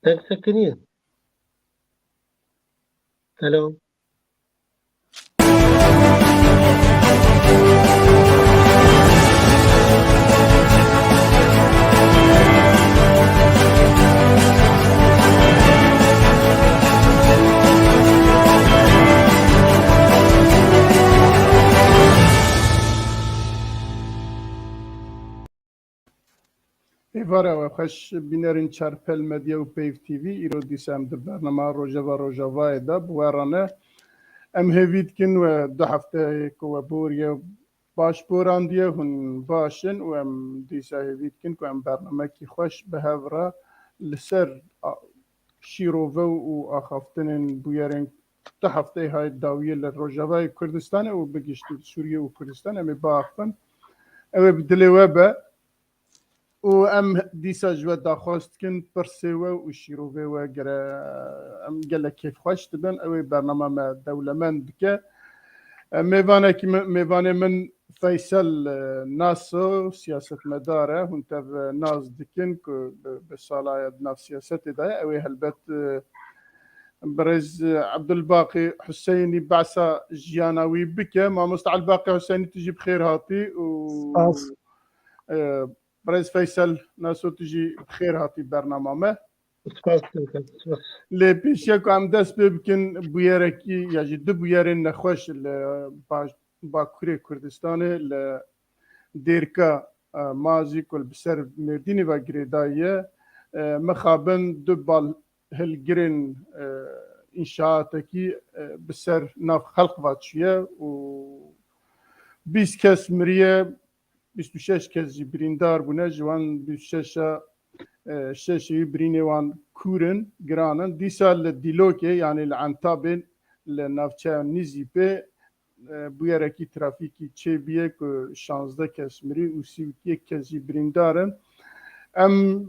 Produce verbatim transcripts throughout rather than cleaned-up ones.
Tek sekiniye. Hello. Êvara we xweş, bînerên Çarpel Medya û Peyv T V, îro dîsa em di bernama Rojeva Rojavayê de bi we re ne. Em hêvî dikin we du hefteyê ku we boriye baş borandiye, hûn baş in û em dîsa hêvî dikin ku em bernamekî xweş bi hev re li ser a-, şîrove û axaftinên bûyerên du hefteyê hay dawiyê li Rojavayê Kurdistanê û bi giştî Sûriye û Kurdistan em ê biaxivin. Ew ê bi dilê we be. Û em dîsa ji we daxwaz dikin pirsê we û şîrovê we gere em gelek kêfxweş dibin. Ew ê bernama me dewlemend bike. E, mêvanekî min, mêvanê min Feysel, e, Naso, siyasetmedar e. Hûn tev, e, nas dikin ku bi, bi sala ye di nav siyasetê de ye. Ew ê helbet, e, birêz, e, Ebdulbaqî Huseynî behsa jiyana wî bike. Mamoste Elbaqî Huseynî, tu jî bi xêr hatî û, Spas. e, Birêz Feysel Naso, tu jî bi xêr hatî bernama me. Spas dikim, spas. Lê pêşiya ku em dest pê bikin, bûyerekî ya jî du bûyerên nexweş li baş-, Bakurê Kurdistanê, li Dêrka, e, Mazî ku li bi ser Mêrdînê ve girêdayî ye, e, mixabin du bal hilgirên, e, înşaatekî, e, bi ser nav xelk ve çûye û bîst kes miriye, bîst û şeş kes jî birîndar bûne, ji wan bîst û şeş a, e, şeşê wî birînê wan kûr in, giran in. Dîsa li Dîlokê, yanî li Entabê, li navçeya Nîzîpê, e, bûyerekî trafîkî çêbûye ku şazdeh kes mirî û sî û yek kes jî birîndar in. Em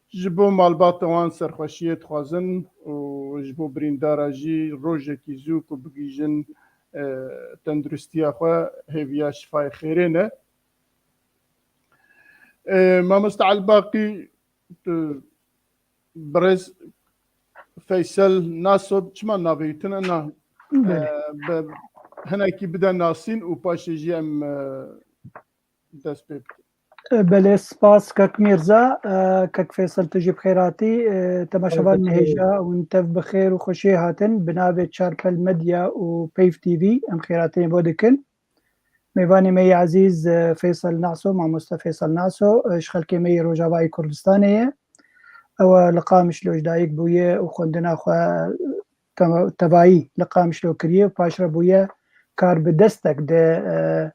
ji bo malbata wan serxweşiyê dixwazin û ji bo birîndara jî rojekî zû ku bigihîjin, e, tenduristiya xwe, hêviya şifayê xêrê ne. E, Mamoste Elbaqî, tu, birêz Feysel Naso, çima navê wî tune na? Belê. E, bi hinekî bide nasîn û paşê jî em, e, dest pê bikin. Belê, spas kek Mîrza. E, kek Feysel, tu jî bi xêr hatî. E, temaşevan Elbette. Nihêja hûn tev bi xêr û xweşiyê hatin. Bi navê Çarpel Medya û Peyv T V em xêrhatinê bo dikin. Mêvanê me yê ezîz, e, Feysel Naso, mamoste Feysel Naso, e, ji xelkê me yê Rojavayê Kurdistanê ye. Ew, e, li Qamişlo ji dayik bûye û xwendina xwe te-, tevayî li Qamişlo kiriye û paşre bûye karbidestek di, e,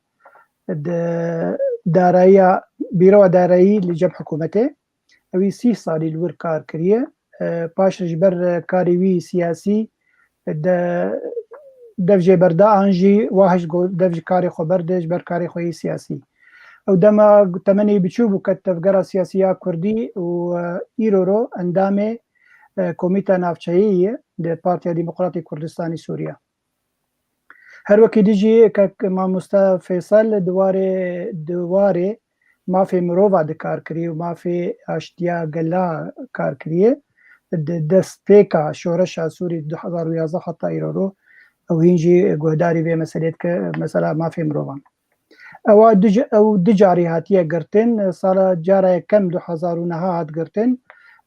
di darayiya, bîroya darayî li cem hikûmetê. Ewî sî salî li wir kar kiriye. E, paşre ji ber, e, karê wî siyasî, e, de, dev jê berda an jî wahişt got dev ji karê xwe berde ji ber karê xwe yê siyasî. Ew dema temenê wî biçûk bû, ket tevgera siyasî ya Kurdî û, e, îro ro endamê, e, Komîta Navçeyê ye di Partiya Demokratê Kurdistanê Sûriye. Her wekî dî jî kek mamoste Feysel di warê, di warê mafê mirova di kar kirî û mafê aştiya gela kar kiriye. Di destpêka şoreşa Sûrî du hezar û yazdeh heta îro ro ew hîn jî guhdarî vê meselê dike, mesela mafê mirovan. Ewa du ca-, ew du carî hatiye girtin. Sala cara yekem du hezar û neh hat girtin.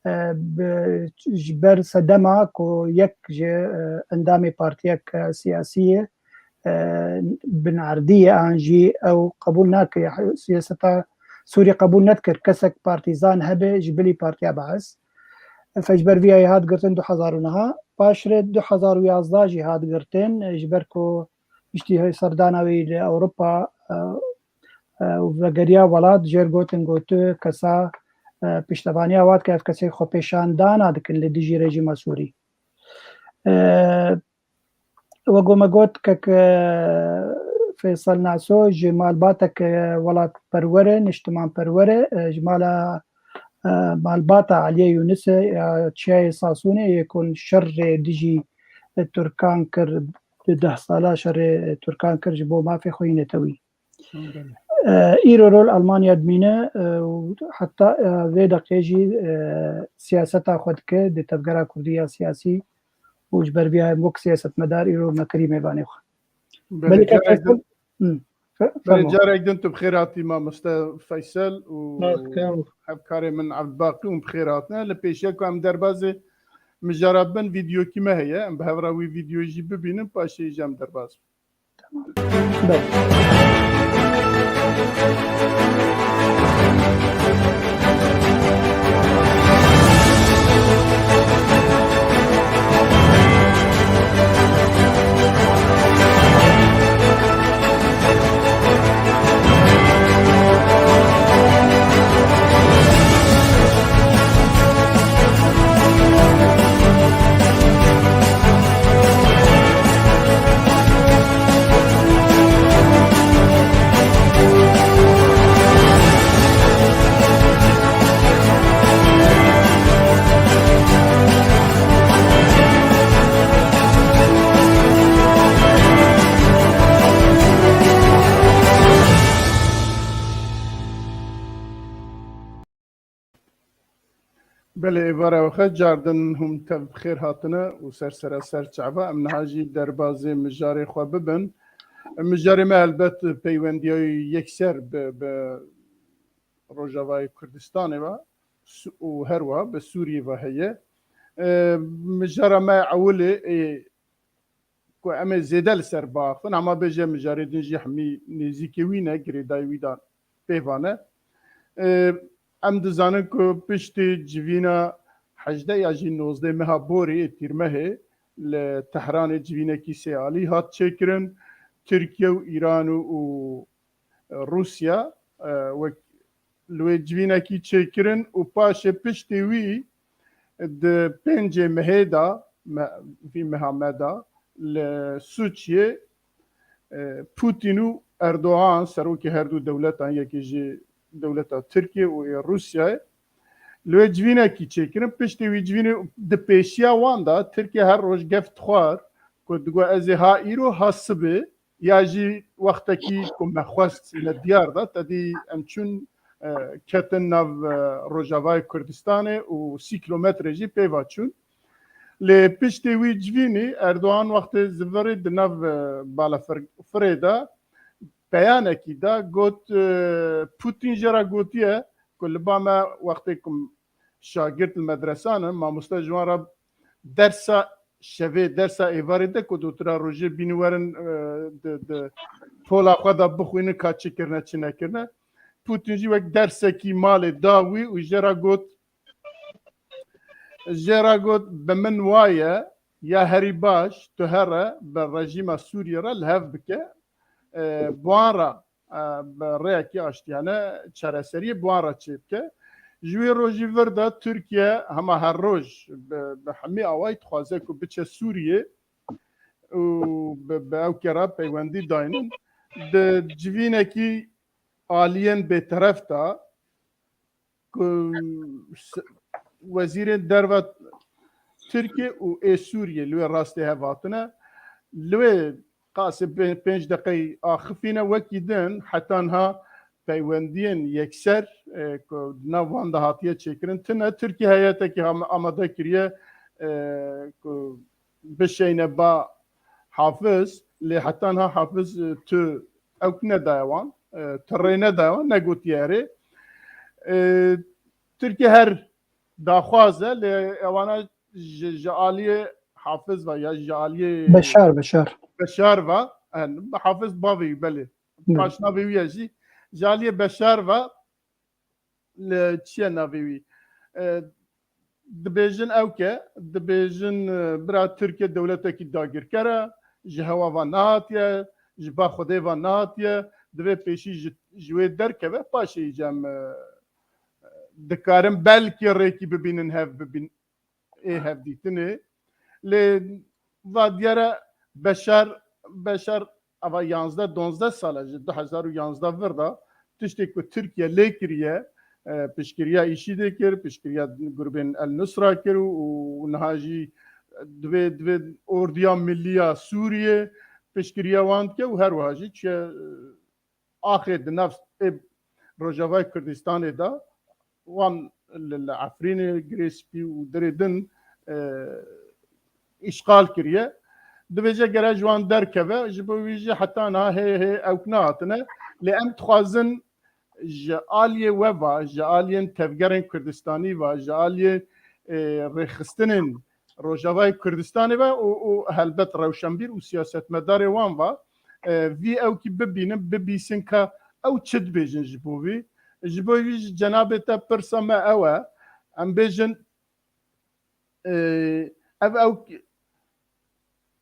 E, bi-, ji ber sedema ku yek ji, e, endamê partiyek, e, siyasî ye, e, binerdî ye, an jî ew qebûl nakiriye. Siyaseta Sûrî qebûl nedikir kesek partîzan hebe ji bilî Partiya Bees. Fe ji ber vî yayê hat girtin du hezar û neh. Paşre du hezar û yazdeh jî hat girtin, ji ber ku piştî serdana wî li Ewropa, e, e, û vegeriya welat, jêr gotin ku tu kesa, e, piştevaniya we dike, ev kesê xwepêşandana dikin li dijî rejîma Sûrî. E, Wek ku me got, kek, e, Feysel Naso ji malbatek, e, welatperwer e, niştimanperwer e, e, ji mala, e, malbata Eliyê Yûnisê ya Çiyayê Sasûnê yê ku şerê dijî, e, Tirkan kir, di deh sala şerê, e, Tirkan kir ji bo mafê xwe yî netewî. Belê. E, îro rol Almanya dimîne, e, û heta, e, vê deqê jî, e, siyaseta xwe dike, di tevgera kurdî ya siyasî û ji ber vî ya wek siyasetmedar îro me kirî mêvanê xwe. Belê, Belê, kek carek Feysel, din, Hı. Fe-, belê, fermo. Carek din tu bi xêr hatî mamoste Feysel û Spas dikim. Hevkarê min Evdbaqî hûn bi xêr hatine. Li pêşiya ku em derbazê mijara bin vîdeokî me heye. Em bi hev re wî vîdeoyê jî bibînin, paşê jî em derbaz bin. Belê. Belê, êvara we xweş, cardin hûn tev bi xêr hatine û ser sera ser çava. Em niha jî derbazê mijarê xwe bibin. Mijarê me helbet peywendiya yekser bi, bi Rojavayê Kurdistanê ve Su-, û herwiha bi Sûriyê ve heye. E, mijara me ewilê, ê, ku em ê zêde li ser biaxivin, hema bêje mijarê din jî hemî nêzîkê wî ne, girêdayî wî de pê ve ne. Ê, em dizanin ku piştî civîna hejdeh ya jî nozdeh meha borê ê tîrmehê li Tehranê civînekî sêalî hat çêkirin. Tirkiye û Îran û, û Rûsya, e, wek li wê civînekî çêkirin û paşê piştî wî di pêncê mehê de, me-, vî meha me de li Sûçiyê, e, Putin û Erdogan, serokê her du dewletan, yekî ji dewleta Tirkiye û ê Rûsyayê, li wê civînekî çêkirin. Piştî wî civînê di pêşiya wan de Tirkiye her roj gef dixwar ku digot, ez ê ha îro ha sibê ya jî wextekî ku me xwest me diyar da, tedî em çûn, e, ketin nav, e, Rojavayê Kurdistanê û sî kilometre jî pê ve çûn. Lê piştê wî civînî Erdogan wextê zivirî di nav, e, balafir-, firê de beyanekî da, got, e, Putin jê re gotiye ku li ba me wextê ku şagirt li medresan in, mamoste ji wan re dersa şevê, dersa êvarê de ku dotira rojê bînin werin, e, di, di pola xwe de bixwînin ka çi kirine, çi nekirine. Putin jî wek dersekî malê da wî û jê re got, jê re got, bi min waye, ya herî baş, tu here bi rejîma Sûriyê re li hev bike, e, bi wan re e, bi rêyekî aştiyane çareseriyê bi wan re çêbike. Ji wê rojî vir de Tirkiye hema her roj bi, bi hemî awayî dixwaze ku biçe Sûriyê û bi, bi ew kera peywendî daynin. Di civînekî aliyên bêteref de ku s-, wezîrên derve Tirkiye û ê Sûriyê li wê rastê hev hatine. Li wê qasê pê-, pênc deqeyî axifîne, wekî din heta niha peywendiyên yekser, e, ku di nav wan de hatiye çêkirin tine. Tirkiye heyetekî ham-, amade kiriye, e, ku bişeyne ba Hafiz, lê heta niha Hafiz, e, tu ewk nedaye wan, e, tu rê nedaye wan, negotiye erê. E, Tirkiye her daxwaz e, lê ewana ji, ji aliyê Hafiz ve ya ji aliyê Beşar, Beşar. Beşar ve, yani, Hafiz bavê wî, belê. Belê. Paşnavê wî ye jî. Ji aliyê Beşar ve li çi ye navê wî? E, dibêjin ewk e, dibêjin, e, bira Tirkiye dewletekî dagirker e, ji hewa ve nehatiye, ji ba Xwedê ve nehatiye, divê pêşî ji, ji wê derkeve, paşê jî em, e, dikarin belkî rêkî bibînin, hev bibîn, ê hevdîtinê. Lê va diyar e Beşar, Beşar ava yanzdeh donzdeh sal e, ji du hezar û yanzdeh vir de tiştê ku Tirkiye lê kiriye, e, piştgiriya IŞÎDê kir, piştgiriya grûbên El Nusra kir û, û niha jî divê, divê Ordiya Millî ya Sûriyê piştgiriya wan dike û her wiha jî çûye, e, axê di nav ê Rojavayê Kurdistanê de wan li, li Efrînê, Girê Spî û derê din, e, îşxal kiriye. Dibêje gere ji wan derkeve, ji bo wî jî heta niha hê hê ewk nehatine. Lê em dixwazin ji aliyê we ve, ji aliyên tevgerên Kurdistanî ve, ji aliyê, e, rêxistinên Rojavayê Kurdistanê ve û, û helbet rewşenbîr û siyasetmedarê wan ve, e, vî ewkî bibînin, bibîsin ka ew çi dibêjin ji bo vî. Ji bo vî jî cenabê te pirsa me ew e. Em bêjin, e, ev ewk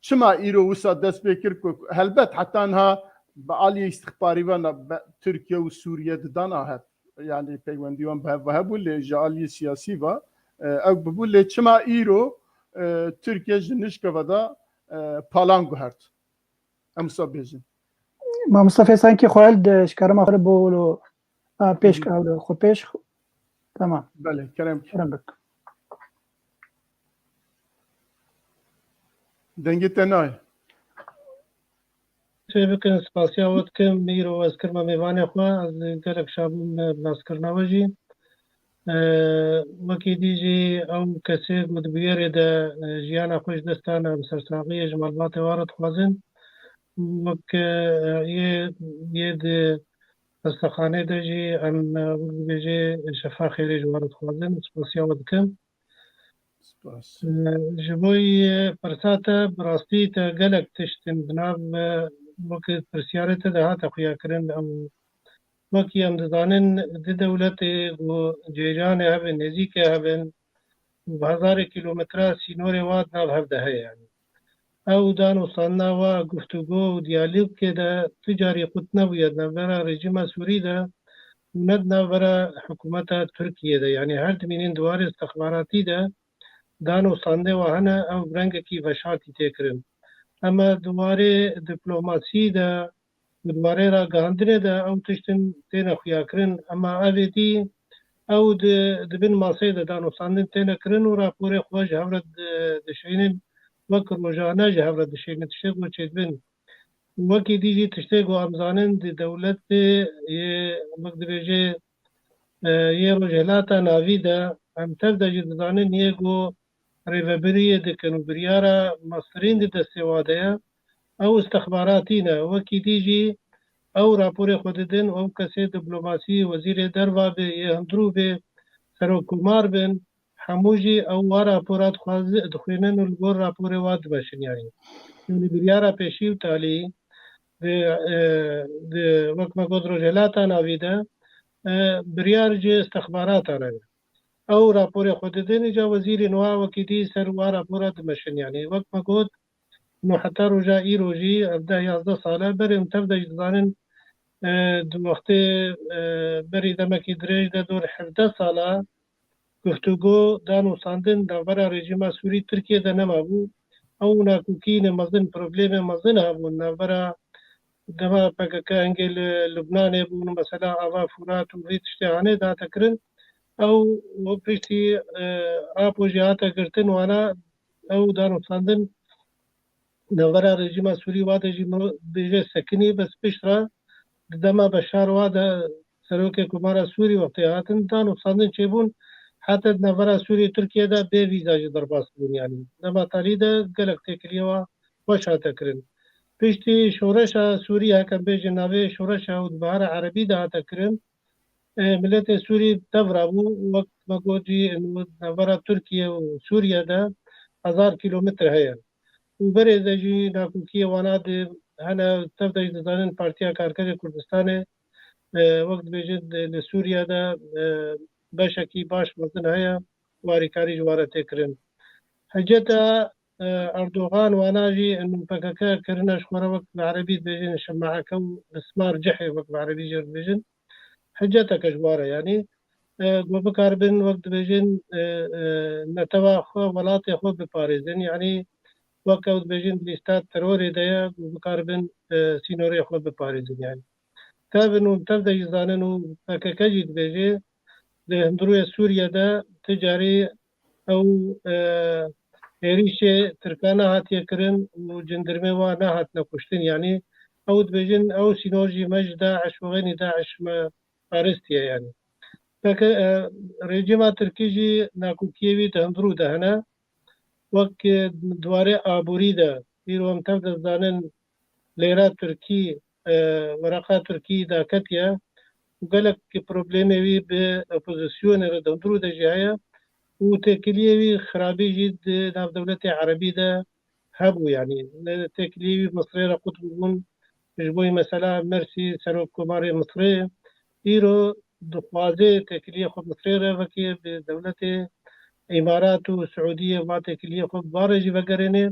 çima îro wisa dest pê kir ku helbet heta niha bi aliyê îstixbarî ve na-, be-, Tirkiye û Sûriye didan a hev. Yani peywendî wan bi hev ve hebû, lê ji aliyê siyasî ve, e, ew bibû. Lê çima îro, e, Tirkiye ji nişkeve de, e, palan guhert? Em wisa bêjin. Mamosta Feysankî xwe hel de ji kerema xwe bolo, a, pêş Hı hı. ew xwe pêş. Tamam. Belê, kerem ki. Kerem bik. Dengê te nayê. Çê bikin, spasiya we dikim. Îro ez kirime mêvanê xwe. Ez gelek şa bûm bi naskirina we jî. E, wekî dî jî ew kesê ku di bûyerê de, e, jiyana xwe ji dest dane, em sersaxiyê ji malbatê wan re dixwazin. Wek, e, yê, yê di xestexanê de jî em, e, wek dibêjê şefa xêrê ji wan re dixwazin. Spasiya we dikim. Spas. E, ji bo yê pirsa te, bi rastî te gelek tişt in di nav, e, wek pirsiyarê te de hate xuya kirin, ew wekî em dizanin, di dewletê ku cîranê hebin, nêzîkê hebin, bi hezarê kîlometre sînorê wa di nav hev de heye, yanî. Ew dan û sandina wa guftûgo û diyalogê de tu carî qut nebûye di navbera rejîma Sûrî de û ne di navbera hikûmeta Tirkiyê de. Yanî her dimînin di warê istixbaratî de dan û sandê wa hene, ew bi rengekî veşartî tê kirin. Ema di warê diplomasî de û di warê ragihandinê de ew tiştin têne xuyakirin. Ema ev êdî ew di, di bin maseyê de danûstandin têne kirin û raporê xwe ji hev re di-, dişeynin, wek rojane ji hev re dişeynin, tiştê ku çêdibin. Wekî dî jî tiştê ku em zanin di dewletê yê, wek dibêjê, e, yê Rojhilata Navî de em tev de jî dizanin yê ku rêvebiriyê dikin û biryara mestirîn di destê wa de ye. Ew istixbaratî ne. Wekî dî jî ew raporê xwe didin û ew kesê diplomasî, wezîrê derva bê, yê hundirû bê, serokkomar bin, hemû jî ew wa rapora dixwazi-, dixwînin û li gor raporê wa dimeşin yanî. Yanî biryara pêşî û talî di, e, di, wek me got, Rojhilata Navî de, e, biryar ji istixbaratan e. Ew raporê xwe didin, îca wezîrên wa wekî dî ser wa rapora dimeşin. Yanî wek me got, no heta roja îro jî, hevdeh yazdeh sal e, berê em tev de jî dizanin, e, di wextê, e, berî demekî dirêj de dor hevdeh sal e, guftûgo, danûstandin navbera rejîma Sûrî Tirkiye de nemabû. Ew nakokînê mezin, problemê mezin hebûn navbera dema P K K hingê li Lubnanê bûn, mesela ava Furat û vê tiştê hanê dihate kirin. Ew piştî, e, Apo jî hate girtin, wana ew danûstandin navbera rejîma Sûrî wa de jî miro bêje sekinî, bes pişt re di dema Beşar wa de serokê Komara Sûrî wextê hatin, danûstandin çêbûn, heta di navbera Sûrî Tirkiye de bê vîza jî derbas bûn, yanî dema talî de gelek têkiliyê wa xweş hate kirin. Piştî şoreşa Sûrî, hekem bêjin navê şoreşa û di bihara erebî de hate kirin, e, miletê Sûrî tev rabû, wek me got jî, navbera Tirkiye û Sûriye de hezar kîlometre heye. Û berê de jî nakokiyê wana di hene, tev de jî dizanin Partiya Karkerê Kurdistanê, e, wek dibêjin, li Sûriye de, e, beşekî baş mezin heye û alîkarî ji wan re tê kirin. Hiceta, e, Erdogan wana jî ên P K K kirine ji xwe re, wek bi erebî dibêjin, şimaeke û mismar cihê, wek bi erebî jê re dibêjin. Hiceteke ji wan re, yanî, e, ku bikaribin, wek dibêjin, e, e, netewa xwe, welatê xwe biparêzin. Yanî wek ew dibêjin, di lîsta terorê de ye, ku bikaribin, e, sînorê xwe biparêzin. Yanî tev in û tev de jî zanin û P K K jî dibêje, di hundirûyê Sûriye de ti carî ew, e, êrîşê Tirkan nehatiye kirin û cindirmê wan nehatine kuştin. Yanî Ew dibêjin, ew sînor jî me ji DAIŞ û xeynî DAIŞ me parestiye yani. Peki, e, rejîma Tirkî jî nakokiyê wî di hundirû de hene. Wek, e, di warê aborî de, îro em tev dizanin lêra Tirkî, e, wereqa Tirkî daketiye û gelek problemê wî bi opozisyonê re di hundirû de jî heye û têkiliyê wî xirabî jî di nav dewletê erebî de hebû, yanî ne têkiliyê wî Misrê re qut bûbûn, ji bo mesela Mersî, serokkomarê Misrê, îro dixwaze têkiliyê xwe Misrê re vekê bi dewletê Îmarat û Siûdiyê va têkiliyê xwe bi van re jî vegerêne.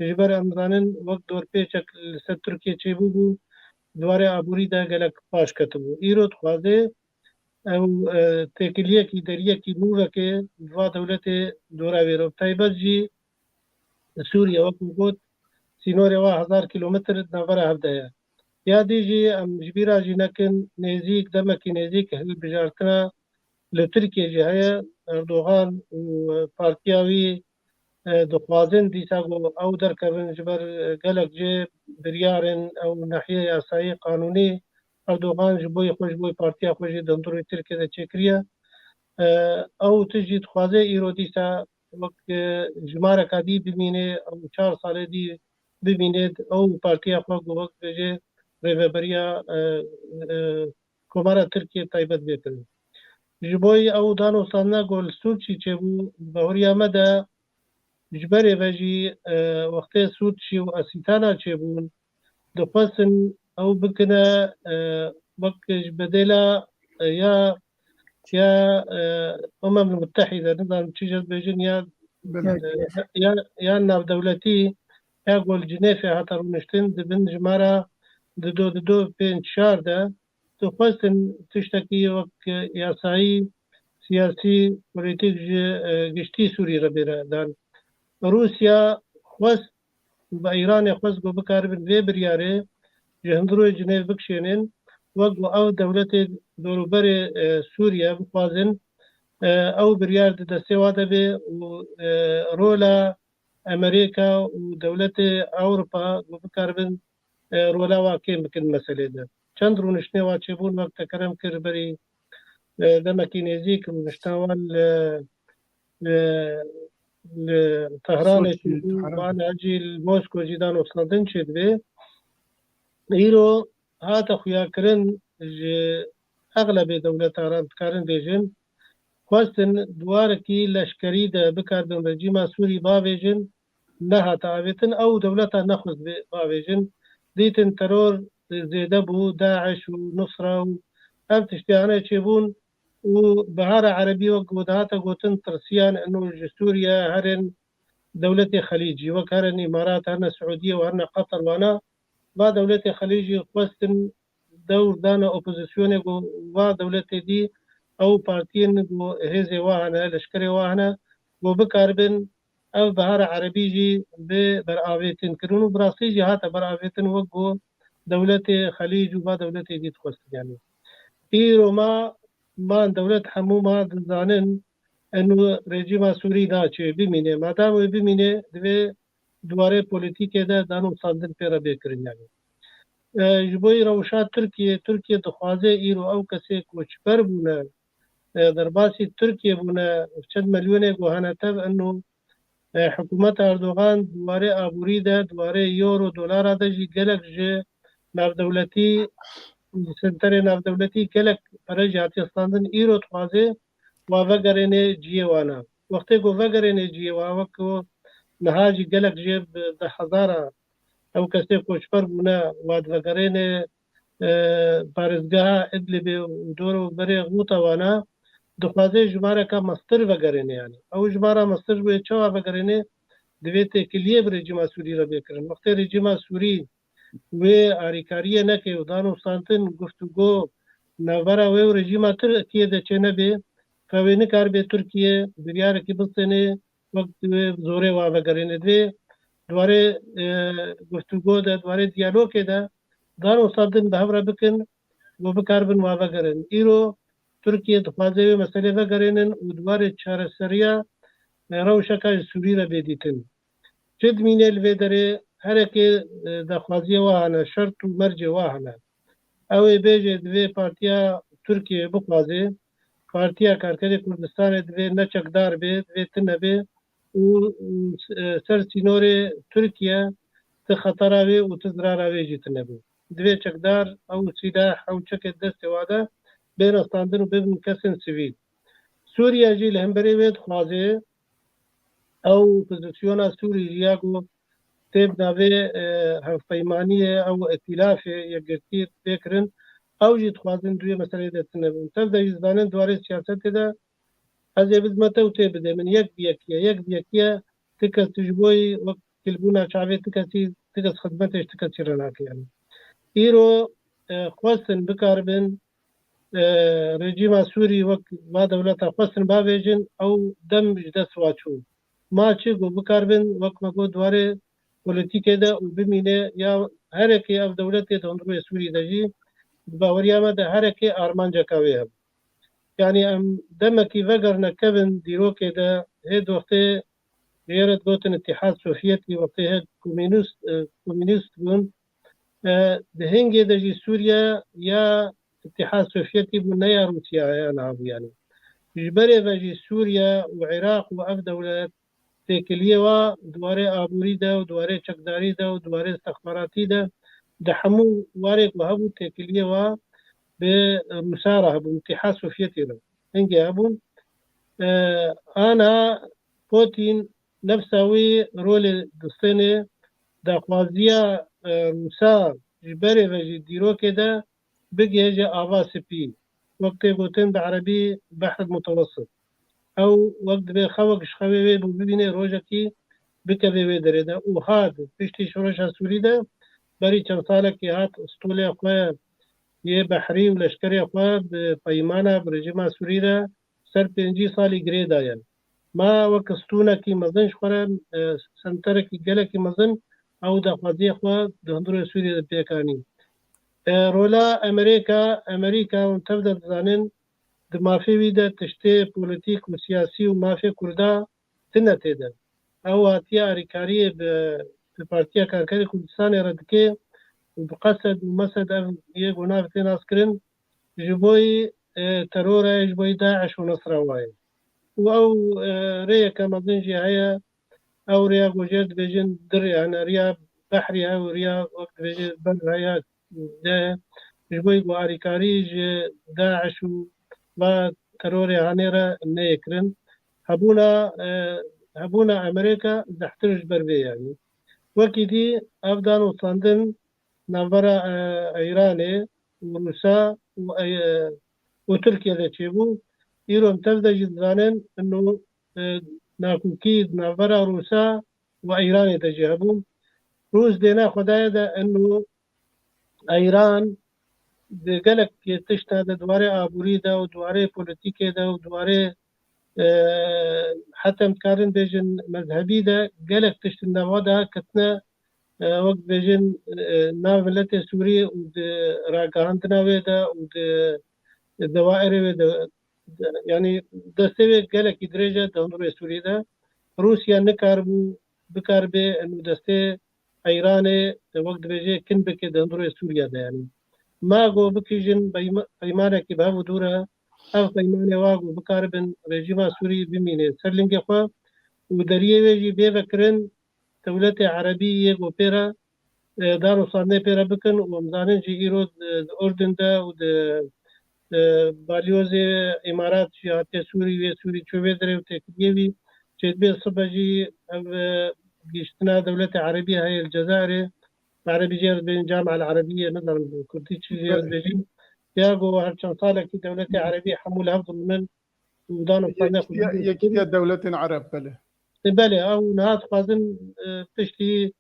Ji ber em zanin wek dorpêçek li ser Tirkiye çêbûbû, di warê aborî de gelek paş ketibû. Îro dixwaze ew, e, têkiliyekî deriyekî nû veke bi va dewletê dora wê re. Bi taybet jî Sûriye, wek min got, sînorê wa hezar kîlometr di navbera hev de ye. Ya dî jî em ji bîra jî nekin, nêzîk, demekî nêzîk hilbijartina li Tirkiye jî heye. Erdogan û partiya wî, e, dixwazin dîsa ku ew derkevin ji ber, e, gelek cê biryarên ew nahiyê yasayî, qanûnî Erdogan ji bo xwe, ji bo partiya xwe jî di hundirê Tirkiye de çêkiriye. E, ew tişt jî dixwaze îro dîsa wek, e, jimareka dî bimîne, ew çar salê dî bimîne, ew partiya xwe ku wek dibêje rêveberiya, e, e, Komara Tirkiye taybet bê kirin. Ji bo ew danûstandina ku li Sûçî çêbû, bahuriya me de ji berê ve jî, e, wextê Sûçî û Asîtana çêbûn, dixwestin ew bikine, e, wek ji bedêla, e, ya, ya, e, Umem Mutehîde, nizanim çi jê dibêjin, ya, Belê. e, ya, ya navdewletî, ya ku li Cinêfê hate rûniştin, di bin jimara dido dido pênc çar de, dixwestin tiştekî wek yasayî, siyasî, polîtîk ji, e, giştî Sûrî re bêre dan. Rûsya xwest û bi Îranê xwest ku bikaribin vê biryarê ji hundirê Cinêv bikişênin, wek ku ev dewletê dorûberê, e, Sûriye bixwazin, e, ew biryar di destê wa de bê û, e, rola Amerîka û dewletê Ewropa ku bikaribin, e, rola wa kêm bikin meselê de. Çend rûniştinê wa çêbûn, wek te kerem kir berî, e, demekî nêzîk rûnişta wan li, li, li Tehranê Soçî, çêbû, Tehran. Wan jî li Mosko jî danûstandin çêdibe. Îro hate xuyakirin ji exlebê dewletan re dikarin bêjin, xwestin di warekî leşkerî de bikaribin rejîma Sûrî bavêjin, nehate avêtin, ew dewleta nexwest bê-, bavêjin. Dîtin teror zêde bû, DAIŞ û Nusra û ev tiştê hene çêbûn û Bihara Erebî wek ku dihate gotin tirsiyan ino ji Sûriye herin dewletê Xelîcî, wek herin Îmarat, herine Siûdiye û herine Qeter wana, va dewletê Xelîcî xwestin dewr dane opozisyonê ku va dewletê dî ew partiyên ku hêzê wa hene, leşkerê wa hene, ku bikaribin ev Bihara Erebî jî bi beravêtin kirin û bi rastî jî hate beravêtin wek ku dewletê Xelîc û va dewletê dî dixwestin. Yanî îro ma, ma dewlet hemû ma dizanin eno rejîma Sûrî naçe bimîne. Madem wê bimîne, divê di warê polîtîkê de danûstandin pê re bê kirin yanî. E, ji bo rewşa Tirkiye, Tirkiye dixwaze îro ew kesê koçber bûne, e, derbasî Tirkiye bûne, çend milyonê ku hene tev eno, e, hikûmeta Erdogan di warê aborî de, di warê euro, dolara de jî gelek ji navdewletî, ji senterê navdewletî gelek pere jî hatiye standin. Îro dixwaze wa vegerêne cihê wana. Wextê ku vegerêne cihê wa, wek ku niha jî gelek jê bi deh hezara ew kesê koçber bûne, wa divegerêne, e, parêzgeha Idlibê û dor û berê Ghûta wana, dixwaze jimareka mestir vegerêne yanî. Ew jimara mestir wê çawa vegerêne? Divê têkiliyê bi rejîma Sûrî re bê kirin. Wextê rejîma Sûrî wê arîkariyê neke û danûstandin, guftûgo navbera wê û rejîma Tirkiye de çênebê, ka wê nikaribê Tirkiye biryarekî bistêne, wek wê bi zorê wa vegerêne. Divê di warê, e, guftûgo de, di warê diyalogê de danûstandin bi hev re bikin, ku bikaribin wa vegerin. Îro Tirkiye dixwaze wê meselê vegerênin û di warê çareseriya, e, rewşeka ji Sûrî re bê dîtin. Çi dimîne li vê derê, herekê, e, daxwaziya wa hene, şert û mercê wa hene. Ew ê bêje divê partiya Tirkiyeyê bixwaze, Partiya Karkerê Kurdistanê divê ne çekdar bê, divê tune bê û, û, e, ser sînorê Tirkiye ti xetera wê û ti zirara wê jî tune bê. Divê çekdar ew sîleh, ew çekê destê wa de bêne standin û bibin kesên sivîl. Sûriye jî li hemberê wê dixwaze, ew opozîsyona Sûrî jî ya ku tê bi navê, e, hevpeymaniyê ew îtîlafê yekgirtî tê kirin, ew jî dixwazin di wê meseleyê de tune bin. Tev de jî dizanin di warê siyasetê de ez ê bidime te û tê bide min yek bi yekî ye, yek bi yekî ye, ti kes ji bo yî wek kilbûna çavê ti kesî, ti kes xidmetê ji ti kesî re nake yanî. Îro, e, xwestin bikaribin, e, rejîma Sûrî wek va dewleta xwestin bavêjin, ew dem ji dest wa çû. Ma çi ku bikaribin, wek me got, di warê polîtîkê de û bimîne ya herekê ev dewletê di hundirê Sûrî de jî, di baweriya me de herekê armanceka wê hebû. Yanî em demekî vegerine kevin dîrokê de, hê wextê jê re digotin Îtîhad Sovyetî, wextê hê komînist, e, komînist bûn, e, di hingê de jî Sûriye ya Îtîhad Sovyetî bû, ne ya Rûsya ya niha bû yanî. Ji berê ve jî Sûriye û Iraq û ev dewlet têkiliyê wa di warê aborî de û di warê çekdarî de û di warê istixbaratî de, di hemû warê ku hebû têkiliyê wa bi Rûsa re hebûn, Îtîhad Sovyetî re hingê hebûn. E, ana Putin nefsa wî rolê distênê, daxwaziya, e, Rûsa ji berê ve jî dîrokê de bigihêje ava spî. Wek tê gotin bi erebî Behr Mutewessit. Ew wek dibe xewek ji xewê wê bû bibîne rojekî bikeve wê derê de. Û hat piştî şoreşa Sûrî de berî çend salekî hat stolê xwe yê behrî û leşkerê xwe bi peymana, bi rejîma Sûrî re ser pêncî salî girê daye. Ma wek stûnekî mezin ji xwe re, e, senterekî gelekî mezin ew daxwaziya xwe di hundirê Sûriyê de pêk anî. E, rola Amerîka, Amerîka hûn tev de dizanin, di mafê wî de tiştê polîtîk û siyasî û mafê Kurda tune tê de. Ew hatiye alîkariyê bi, bi Partiya Karkerê Kurdistanê re dike û bi qesed û mesed ev yê ku navê tê naskirin, ji bo yî, e, teror e, ji bo yî DAIŞ û Nusra wa ye. Û ew, e, rêyeke mezin jî heye, ew rêya ku jê dibêjin di rê hene, riya behrî heye û riya wek dibêje ber heye, de ji bo yî ku alîkarî ji DAIŞ û va terorê hanê re neyê kirin. Hebûna, e, hebûna Amerîka zehtir ji ber vê yanî. Wekî dî ev danûstandin navbera, e, Îranê û Rûsa û, e, û Tirkiye de çêbû. Îro em tev de jî dizanin, ino, e, nakokî di navbera Rûsa û Îranê de jî hebû. Rûs dêna xwe daye de, ino Îran di gelek tişta de, di warê aborî de û di warê polîtîkê de û di warê, e, heta em dikarin bêjin mezhebî de gelek tişt di nava de ketine, e, wek dibêjin, e, nav miletê Sûrî û di ragihandina wê de û di dewairê wê de, de, yanî destê wê gelekî dirêj e di hundirê Sûrî de. Rûsya nikaribû, bikaribe eno destê Îranê, e, wek dibêje kin bike di hundirê Sûriya de yanî. Ma go bikîjin peyma-, peymanekî bi hev û dû re, ev peymanê wa go bikaribin rejîma Sûrî bimîne ser lingê xwe û deriyê wê jî bê vekirin, dewletê erebî yê ku pê re, e, danûstandinê pê re bikin û em zanin jî îro di, di Urdun de û di, e, balyozê Îmarat jî hatiye Sûrî, wê Sûrî çû vê derê û têkiliyê wî çêdibê sibe jî ev, e, gihiştina dewletê erebî heye li Cezayirê. Bi erebî jê re dibêjin Camia El Erebiye, nizanim bi kurdî çi jê re dibêjin. Ya ku her çend salekî dewletê erebî hemû li hev dirûnin û danûstandinê xwe Yekîtiya, Yekîtiya Dewletên Ereb, belê. E, belê, ew niha dixwazin, e, piştî,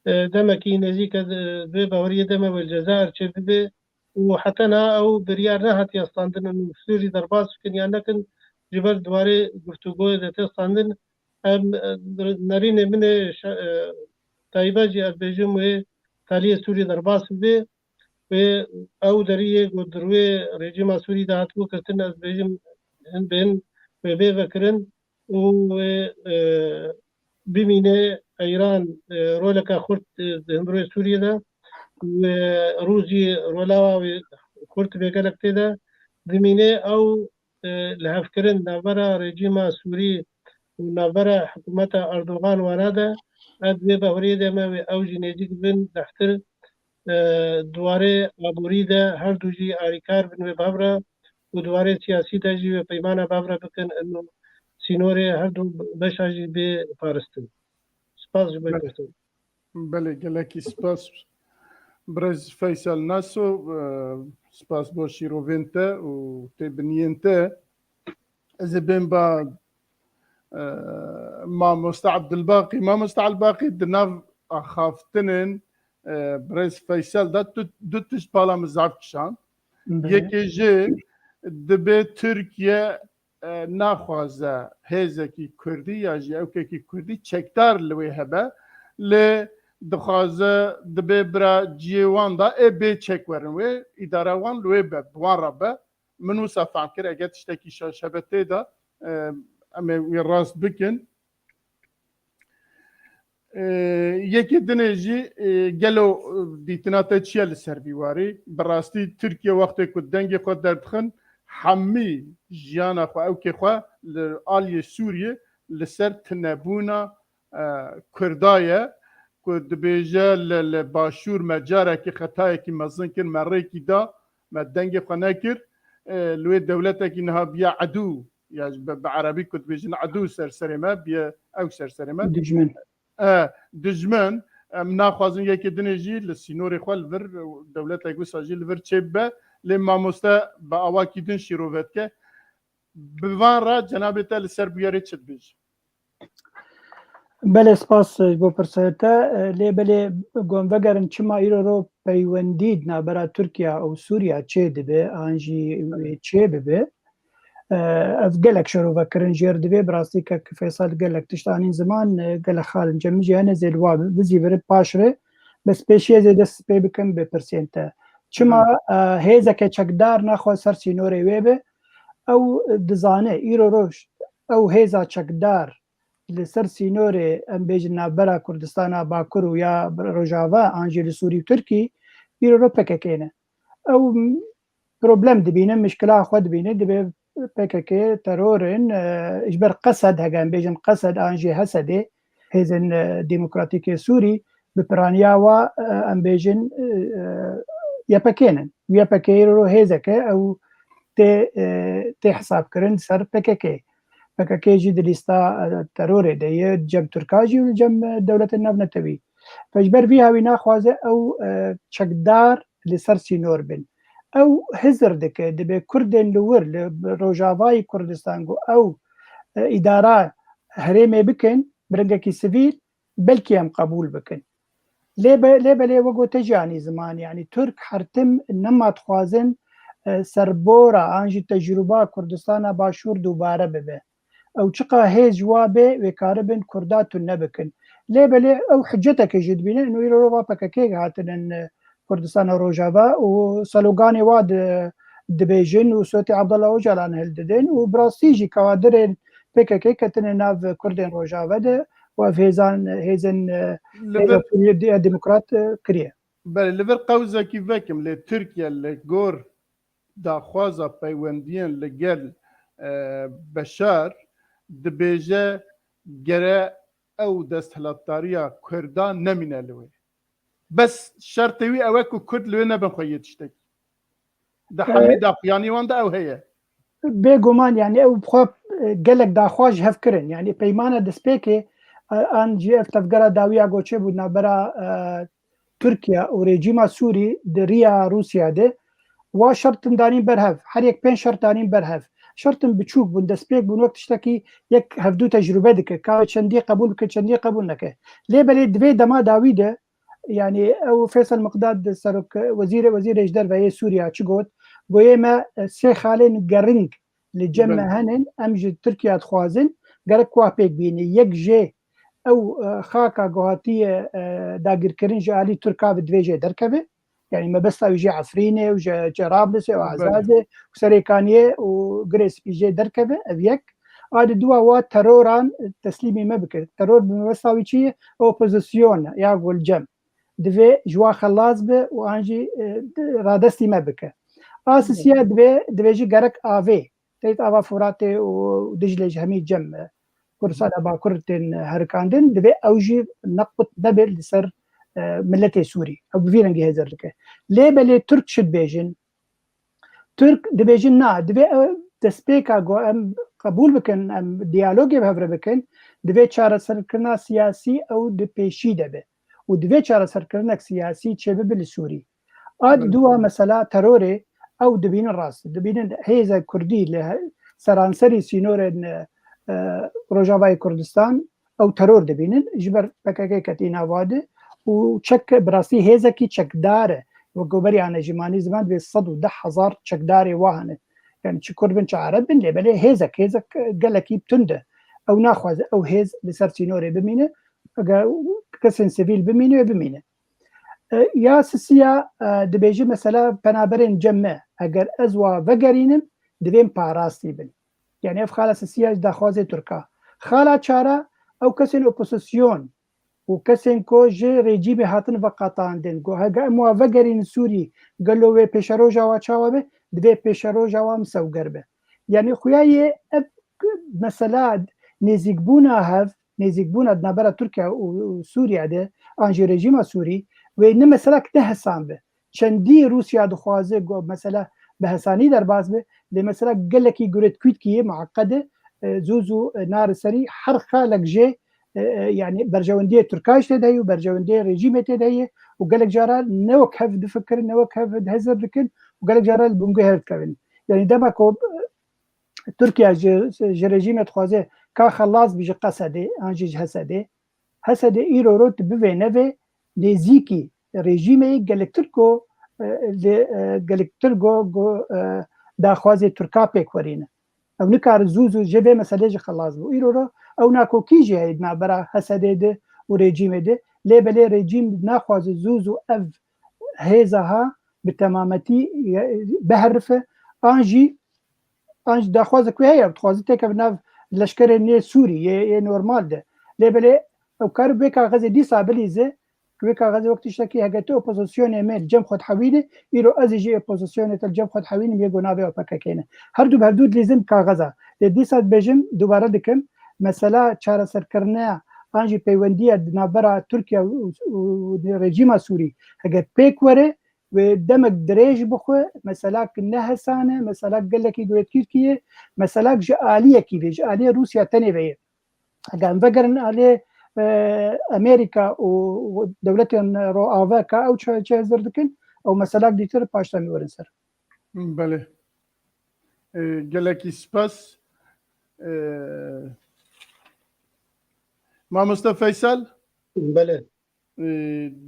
e, demekî nêzîk e, di vê baweriyê de me wê li Cezayir çêbibe û heta niha ew biryar nehatiye standin û Sûrî derbas bikin yan nekin, ji ber di warê guftûgoyê de tê standin. Em, e, nerînê min ê şe-, e, taybet jî ez bêjim wê taliyê Sûrî derbas bibe. Wê ew deriyê ku di rûyê rejîma Sûrî de hatibû girtin, ez dibêjim hin bi hin wê bê vekirin û wê, e, bimîne Îran, e, roleke xurt, e, di hundirê Sûriyê de û, e, Rûs jî rola wê xurt bê gelek tê de dimîne. Ew, e, lihevkirin navbera rejîma Sûrî û navbera hikûmeta Erdogan wana de, ez vê baweriyê de me wê ew jî nêzîk bin, lehtir, e, di warê aborî de her du jî alîkar bin wê bi hev re û di warê siyasî de jî wê peymana bi hev re bikin, ino sînorê her du beşa jî bê paristin. Spas ji bo Belê. Pirsan. Belê, gelekî spas. Birêz Feysel Naso, e, spas bo şîrovên te û têbiniyên te. Ez ê bên ba, e, Mamoste Abdulbaqî. Mamoste Abdulbaqî, di nav axaftinên, e, Birêz Feysel de tu, du tişt bala min zaf kişand. Belê. Yekê jê, dibê Tirkiye, e, naxwaze hêzekî kurdî ya jî ewkekî kurdî çekdar li wê hebe, lê dixwaze, dibê bira ciyê wan da ê bê çek werin wê, îdara wan li wê be, bi wan re be. Min wisa fehm kir, eger tiştekî şaş hebe tê de, e, em ê wî rast bikin. E, yekê dinê jî, e, gelo, e, dîtina te çi ye li ser vî warî? Bi rastî Tirkiye wextê ku dengê xwe derdixin, hemî jiyana xwe, ewkê xwe li aliyê Sûriyê li ser tunebûna, e, Kurda ye, ku dibêje li, li Başûr me carekî xetayekî mezin kir, me rêkî da, me dengê xwe nekir, e, li wê dewletekî niha biya edû, ya ji bi, bi erebî ku dibêjin edû ser serê me, biye ew ser serê me. Dijmin. E, dijmin, em naxwazin yekê dinê jî li sînorê xwe li vir dewletek wisa jî li vir çêbibe, lê mamoste bi awakî din şîrove dike. Bi van re cenabê te li ser bûyerê çi dibêje? Belê, spas ji bo pirsê te. Lê belê, gon vegerin çima îro ro peywendî di navbera Tirkiye û Sûriye çê dibe, an jî wê çê bibe. Ev gelek şerovekirin jêr dibe. Bi rastî kek Feysel gelek tişt anîn ziman, gelek xalên cem min jî hene zê li wa bizîvirin paşre. Bes pêşiyê zê dest pê bikim bi pirsên te. Çima, e, hêzeke çekdar naxwe ser sînorê wê be? Ew dizane îro roj ew hêza çekdar li ser sînorê, em bêjin, navbera Kurdistana Bakur û ya Rojava, an jî li Sûrî û Tirkî, îro ro P K K ne. Ew problem dibîne, mişkila xwe dibîne, dibê P K K teror in, e, ji ber Qesed, hege em bêjin Qesed an jî Hesedê, hêzên, e, demokratîk ê Sûrî, bi piraniya wa, e, em bêjin, e, Y P G ne. Y P G îro hêzek e, ew tê, e, tê hesabkirin ser P K K. P K K jî di lîsta, e, terorê de ye, cem Tirka jî û cem, e, dewletên navnetewî. Ji ber vî hawî naxwaze ew, e, çekdar li ser sînor bin. Ew hizir dike, dibê Kurdên li wir, li Rojavayê Kurdistan ku ew, e, îdara herêmê bikin, bi rengekî sivîl, belkî em qebûl bikin. Lê be-, lê belê wek gote jî anî ziman, yanî Tirk her tim nema dixwazin, e, serbora an jî tecrûba Kurdistana Başûr dubare bibe. Ew çiqa hêz ji wa bê, wê karibin Kurda tune bikin. Lê belê ew hiceteke jî dibîne, û îro va P K K hatinin, e, Kurdistana Rojava û sloganê wa di-, dibêjin û sotê Abdullah Ocalan hildidin û bi rastî jî kawadirên P K K ketine nav Kurdên Rojava de û ev hêzan, hêzên, e, Li hêza vir Sûriye Demokrat, e, kiriye. Belê, li vir qewzekî vekim, lê Tirkiye li gor daxwaza peywendiyên li gel, e, Beşar dibêje gere ew desthilatdariya Kurda nemîne li wê. Bes şertê wî ew e ku Kurd li wê nebin xweyê tiştekî. Di E, hemî daxuyanî wan de ew heye. Bêguman, yanî ew bi xwe, e, gelek daxwaz ji hev kirin. Yanî peymana destpêkê, e, an jî ev tevgera dawiya goçê bû navbera, e, Tirkiye û rejîma Sûrî di riya Rûsya de. Wa şertin danîn ber hev. Her yek pênc şert danîn ber hev. Şertin biçûk bûn, destpêk bûn, wek tiştekî yek hevdû tecrûbe dike. Ka çendî qebûl bike, çendî qebûl neke. Lê belê di vê dema dawî de, yanî ew Feysel Miqdad, serok, wezîrê, wezîrê ji derve yê Sûriya çi got? Goyê me, e, sê xalên gering li cem me Belê. henin, em ji Tirkiye dixwazin, gerek wa pêk bîne. Yek jê ew, e, xaka ku hatiye, e, dagirkirin ji alî Tirka bi divê jê derkeve. Yanî mebesta wî jê Efrînê û ji Cerablisê û Belê. Azazê û Serêkaniyê û Girê Spî jê derkeve, ev yek. A di dua wa teroran teslîmî me bike. Teror bi mebesta wî çi ye? Opozîsyon e ya gulcem. Divê ji wa xelas be û an jî, e, di-, radestî me bike. A sisiya divê, divê jî gerek avê. Teyt ava Furatê û Diclê ji hemî cem, e, Kurdistana Bakur tên herikandin. Divê ew jî nequt nebe li ser, e, miletê Sûrî. Ew bi vî rengî hêzir dike. Lê belê Tirk çi dibêjin? Tirk dibêjin na, divê ew destpêka ku em qebûl bikin, em diyalogê bi hev re bikin, divê çareserkirina siyasî ew di pêşî de be. Û divê çareserkirinek siyasî çêbibe li Sûrî. A di dua mesela terorê ew dibînin rast. Dibînin hêza Kurdî li he-, seranserî sînorên, e, e, Rojavayê Kurdistan ew teror dibînin. Ji ber P K K ketî nava de û çek bi rastî hêzekî çekdar e. Wek ku berî ane jî manî ziman divê sed û deh hezar çekdarê wa hene. Yani çi Kurd bin, çi Ereb bin, lê belê hêzek, hêzek gelekî tund e. Ew naxwaze ew hêz li ser sînorê bimîne. Eger kesên sivîl bimîne, bimîne. E, ya sisiya, e, dibêje mesela penaberên cem me, eger ez wa vegerînim, divêm parastî bin. Yani ev xala sisiya ji daxwazê Tirka. Xala çara, ew kesên opozîsyon û kesên ku ji rejîmê hatin veqetandin, ku hege em wa vegerînin Sûrî, gelo wê pêşeroja wa çawa be, divê pêşeroja wa misewger be. Yani xuya yê ev mesela nêzîkbûna hev, nêzîkbûna di navbera Tirkiye û, û Sûriye de, an jî rejîma Sûrî, wê ne meselek ne hesan be. Çendî Rûsya dixwaze ku mesela bi hesanî derbas be, lê mesela gelekî guretkûtkî ye, mueqqed e, e, zû zû, e, nare serî her xalek jê, e, e, yani berjewendiyê Tirka jî tê de ye û berjewendiyê rejîmê tê de ye û gelek cara ne wek hev difikirin, ne wek hev hezir dikin û gelek cara li bingehê hev dikevin. Yani dema ku, e, Tirkiye ji, ji rejîmê dixwaze ka xelas bî ji Qesedê, an jî ji Hesedê. Hesedê îro ro tu bivê nevê nêzîkî rejîmê yê gelektir ku, e, li, e, gelektir ku, ku, e, daxwazê Tirka pêk werîne. Ew nikare zû zû ji vê meselê jî xelas bû. Îro ro ew nakokî jî heye di navbera Hesedê de û rejîmê de. Lê belê rejîm naxwaze zû zû ev hêza ha bi temametî, e, biherife. An jî, an jî daxwazek wê heye, dixwaze têkeve nav leşkerên nê Sûrî, yê, yê normal de. Lê belê ew kar vê kaxezê dîsa bilîze, ku vê kaxezê wek tiştekî hege tu opozisyonê me li cem xwe dihewîne, îro ez ê jî opozisyonê te li cem xwe dihewînim, yê ku navê P K K ne. Her du bi hevdû dilîzin bi kaxeza. Lê dîsa dibêjim, dubare dikim, mesela çareserkirine an jî peywendiya di navbera Tirkiye û, û, û rejîma Sûrî hege pêk were, wê demek dirêj bixwe, meselak ne hesan e, meselak gelekî guretkirkî ye, meselak ji aliyekî ve, ji aliyê Rûsya tenê ve ye. Eger em vegerin aliyê, e, Amerîka û, û dewletên Rojava ka ew çi, çi hezir dikin, ew meselak dîtir paştan werin ser. Belê. E, gelekî spas. E, Mamoste Feysel? Belê. E,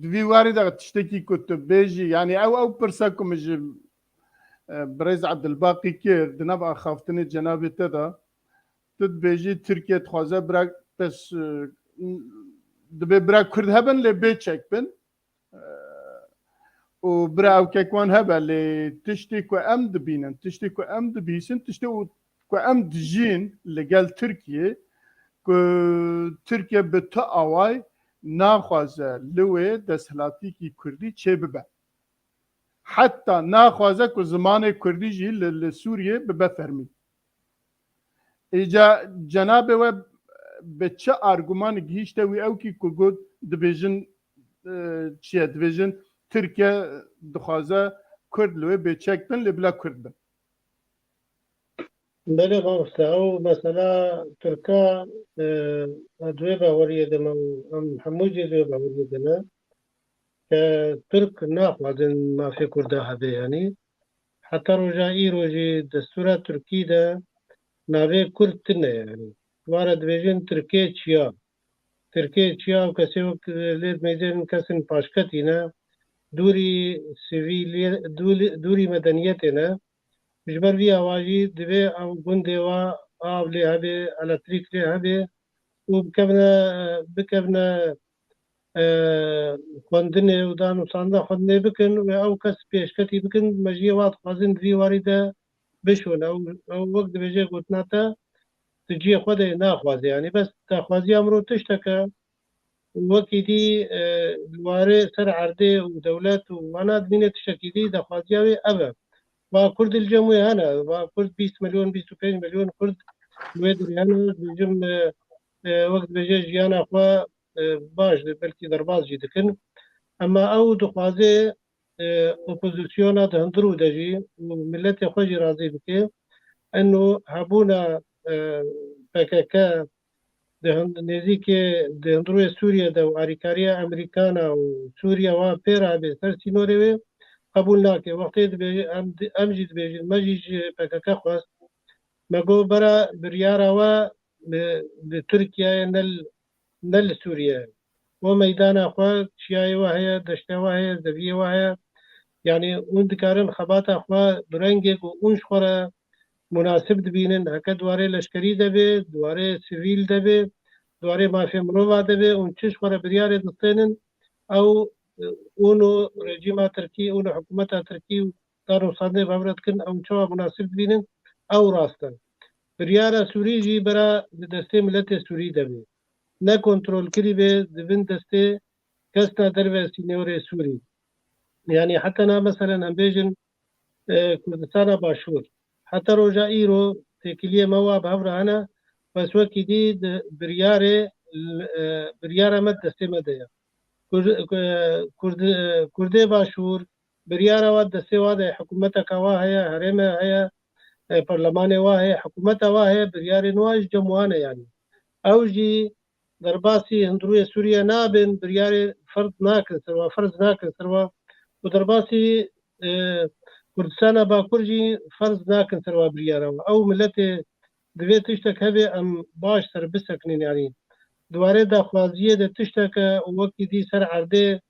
di vî warî de tiştekî ku tu bêjî, yani ew, ew pirsa ku min ji, e, birêz Ebdulbaqî kir, di nav axaftinê cenabê te de, tu dibêjî Tirkiye dixwaze bira pes, e, divê bira Kurd hebin lê bê çek bin. E, û bira ewkek wan hebe, lê tiştê ku em dibînin, tiştê ku em dibihîsin, tiştê û ku em dijîn li gel Tirkiye, ku Tirkiye bi tu away naxwaze li wê desthilatîkî Kurdî çêbibe. Heta naxwaze ku zimanê Kurdî jî li, li Sûriyê bibe fermî. Îca cenabê we bi çi argumanê gihîşte wî ewkî ku got dibêjin, e, çi ye, dibêjin Tirkiye dixwaze Kurd li wê bêçek bin, lê bila Kurd bin. Belê mamoste, ew mesela Tirka, e, di wê baweriyê de me û em hemû jî di wê baweriyê de ne. Ke Tirk naxwazin mafê Kurda hebe, yanî heta roja îro jî destûra Tirkî de navê Kurd tune, yanî ware dibêjin Tirkê çiya. Tirkê çiya û kesê wek lê dimeyzêrin kesên paşketî ne, dûrî sivîlî-, dûlî-, dûrî medeniyetê ne. Ji ber vî awa jî divê ew gundê wa av lê hebe, elektrîk lê hebe û bikevine, bikevine, e, xwendinê û danûstandina xwendinê bikin û ew kes pêşketî bikin, mejiyê wa dixwazin di vî warî de bişon. Ew, ew wek dibêje gotina te, di cihê xwe de naxwaze. Yanî bes daxwaziya miro tiştek e, wekî dî, e, li warê ser erdê û dewlet û wana dimîne tiştekî dî, daxwaziya wê ev e. Va Kurd li cem wê hene, va Kurd bîst milyon, bîst û pênc milyon Kurd li wê derê hene, dibêjim, e, e, wek dibêje jiyana xwe, e, baş, belkî derbas jî dikin. Ema ew dixwaze, e, opozisyona di hundirû de jî û miletê xwe jî razî bike. Eno hebûna, e, P K K di hin-, nêzîkê di hundirûyê Sûriye de û alîkariya Amerîkana û Sûriye wan pê re hebe ser sînorê wê qebûl nake. Wextê dibêje, em di-, em jî dibêjin, me jî ji P K K xwest. Me got bera biryara we li, li Tirkiyeyê ne li, ne li Sûriye. O meydana xwe, çiyayê we heye, deştê we heye, zeviyê we heye. Yanî hûn dikarin xebata xwe bi rengê ku hûn ji xwe re munasib dibînin, heke di warê leşkerî de be, di warê sivîl de be, di warê mafê mirova de be, hûn çi ji xwe re biryarê distênin, ew, e, hûn û rejîma tirkî, hûn û hikûmeta tirkî û danûstandinê bi hev re dikin, ew çawa munasib dibînin, ew rast e. Biryara Sûrî jî bera di destê miletê Sûrî de be. Ne kontrolkirî be, di bin destê kesna derve sînorê Sûrî. Yanî heta na meselen em bêjin, e, Kurdistana Başûr. Heta roja îro têkiliyê me wa bi hev re hene, bes wekî dî di biryarê, e, biryara me destê me de ye. Kur-, e, Kurd-, e, Kurdê Başûr, biryara wa destê wa de, hikûmeteka wa heye, herême heye, e, parlemanê wa heye, hikûmeta wa heye, biryarên wa ji cem wan e yanî. Ew jî derbasî hundirûyê Sûriye nabin, biryarê ferz nakin ser wa, ferz nakin ser wa û derbasî, e, Kurdistana Bakur jî ferz nakin ser wa biryara wa. Ew miletê divê tiştek hebe em baş ser bisekinin yanî. Di warê daxwaziyê de tiştek e û wekî dî ser erdê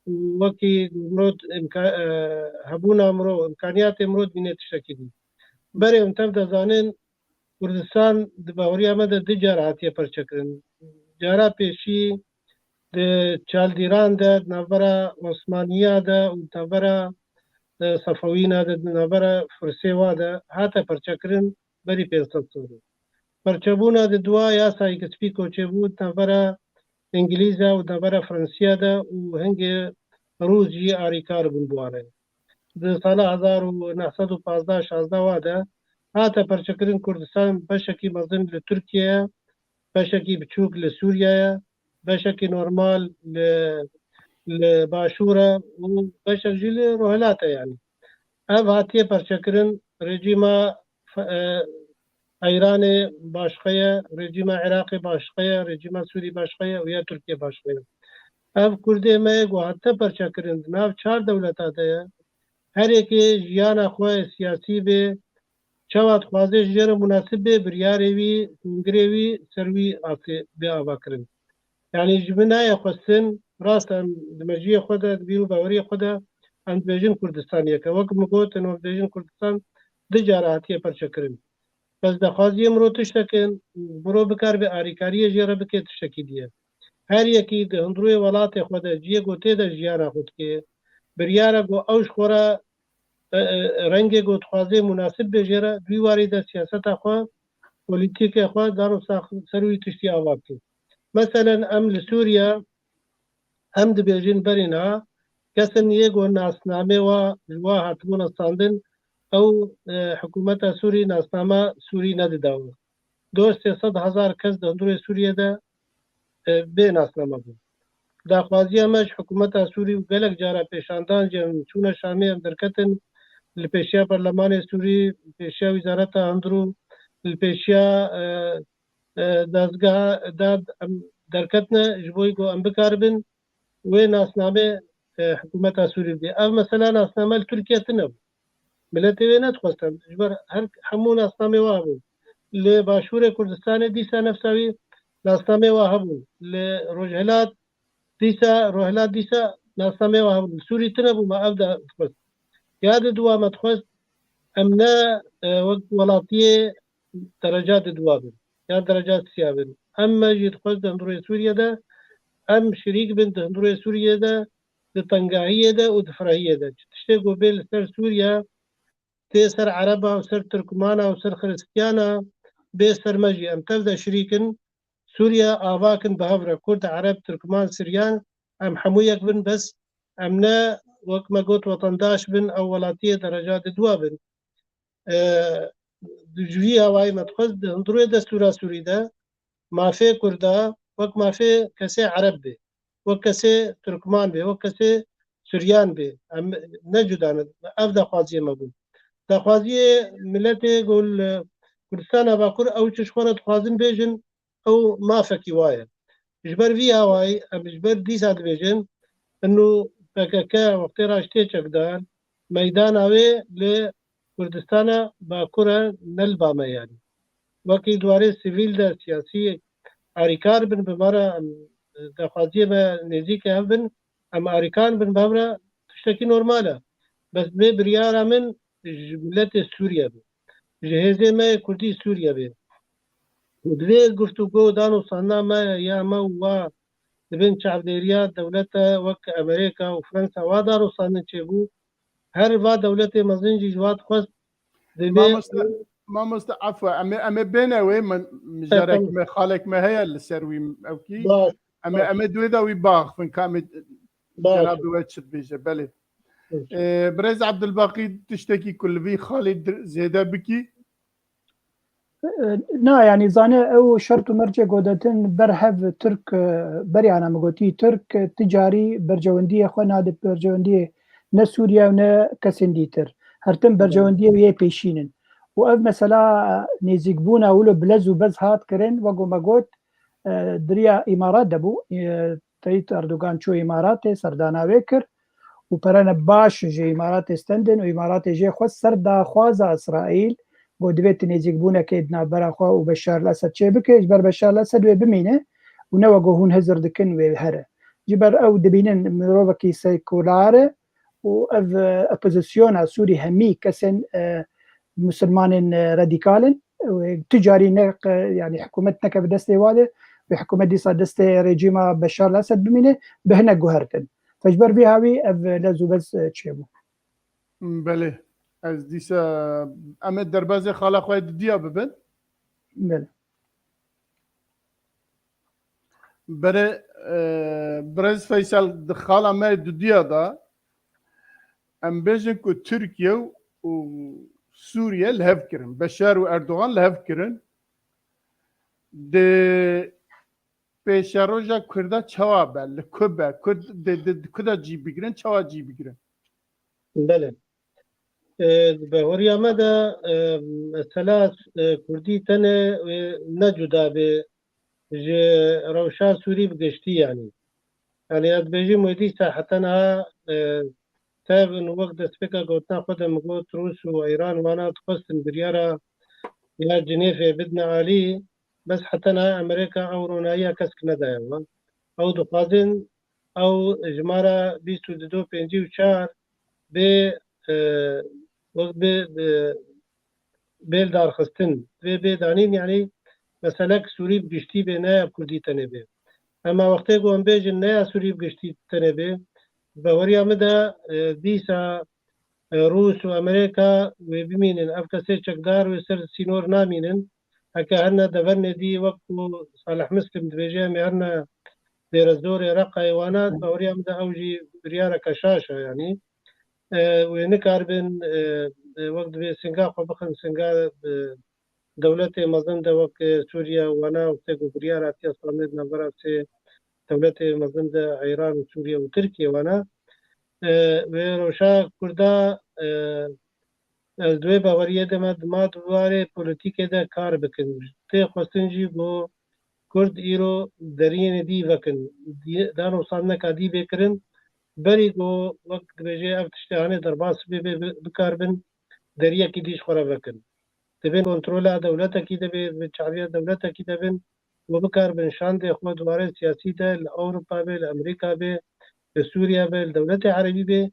û wekî mirov imka-, e, hebûna mirov, imkaniyatê mirov dibîne tiştekî dî. Berê em tev de zanin, Kurdistan di baweriya me de du cara hatiye perçekirin. Cara pêşî di Çaldîran de, di navbera Osmaniya de û di navbera, e, Sefewîna de, di navbera Firsê wa de hate perçekirin berî pênc sed salî. Perçebûna di dua yasayê Gispî koçê bû, di navbera Îngilîza û di navbera Fransiya de û hingê Rûs jî arîkar bûn bi wan re. Di sala hezar û neh sed û pazdeh şazdeh wa de hate perçekirin Kurdistan, beşekî mezin li Tirkiye ye, beşekî biçûk li Sûriye ye, beşekî normal li, li Başûr e û beşek jî li Rohilat e yanî. Ev hatiye perçekirin, rejîma, e, Îranê başqe ye, rejîma Iraqê başqe ye, rejîma Sûrî başqe ye û ya Tirkiye başqe ye. Ev Kurdê me ye ku hate perçekirin di nav çar dewleta de ye. Her yekê jiyana xwe siyasî bê, çawa dixwaze ji jê re munasib bê, biryarê wî, kongirê wî ser wî asê bê avakirin. Yanî ji min nayê xwestin, rast em di mejiyê xwe de, di bîr û baweriyê xwe de em dibêjin Kurdistan yek e. Wek min got, em dibêjin Kurdistan du cara hatiye perçekirin. Bes daxwaziyê mirov tiştek in, mirov bikaribe arîkariyê jê re bike tiştekî diye. Her yekî di hundirûyê welatê xwe de, ciyê ku tê de jiyana xwe dike, biryara ku ew ji xwe re, e, e, rengê ku dixwaze munasib be jê re, di wî warî de siyaseta xwe, polîtîkê xwe, dano sax-, ser wî tiştî ava bike. Meselen em li Sûriye, em dibêjin berî niha, kesên yê ku nasnamê wa ji wa hatibûna standin, ew, e, hikûmeta Sûrî nasnama Sûrî nedida wan. Doh sê sed hezar kes di hundirê Sûriye de, e, bê nasname bûn. Daxwaziya me ji hikûmeta Sûrî û gelek cara pêşandan jî em çûne Şamê, em derketin, li pêşiya Parlemanê Sûrî, li pêşiya Wizareta Hundirû, li pêşiya, e, e, dezgeha dad em derketine ji bo ku em bikaribin wê nasnamê, e, hikûmeta Sûrî bidê. Ev mesela nasname li Tirkiye tune bû. Miletê wê nedixwestin. Ji ber her hemû nasnamê wa hebûn. Li Başûrê Kurdistanê dîsa nefsa wî nasnamê wa hebûn. Li Rojhilat dîsa, Rojhilat dîsa nasnamê wa hebûn. Li Sûrî tune bû, ma ev de dixwest. Ya di dua me dixwest, em ne, e, wek welatiyê dereca di dua bin. Yan dereca siya bin. Em me jî dixwest di hundirê Sûriye de, em şirîk bin di hundirê Sûriye de, di tengahiyê de û di firehiyê de. Çi tiştê ku bê li ser Sûriye, tê ser Ereba û ser Tirkmana û ser Xiristiyana, bê ser me jî. Em tev de şirîk in. Sûriye avak in bi hev re. Kurd, Ereb, Tirkman, Siryan, em hemû yek bin, bes em ne, wek me got, wetendaş bin, ew welatiyê dereca di dua bin. E, ji vî hawayê me dixwest di hundirê destûra Sûrî de mafê Kurda wek mafê kesê Ereb bê, wek kesê Tirkman bê, wek kesê Suryan bê. Em ne cuda ne. Ev daxwaziyê me bû. Daxwaziyê miletê ku li Kurdistana Bakur ew çi ji xwe re dixwazin bêjin, ew mafekî wa ye. Ji ber vî awayî em ji ber dîsa dibêjin, inu P K K wextê raştê çekdar meydana wê li Kurdistana Bakur e, ne li ba me yanî. Wekî di warê sivîl de siyasî arîkar bin bi me re, em daxwaziyê me nêzîkê hev bin, em arîkan bin bi hev re tiştekî normal e. Bes vê biryara min ji miletê Sûriye be. Ji hêzê me yê Kurdî Sûriye be. Û divê guftûgo danûstandina me ya me û wa di bin çavdêriya dewlete wek Amerîka û Fransa wa danûstandin çêbû, her va dewletê mezin jî ji wa dixwest divê Mamoste, mamoste, afwe, em ê, em ê bêne wê, min, mijarek me, xalek me heye li ser wî, ewkî. Baş, Em ê, baş. Em ê di wê de wî biaxivin, ka em ê Baş. cenabê we çi dibêje, belê. Baş. Ee, birêz Abdulbaqî, tiştekî ku li vî xalê dir-, zêde bikî? Na, yanî zane ew şert û mercê godetin ber hev Tirk, e, berî ana min gotî, Tirk, e, ti carî bercewendiyê xwe nade bercewendiyê ne Sûriye û ne kesên dîtir. Her tim Belê. bercewendiyê wê yê pêşîn in. Û ev mesela nêzîkbûna wilo bi lez û bez hat kirin, wek ku me got, e, di riya Îmarat de bû. E, Tayyip Erdogan çû Îmaratê, serdana wê kir û perene baş ji Îmaratê stendin û Îmaratê jê xwest ser daxwaza Îsraîl, got divê tu nêzîkbûnekê di navbera xwe û Beşar el Esed çêbike, ji ber Beşar el Esed wê bimîne û ne wek ku hûn hizir dikin wê here. Ji ber ew dibînin mirovekî sekular e û ev, e, opozisyona Sûrî hemî kesên, e, misilmanên, e, radîkal in. Wê tu carî ne, yanî hikûmet nekeve destê wa de, wê hikûmet dîsa destê rejîma Beşar el Esed bimîne, bi hinek guhertin. Fe ji ber vî hawî ev lez û bez, e, çêbû. Belê. Ez dîsa em ê derbazê xala xwe dudiya bibin. Belê. Berê, e, birêz Feysel, di xala me dudiya de em bêjin ku Tirkiye û Sûriye li hev kirin. Beşar û Erdogan li hev kirin. Di pêşeroja Kurda çawa be? Li ku be? Kurd di, di, di ku de cî bigirin? Çawa cî bigirin? Belê. E, di baweriya me de, e, mesela, e, Kurdî tenê, e, ne cuda be ji rewşa Sûrî bi giştî, yanî. Yanî ez dibêjim wê dîsa heta niha, e, tev in wek destpêka gotina xwe de min got Rûs û Îran wana dixwestin biryara ya Cinêfê bidine alî, bes heta niha Amerîka ew ronahiya kesk nedaye wan. Ew dixwazin ew jimara bîst û du, pêncî û çar bê, e, wek bê, bê, bê li darxistin, bê, bê danîn, yanî meselek Sûrî bi giştî bê, ne ya Kurdî tenê bê. Ema wextê ku em bêjin ne ya Sûrî bi giştî tenê bê, baweriya min de, e, dîsa, e, Rûs û Amerîka wê bimînin. Ev kesê çekdar wê ser sînor namînin. Heke herine devernê dî, wek ku Salih Muslim dibêje, em ê herine Dêrezorê, Reqayê, wana, baweriya min de ew jî biryareke şaş e, yanî. E, wê nikaribin, e, e, wek divê singa xwe bixin, singa, e, dewletê mezin de wek, e, Sûriye wana, wextê ku biryar hatiye standê di navbera sê dewletê mezin de, Îran û Sûriye û Tirkiye wana. E, wê rewşa Kurda, e, ez di wê baweriyê de me, di ma di warê polîtîkê de kar bikin. Tê xwestin jî ku Kurd îro deriyên dî vekin. Dî-, danûstandineka dî bê kirin. Berî ku wek dibêje ev tiştê hanê derbas bê, bê, bê, bikaribin deriyekî dî ji xwe re vekin. Di bin kontrola dewletekî de bê, bi çaviya dewletekî de bin û bikaribin şandê xwe di warê siyasî de li Ewropa bê, li Amerîka bê, li Sûriye bê, li dewletê erebî bê,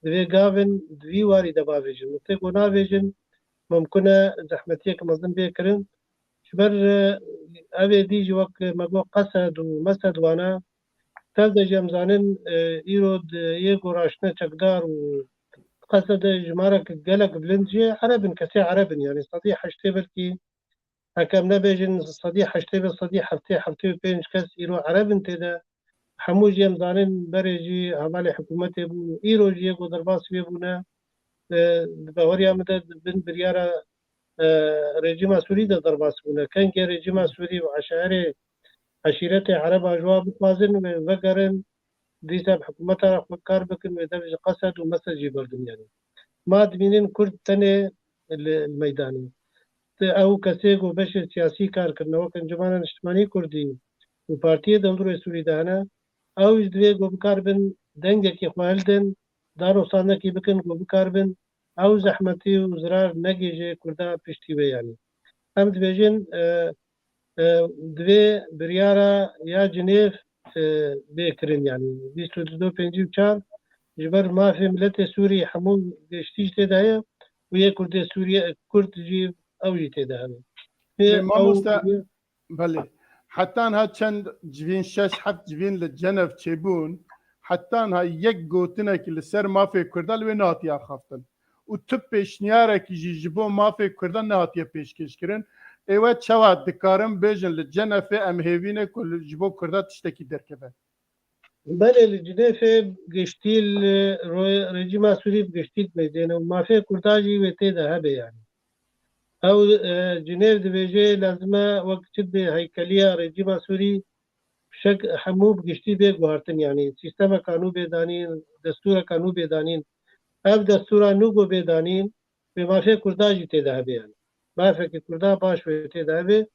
divê gavin di vî warî de bavêjin. Wextê ku navêjin, mimkun e zehmetiyek mezin bê kirin. Ji ber, e, ev ê dî jî wek me got Qesed û Mesed wana, tev de jî em zanin, e, îro di yê ku raştine çekdar û Qesed de jimarek gelek bilind jê Ereb in, kesê Ereb in, yanî sedî heştê belkî Heke em nebêjin sedî heştê ve sedî heftê, heftê û pênc kes îro Ereb in tê de. Hemû jî em zanin berê jî hevalê hikûmetê bûn û îro jî yê ku derbasî wê bûne, e, di bahoriya min de di bin biryara, e, rejîma Sûrî de derbas bûne. Kengê rejîma Sûrî û eşairê, eşîretê Ereba ji wan bixwazin wê vegerin, dîsa bi hikûmeta re xwe kar bikin, wê dev ji Qesed û Mesed jî berdin yanî. Ma dibînin Kurd tenê li, li meydanê. Ti ew kesê ku beşê siyasî kar kirine, wek Encûmena Niştimanî Kurdî û partiyê di hundirê Sûrî de hene, ew ji divê ku bikaribin dengekî xwe hildin, danûstandekî bikin ku bikaribin ew zehmetî û zirar negihêje Kurda piştî wê yanî. Em dibêjin, e, e, divê biryara ya Cinêv, e, bê kirin, yanî bîst û du pêncî û çar ji ber mafê miletê Sûrî hemû giştî jî tê de heye û yê Kurdê Sûriye, Kurd jî ew jî tê de hene. Lê Ê, ew mamoste, belê. Heta niha çend civîn, şeş heft civîn li Cenev çêbûn, heta niha yek gotinek li ser mafê Kurda li wê nehatiye axaftin. Û tu pêşniyarekî jî ji bo mafê Kurda nehatiye pêşkêşkirin. Ê we çawa dikarin bêjin li Cenefê em hêvî ne ku li, ji bo Kurda tiştekî derkeve? Belê, li Cinêfê giştî li ro-, rejîma Sûrî bi giştî dimeyzêne û mafê Kurda jî wê tê de hebe yanî. Ew, e, Cinêv dibêje lazim e wek çi dibê heykeliya rejîma Sûrî şek hemû bi giştî bê guhartin, yanî sîstemeka nû bê danîn, destûreka nû bê danîn. Ev destûra nû ku bê danîn, wê mafê Kurda jî tê de hebe yanî. Mafekî Kurda baş wê tê de hebe.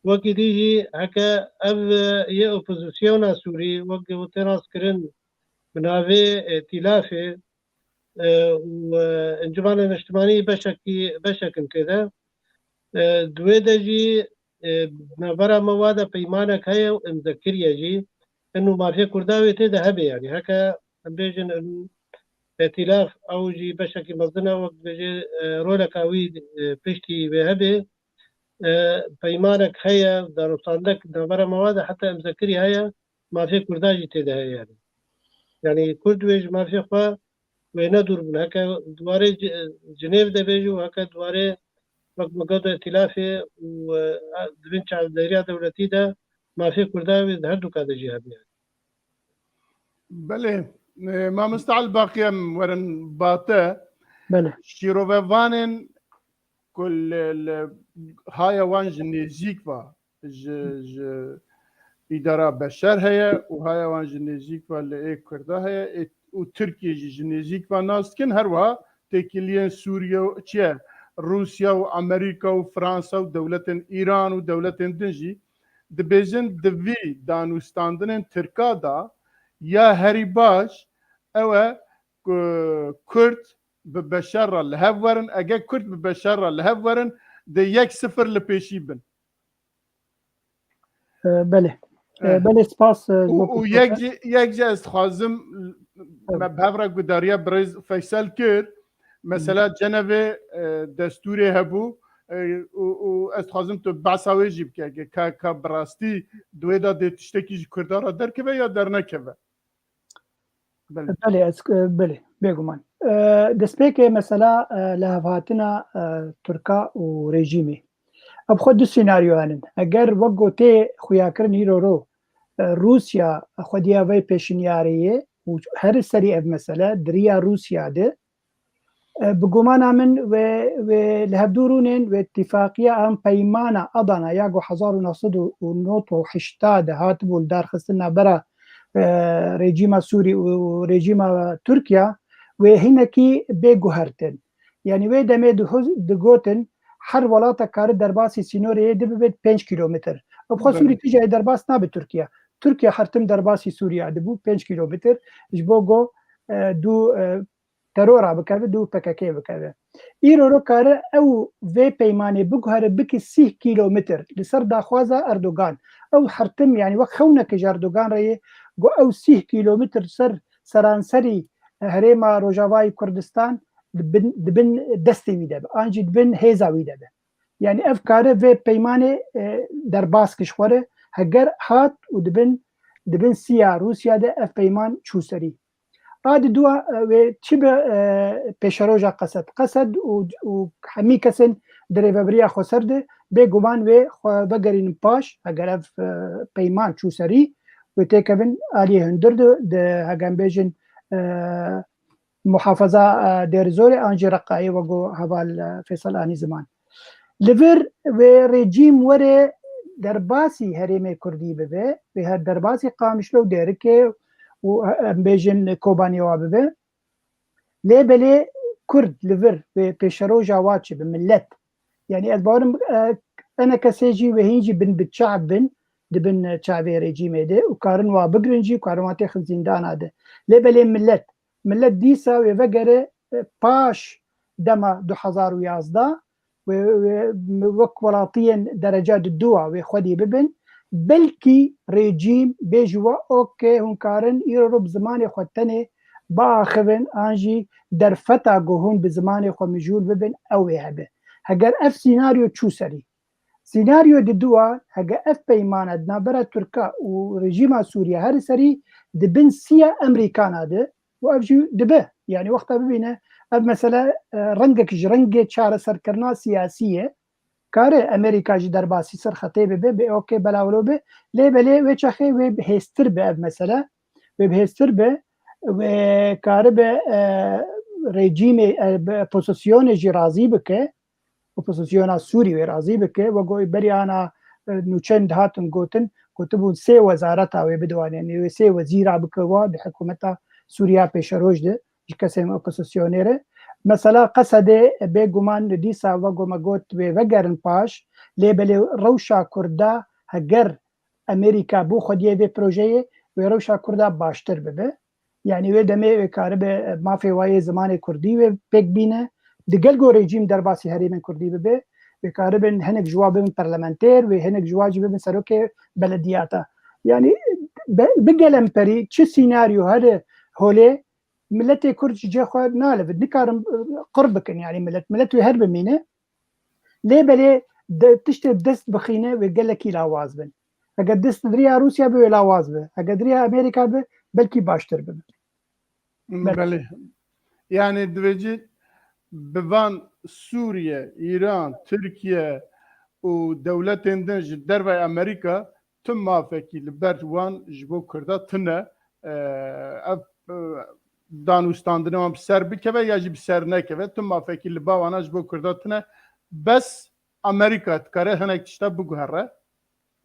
Wekî dî jî heke ev, e, yê opozisyona Sûrî wek ku tê rastkirin bi navê, e, Tîlafê, e, û, e, Encûmena Niştimanî beşekî, beşek in tê de. E, di wê de jî, e, navbera me wa de peymanek heye û imzekiriye jî. Ino mafê Kurda wê tê de hebe yanî. Heke em bêjin ino Îtîlaf, ew jî beşekî mezin e, wek dibêje, e, roleka wî, e, piştî wê hebe. E, peymanek heye, danûstandek navbera me wa de heta imzekirî heye, mafê Kurda jî tê de heye yanî. Yanî Kurd wê ji mafê xwe wê ne dûr bûn. Heke di warê Ci-, Cinêv de bêje û heke di warê wek me got Îtîlafê û, e, di bin çavdêriya dewletî de mafê Kurda wê di her du ka de jî hebe yanî. Belê, e, mamoste Elbaqî, em werin ba te. Belê. Şîrovevanên ku li, li haya wan ji nêzîk ve ji, ji îdara Beşer heye û haya wan ji nêzîk ve li ê Kurda heye, ê, û Tirkiye jî ji nêzîk ve nas dikin, her wiha têkiliyên Sûriye û çi ye, Rûsya û Amerîka û Fransa û dewletên Îran û dewletên din jî dibêjin di vî danûstandinên Tirka de ya herî baş ew e ku Kurd bi Beşer re li hev werin. Eger Kurd bi Beşer re li hev werin, dê yek sifir li pêşî bin. E, belê. E, Eh. Belê, spas, e, ji Û, bo û pirsoka. Yek jî, yek jî ez dixwazim, Tabii. Me bi hev re gudariya birêz Feysel kir. Mesela Hı. Cenevê, e, destûrê hebû, e, û, û ez dixwazim tu behsa wê jî bike, ke ka, ka bi rastî di wê de dê tiştekî ji Kurda re derkeve ya dernekeve. Belê. Belê, ez, e, belê, bêguman. E, destpêkê mesela, e, lihevhatina, e, Tirka û rejîmê. Ev xwe du senaryo henin. Eger wek gotê xuyakirin îro ro, e, Rûsya xwediya vê pêşinyarê ye û her serî ev mesele di riya Rûsya de, e, bi gumana min wê, wê li hevdû rûnên wê îtîfaqiya an peymana Adana ya ku hezar û neh sed û nod û heştê de hatibû li darxistin navbera, e, rejîma Sûrî û rejîma Tirkiya wê hinekî bê guhertin. Yanî wê demê dihu-, digotin her welatek kare derbasî sînorê yê di bibe pênc kîlometr. Ev xwe Sûrî Belê. Tijayê derbas nabe Tirkiye. Tirkiye her tim derbasî Sûriye dibû pênc kîlometr. Ji bo go, e, du, e, terora bikeve, du P K K bikeve. Îro ro kare ew vê peymanê biguhere bike sîh kîlometr li ser daxwaza Erdogan. Ew her tim, yanî wek xewneke ji Erdogan re ye, go ew sîh kîlometr ser seranserî herêma Rojavayê Kurdistan di bin, di bin destê wî de be, an jî di bin hêza wî de be. Yanî ev kare vê peymanê, e, derbas kir ji xwe re, heger hat û di bin, di bin siya Rûsya de ev peyman çû serî. A di dua, e, wê çi be, e, pêşeroja Qesed? Qesed û, û hemî kesên di rêvebiriya xweser de bêguman wê xwe vegerînin paş, heger ev, e, peyman çû serî, wê têkevin aliyê hundir di, di, heger em bêjin, e, muhafaza, e, Dêrizorê an jî Reqayê, wego heval, e, Fêsal anî ziman. Li vir wê rejîm were derbasî herêmê Kurdî bibe, wê her derbasî Qamişlo û Dêrikê û, e, em bêjin Kobanê wa bibe. Lê belê Kurd li vir wê pêşeroja wa çi bi millet. Yani ez bawerim, e, enekesê jî wê hîn jî bin bi çav bin, di bin çavê rejîmê de û karin wa bigrin jî, karin wa têxin zîndana de. Lê belê millet, millet dîsa wê vegere, e, paş dema du hezar û yazdeh wê, wê wek welatiyên dereca di dua wê xwedî bibin. Belkî rejîm bêji we, okê, hûn karin îro ro bi zimanê xwe tenê biaxivin an jî derfeta ku hûn bi zimanê xwe mijûl bibin, ew ê hebe. Heger ev sînaryo çû serî, sînaryo di dua, hege ev peymana di navbera Tirka û rejîma Sûriye her serî di bin siya Emerîkana de û ev jî dibe. Yani wexta bibîne ev mesele, e, rengek ji rengê çareserkirina siyasî ye. Kare Amerîka jî derbasî ser xetê bibe, bê okê bela wilo be, lê belê wê çaxê wê bihêztir be ev mesele, wê bihêztir be, wê karibe, e, rejîmê, e, bi opozisyonê jî razî bike, opozisyona Sûrî wê razî bike, wego berî ana, e, nûçeyên dihatin gotin, gotibûn sê wezareta wê bidiwane, yanî wê sê wezîra bike wa di hikûmeta Sûriya pêşeroj de, ji kesên opozisyonê re. Mesela Qesedê bêguman dîsa wego me got wê vegerin paş, lê belê rewşa Kurda heger Amerîka bo xwediyê vê projeyê, wê rewşa Kurda baştir bibe. Yani wê demê wê karibe mafê wayê zimanê Kurdî wê pêk bîne. Digel ku rejîm derbasî herêmên Kurdî bibe, wê karibin hinek ji wa bibin parlamenter, wê hinek ji wa jî bibin serokê belediyata. Yani be-, bi gelemperî çi sînaryo here holê, miletê Kurd ji cê xwe nalivin. Nikarin, e, qir bikin, yani milet. Milet wê her bimîne. Lê belê de, tiştê dest bixîne wê gelekî lawaz bin. Eger dest di riya Rûsya be wê lawaz be. Eger di riya Amerîka be, belkî baştir bibe. Belê. Belê. Yani divêjî bi van Sûriye, Îran, Tirkiye û dewletên din ji derveyê Amerîka tu mafekî li ber wan ji bo Kurda tune, e, ev, e, danûstandinê wan bi ser bikeve ya jî bi ser nekeve, tu mafekî li ba wana ji bo Kurda tune. Bes Amerîka dikare hinek tişta biguhere.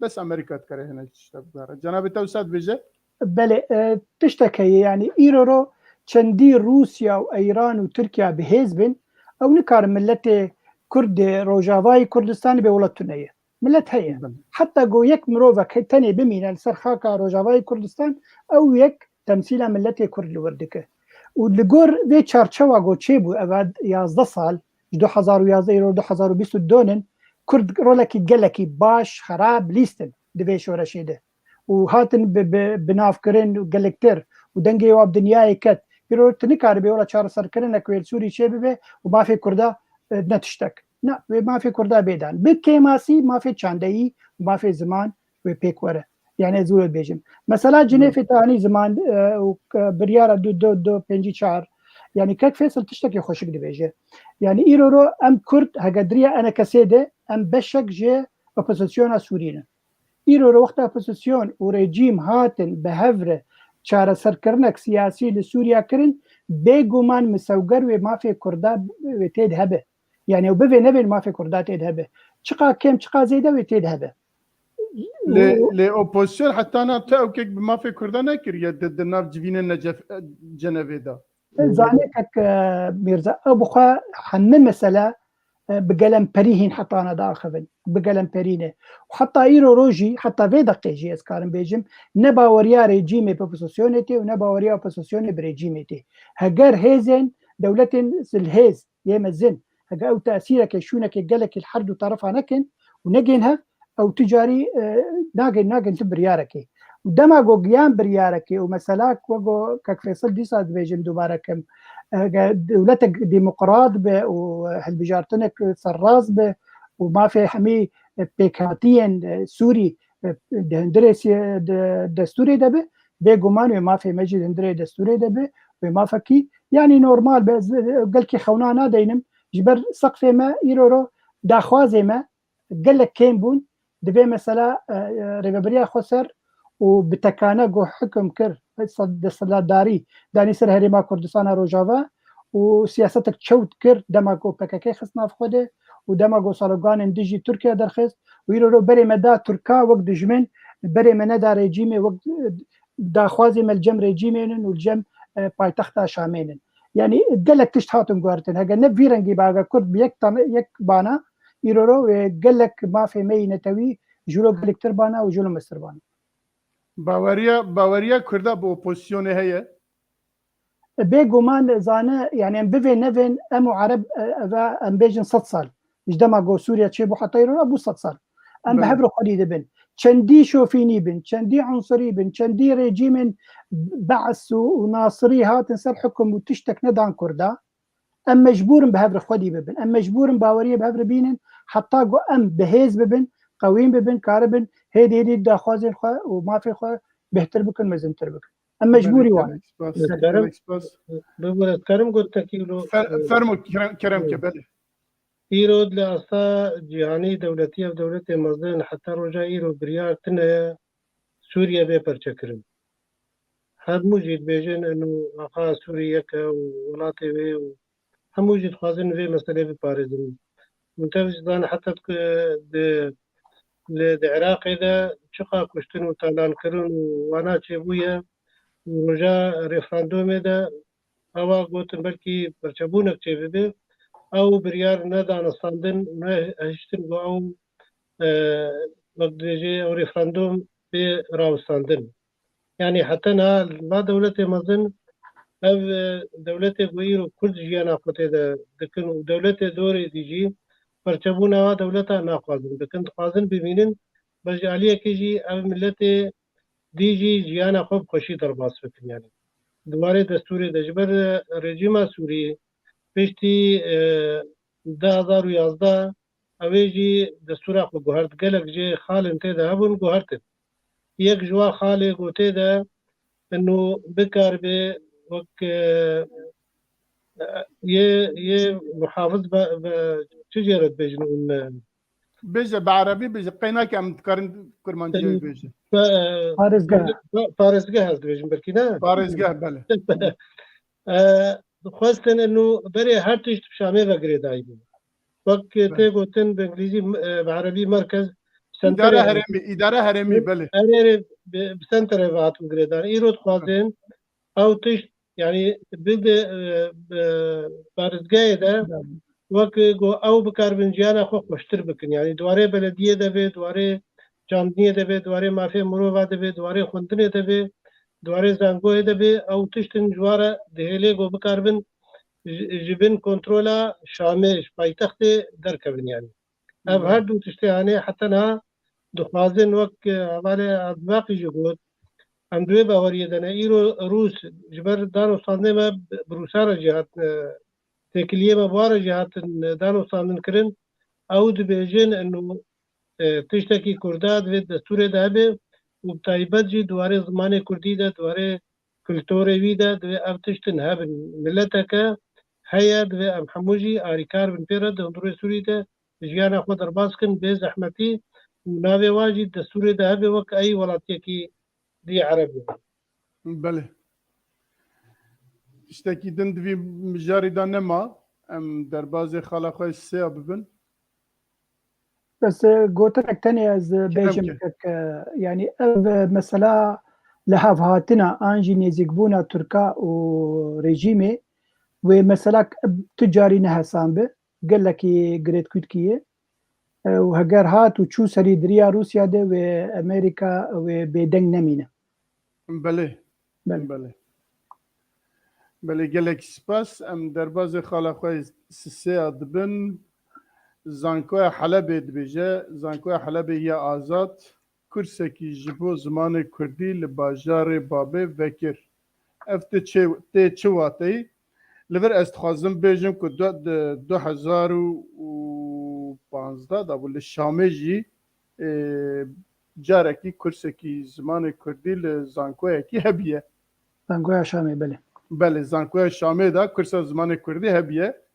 Bes Amerîka dikare hinek tişta biguhere. Cenabê te wisa dibêje? Belê, e, tiştek heye, yani îro ro çendî Rûsya û Îran û Tirkiya bi hêz bin, ew nikarin miletê Kurd ê Rojavayê Kurdistanê bê wela tune ye. Milet heye. Belê. Heta ku yek mirovek he-, tenê bimîne li ser xaka Rojavayê Kurdistan, ew yek temsîla miletê Kurd li wir dike. Û li gor vê çarçewa ku çêbû, eva yazdeh sal, ji du hezar û yazdeh îro du hezar û bîst û du nin, Kurd rolekî gelekî baş, xerab, lîstin di vê şoreşê de. Û hatin bi, bi, binavkirin û gelektir û dengê wa bi dinyayê ket. Îro tu nikaribê wela çareserkirinek wê li Sûrî çêbibe û mafê Kurda, e, ne tiştek. Na, wê mafê Kurda bê dan. Bi kêmasî mafê çandeyî û mafê ziman wê pêk were. Yani ez wilo dibêjim. Mesela Cinêfê te anî ziman, e, û, e, biryara du du du pêncî çar. Yani Kek Fêsal tiştekî xweşik dibêje. Yani îro ro em Kurd hege diriya enekesê de em beşek ji opozisyona Sûrî ne. Îro ro wexta opozisyon û rejîm hatin bi hev re çareserkirinek siyasî li Sûriya kirin, bêguman misewger wê mafê Kurda wê tê de hebe. Yani ew bivê nevê mafê Kurda tê de hebe. Çiqa kêm, çiqa zêde wê tê de hebe. Lê, lê opozisyon heta na tu ew kek bi mafê Kurda nekiriye di, di nav civînê Necef, Cenevê de. Zanê kek, e, Mîrza, ew bi xwe hemî mesele, e, bi gelemperî hîn heta na diaxivin. Bi gelemperî ne. Û heta îro rojî, heta vê deqê jî ez karim bêjim, ne baweriya rejîmê bi opozisyonê tê û ne baweriya opozisyonê bi rejîmê tê. Heger hêzên dewletên zilhêz yê mezin, hege ew tesîrekê şûnekê gelekî li her du terefa nekin û negên hev, ew tu carî, e, nagên, nagên tu biryarekê. Û dema ku giyan biryarekê û mesela wego Kek Fêsal dîsa dibêjim dubare kim, e, ge-, dewletek demokrat be û hilbijartinek serrast be û mafê hemî, e, pêkhatiyên, e, Sûrî, e, di hundirê si-, di destûrê de be, bêguman wê mafê me jî di hundirê destûrê de be, wê mafekî, yanî normal be, ez, e, gelkî xewna nadeynim, ji ber seqfê me îro ro daxwazê me, gelek kêm bûn. Divê mesela, e, e, rêveberiya xweser û bi tekane ku hikim kir, desthilatdarî danî ser Herêma Kurdistana Rojava û siyasetek çewt kir dema ku P K K xist nav xwe de û dema ku saloganên dijî Tirkiye derxist û îro ro berê me da Tirka wek dijmin, berê me neda rejîmê wek, e, daxwazê me li cem rejîmê nin û li cem, e, paytexta Şamê nin. Yanî gelek tişt hatin guhertin. Hege ne vî rengî be, hege Kurd bi yek tane, yek bana, îro ro, e, gelek mafê me yî netewî ji lo gelektir bana û ji lo mestir bana. Baweriya, baweriya Kurda bi opozisyonê heye? Bêguman zane, yani em bivên nevên, em û Ereb, e, eve em bêjin sed sal. Ji dema ku Sûriye çêbû heta îro re bû sed sal. Em bi Belê. hev re xwedî dibin. Çendî şofînî bin, çendî unsurî bin, çendî rejîmên Be's û, û Nasirî hatin ser hukum û tiştek nedan Kurda. Em mecbûr in bi hev re xwedî bibin. Em mecbûr in baweriyê bi hev re bînin. Heta ku em bi hêz bibin, qewîn bibin, karibin hêdî hêdî daxwazên xwe û mafê xwe bêhtir bikin, mezintir bikin. Em mecbûrî wan. Gelek spas. Gelek spas. Bibûr, ez karim gotekî lo, Fer-, e, fermo, kerem, kerem ke, belê. Îro li asta cîhanî dewletî ev dewletê mezin heta roja îro biryar tine Sûriye bê perçekirin. Hemû jî dibêjin eno axa Sûrî yek e û welatê wê û hemû jî dixwazin vê meselê biparêzin. Hûn tev jî zanin heta di, di, li, di Iraqê de çiqa kuştin û talankirin û wana çêbûye û roja referandumê de ewa gotin belkî perçebûnek çêbibe. Ew biryar ne danistandin û ne hiştin ku ew, e, wek dibêje ew referandum bê rawistandin. Yanî heta niha va dewletê mezin ev, e, dewletê ku îro Kurd jiyana xwe tê de dikin û dewletê dorê dî jî perçebûna va dewleta naxwazin bikin, dixwazin bimînin, bes ji aliyekê jî ev miletê dî jî jiyana xwe bi xweşî derbas bikin. Yanî di warê destûrê de ji ber, e, rejîma Sûrî piştî, e, du hezar û yazdeh ew ê jî destûra xwe guhert. Gelek jê xalên tê de hebûn, guhertin. Yek ji wan xalê ku tê de eno bikaribe wek, e, e, yê, yê muhafiz be, be, çi jê re dibêjin hûn, e? Bêje bi erebî, bêje, qey nake em dikarin kurmancî bêjin. Be, e, Parêzgeh. Be, parêzgeh ez dibêjim belkî, ne? Parêzgeh, belê. E, dixwestin eno berê her tişt bi Şamê ve girêdayî bû. Wek tê gotin bi îngilîzî, e, bi erebî merkez, Îdare senterê herêmî, îdare herêmî, belê. Erê, erê, bi, bi senterê ve hatin girêdan. Îro dixwazin ew tişt, yanî bi, bi, e, bi parêzgehê de wek ku ew bikaribin jiyana xwe xweştir bikin. Yanî di warê belediyê de be, di warê çandiniyê de be, di warê mafê mirova de be, di warê xwendinê de be, di warê zangoyê de be, ew tiştin ji wan re dihêlê ku bikaribin ji, ji bin kontrola Şamê, ji paytextê derkevin yanî. Ev her du tiştê hane heta niha dixwazin wek, e, hevalê Abdulbaqî jî got, em di wê baweriyê de ne. Îro Rûs ji ber danûstandinê me bi, bi Rûsan re jî hatine, têkiliyê me bi wan re jî hatin, e, danûstandin kirin. Ew dibêjin eno, e, tiştekî Kurda divê destûrê de hebe û bi taybet jî di warê zimanê Kurdî de, di warê kulturê wî de divê ev tiştin hebin. Mileteke heye, divê em hemû jî arîkar bin pê re di hundirê Sûrî de jiyana xwe derbas kin bê zehmetî û navê wan jî destûrê de hebe wek ey welatiyekî dî Ereb ye. Belê. Tiştekî din di vî mijarî de nema. Em derbazê xala xwe sêya bibin. Bes, e, gotinek tenê ez, e, Kerem bêjim ke. Kek, e, yanî ev, e, mesela li hevhatina an jî nêzîkbûna Tirka û rejîmê wê mesela k-, tu carî nehesan bi, gelekî girêdkûtkî ye. E, û heger hat û çû serî diriya Rûsya de wê Amerîka wê bêdeng nemîne. Belê. Belê. Belê. Belê, gelek spas. Em derbazê xala xwe sisêya dibin. Zankoya Helebê dibêje, Zankoya Helebê ya azad kursekî ji bo zimanê kurdî li bajarê Babê vekir. Ev tê çi, tê çi wateyî? Li vir ez dixwazim bêjim ku du, di du hezar û panzdeh de bû li Şamê jî, e, carekî kursekî zimanê kurdî li zankoyekî hebiye. Zankoya Şamê, belê. Belê, zankoya Şamê de kursa zimanê kurdî hebiye.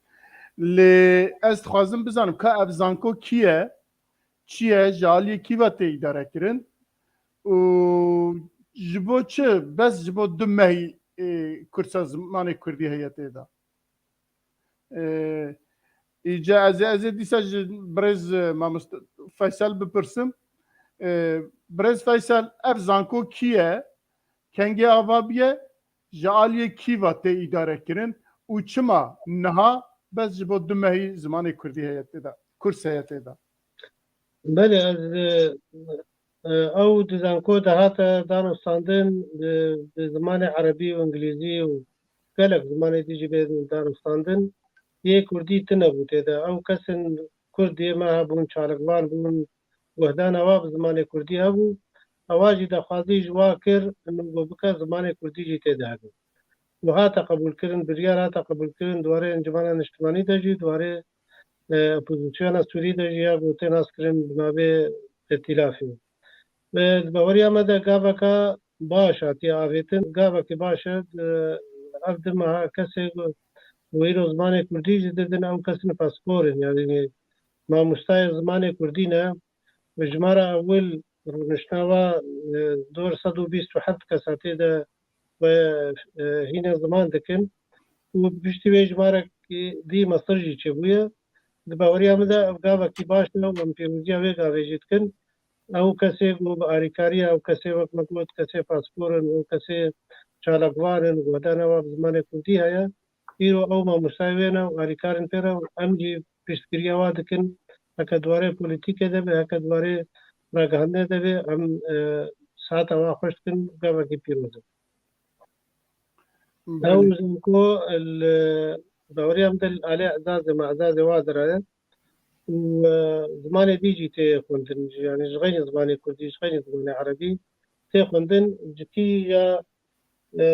Lê ez dixwazim bizanim ka ev zanko kî ye? çi ye, ji aliyê kî ve tê îdarekirin û ji bo çi bes ji bo du mehî, e, kursa zimanê kurdî heye tê de? E, îca ez ê, ez ê dîsa ji birêz, e, mamoste Feysel bipirsim. E, birêz Feysel, ev zanko kî ye? Kengê ava bûye, ji aliyê kî ve tê îdarekirin û çima niha bes ji bo du mehî zimanê kurdî heye tê de, kurs heye tê de? Belê, ez, e, e, ew di zanko de hate danûstandin, bi, bi zimanê erebî û îngilîzî û gelek zimanê dî jî bê danûstandin. Yê kurdî tune bû tê de. Ew kesên kurd yê me hebûn, çalakvan bûn, guhdana wa bi zimanê kurdî hebû. Ewa jî daxwazî ji wa kir, min got bike zimanê kurdî jî tê de hebe. Û hate qebûlkirin, biryar hate qebûlkirin, di warê encûmena niştimanî de jî, di warê, e, opozisyona Sûrî de jî ya ku tê naskirin bi navê Îtîlafê. E, di baweriya me de gaveka baş hatiye avêtin. Gavekî baş e, e, ev du meha kesê ku îro zimanê kurdî jî didin, ew kesin paspor in. Yanî mamostayê zimanê kurdî ne. Ji me re ewil rûniştna wa, e, dor sed û bîst û heft kes hatê de we, e, hîne ziman dikin û piştî wê ji me re dî mesaj jî çêbûye. Di baweriya min de ev gavekî baş e û em pêroziya wê gavê jî dikin. Ew kesê ku bi alîkarî ye, ew kesê wek me got, kesê paspor in, ew kesê çalakvan in, guhdana wa bi zimanê kurdî heye. Îro ew mamostayê wê ne û alîkar in pê re û em jî piştgiriya wa dikin. Heke di warê polîtîkê de be, heke di warê ragihandinê de be, em, e, saeta wa xweş dikin, gavekî pîroz e. Ew Belê. Zanko li baweriya min de li alê Ezazê me, Ezazê wa diraye û, e, zimanê dî jî tê xwendin, yanî ji xeynî zimanê kurdî, ji xeynî zimanê erebî tê xwendin, cikî ya, e,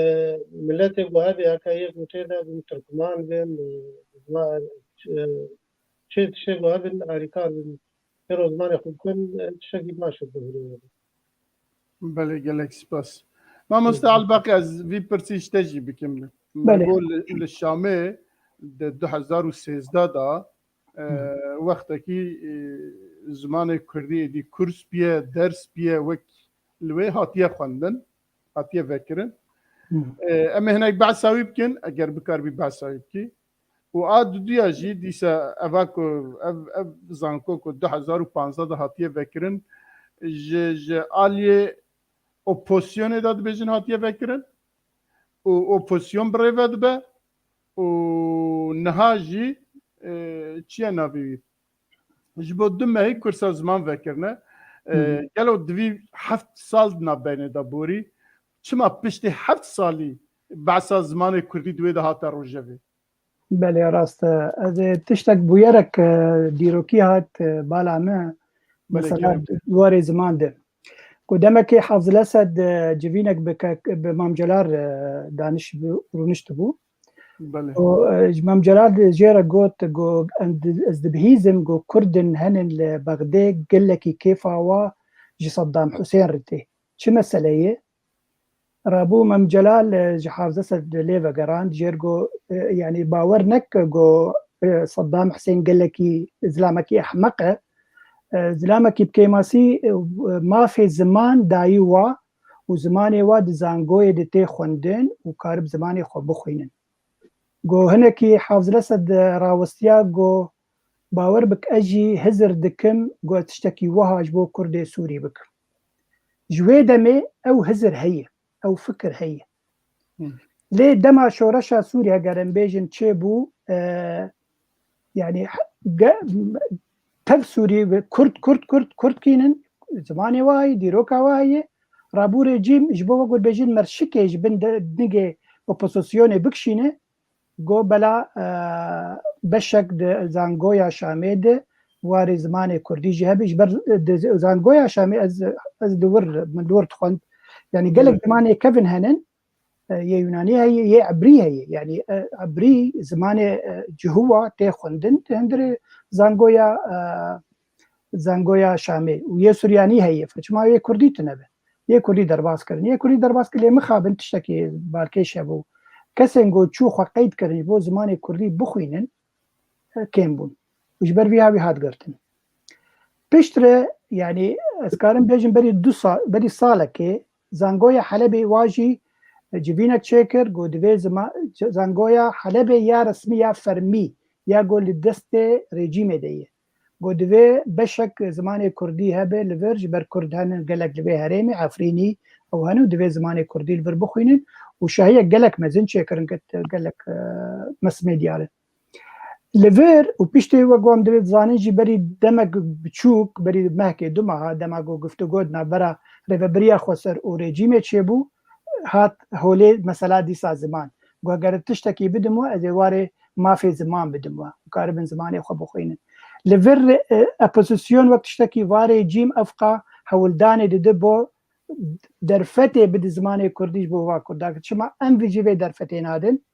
miletê ku hebê heke yê ku tê de bin, tirkman bin, e, zima-, e, çê tiştê ku hebin alîkar bin, pêro zimanê xwe bikin, e, tiştekî baş e bi hûrê we. Belê, gelek spas. Mamoste Elbaqî, ez vî pirsî ji te jî bikim. Me Belê. got li, li Şamê di du hezar û sêzdeh de, e, Hı. wextekî, e, zimanê kurdî êdî kurs bûye, ders bûye, wek li wê hatiye xwendin, hatiye vekirin. Hı. E, em ê hinek behsa wî bikin, eger bikaribî behsa wî bikî. Û a duduya jî dîsa eva ku ev, ev zanko ku du hezar û panzdeh de hatiye vekirin, ji, ji aliyê opozisyonê de dibêjin hatiye vekirin û opozisyon bi rê ve dibe û niha jî, e, çi ye navê wî? Ji bo du mehî kursa ziman vekirine. E, Hı hı. Gelo di vî heft sal di navbeynê de borî, çima piştî heft salî behsa zimanê kurdî di wê de hate rojevê? Belê, rast e. Ez ê tiştek bûyerek, e, dîrokî hat, e, bala me. Belê, Mesela, gerek. Di warê ziman de. Ku demekê Hafzil Esed, e, civînek bi ke-, bi Mam Celal, e, daniş bû, rûniştibû. Belê. Û, e, ji Mam Celal jê re got, got, em di-, ez dibihîzim, got, Kurdin henin li Bexdê gelekî kêfa wa ji Saddam Husên re tê. Çi mesele ye? Rabû Mem Celal, e, ji Hafzê Esed lê vegerand, jê re got, e, yanî bawer neke, got, e, Saddam Husên gelekî zilamekî ehmeq e. E, zilamekî bi kêmasî, e, mafê ziman dayî wa û zimanê wa di zangoyê de tê xwendin û karib zimanê xwe bixwînin. Got, hinekî Hafzê Esed rawestiya, got, bawer bik ez jî hizir dikim, got, ez tiştekî wiha ji bo Kurdê Sûrî bikim. Ji wê demê ew hizir heye, ew fikir heye. Hı. Lê dema şoreşa Sûrî, eger em bêjin çêbû, e, yanî ge-, tev Sûrî bi Kurd, Kurd, Kurd, Kurd kînin, zimanê wa heye, dîroka wa heye. Rabû rejîm ji bo wek bêjin merşikê ji bin de-, nigê opozisyonê bikişîne, got bela, e, beşek di zangoya Şamê de warê zimanê kurdî jî hebe. Ji ber, e, di zangoya Şamê ez, ez li wir, min li wir dixwend. Yanî gelek Evet. zimanê kevin henin, e, yê Yunanî heye, yê Ebrî heye. Yanî, e, Ebrî zimanê, e, cihû wa tê xwendin, di hundirê zangoya, e, zangoya Şamê û yê Suryanî heye. Çima yê Kurdî tune be? Yê Kurdî derbas kirin. Yê Kurdî derbas kirin, lê mixabin tiştekî balkêş hebû. Kesên ku çû xwe qeyd kirin ji bo zimanê Kurdî bixwînin, e, kêm bûn. Û ji ber vî hawî hat girtin. Piştre, yanî ez karim bêjim berî du sal, berî salekê zangoya Helebê wa jî civînek çêkir, got divê zima-, zangoya Helebê ya resmî ya fermî ya got li destê rejîmê de ye. Got divê beşek zimanê kurdî hebe li vir, ji ber kurd henin gelek li vê herêmê, Efrînî ew henin û divê zimanê kurdî li vir bixwînin û şahiyek gelek mezin çêkirin, gelek, e, mass media li. Li vir û piştê wek wan divê dizanin jî berî demek biçûk, berî mehkê du meha dema ku guftûgo di navbera Rêvebiriya Xweser û rejîmê çêbû, hat holê mesela dîsa ziman. Got, ger tiştekî bidim we, ez ê warê mafê ziman bidim we. Karibin zimanê xwe bixwînin. Li vir, e, opozîsyon wek tiştekî va rejîm evqa hewldanê dide bo derfetê bide zimanê kurdî ji bo va kurda. Çima em vî jî vê derfetê nadin?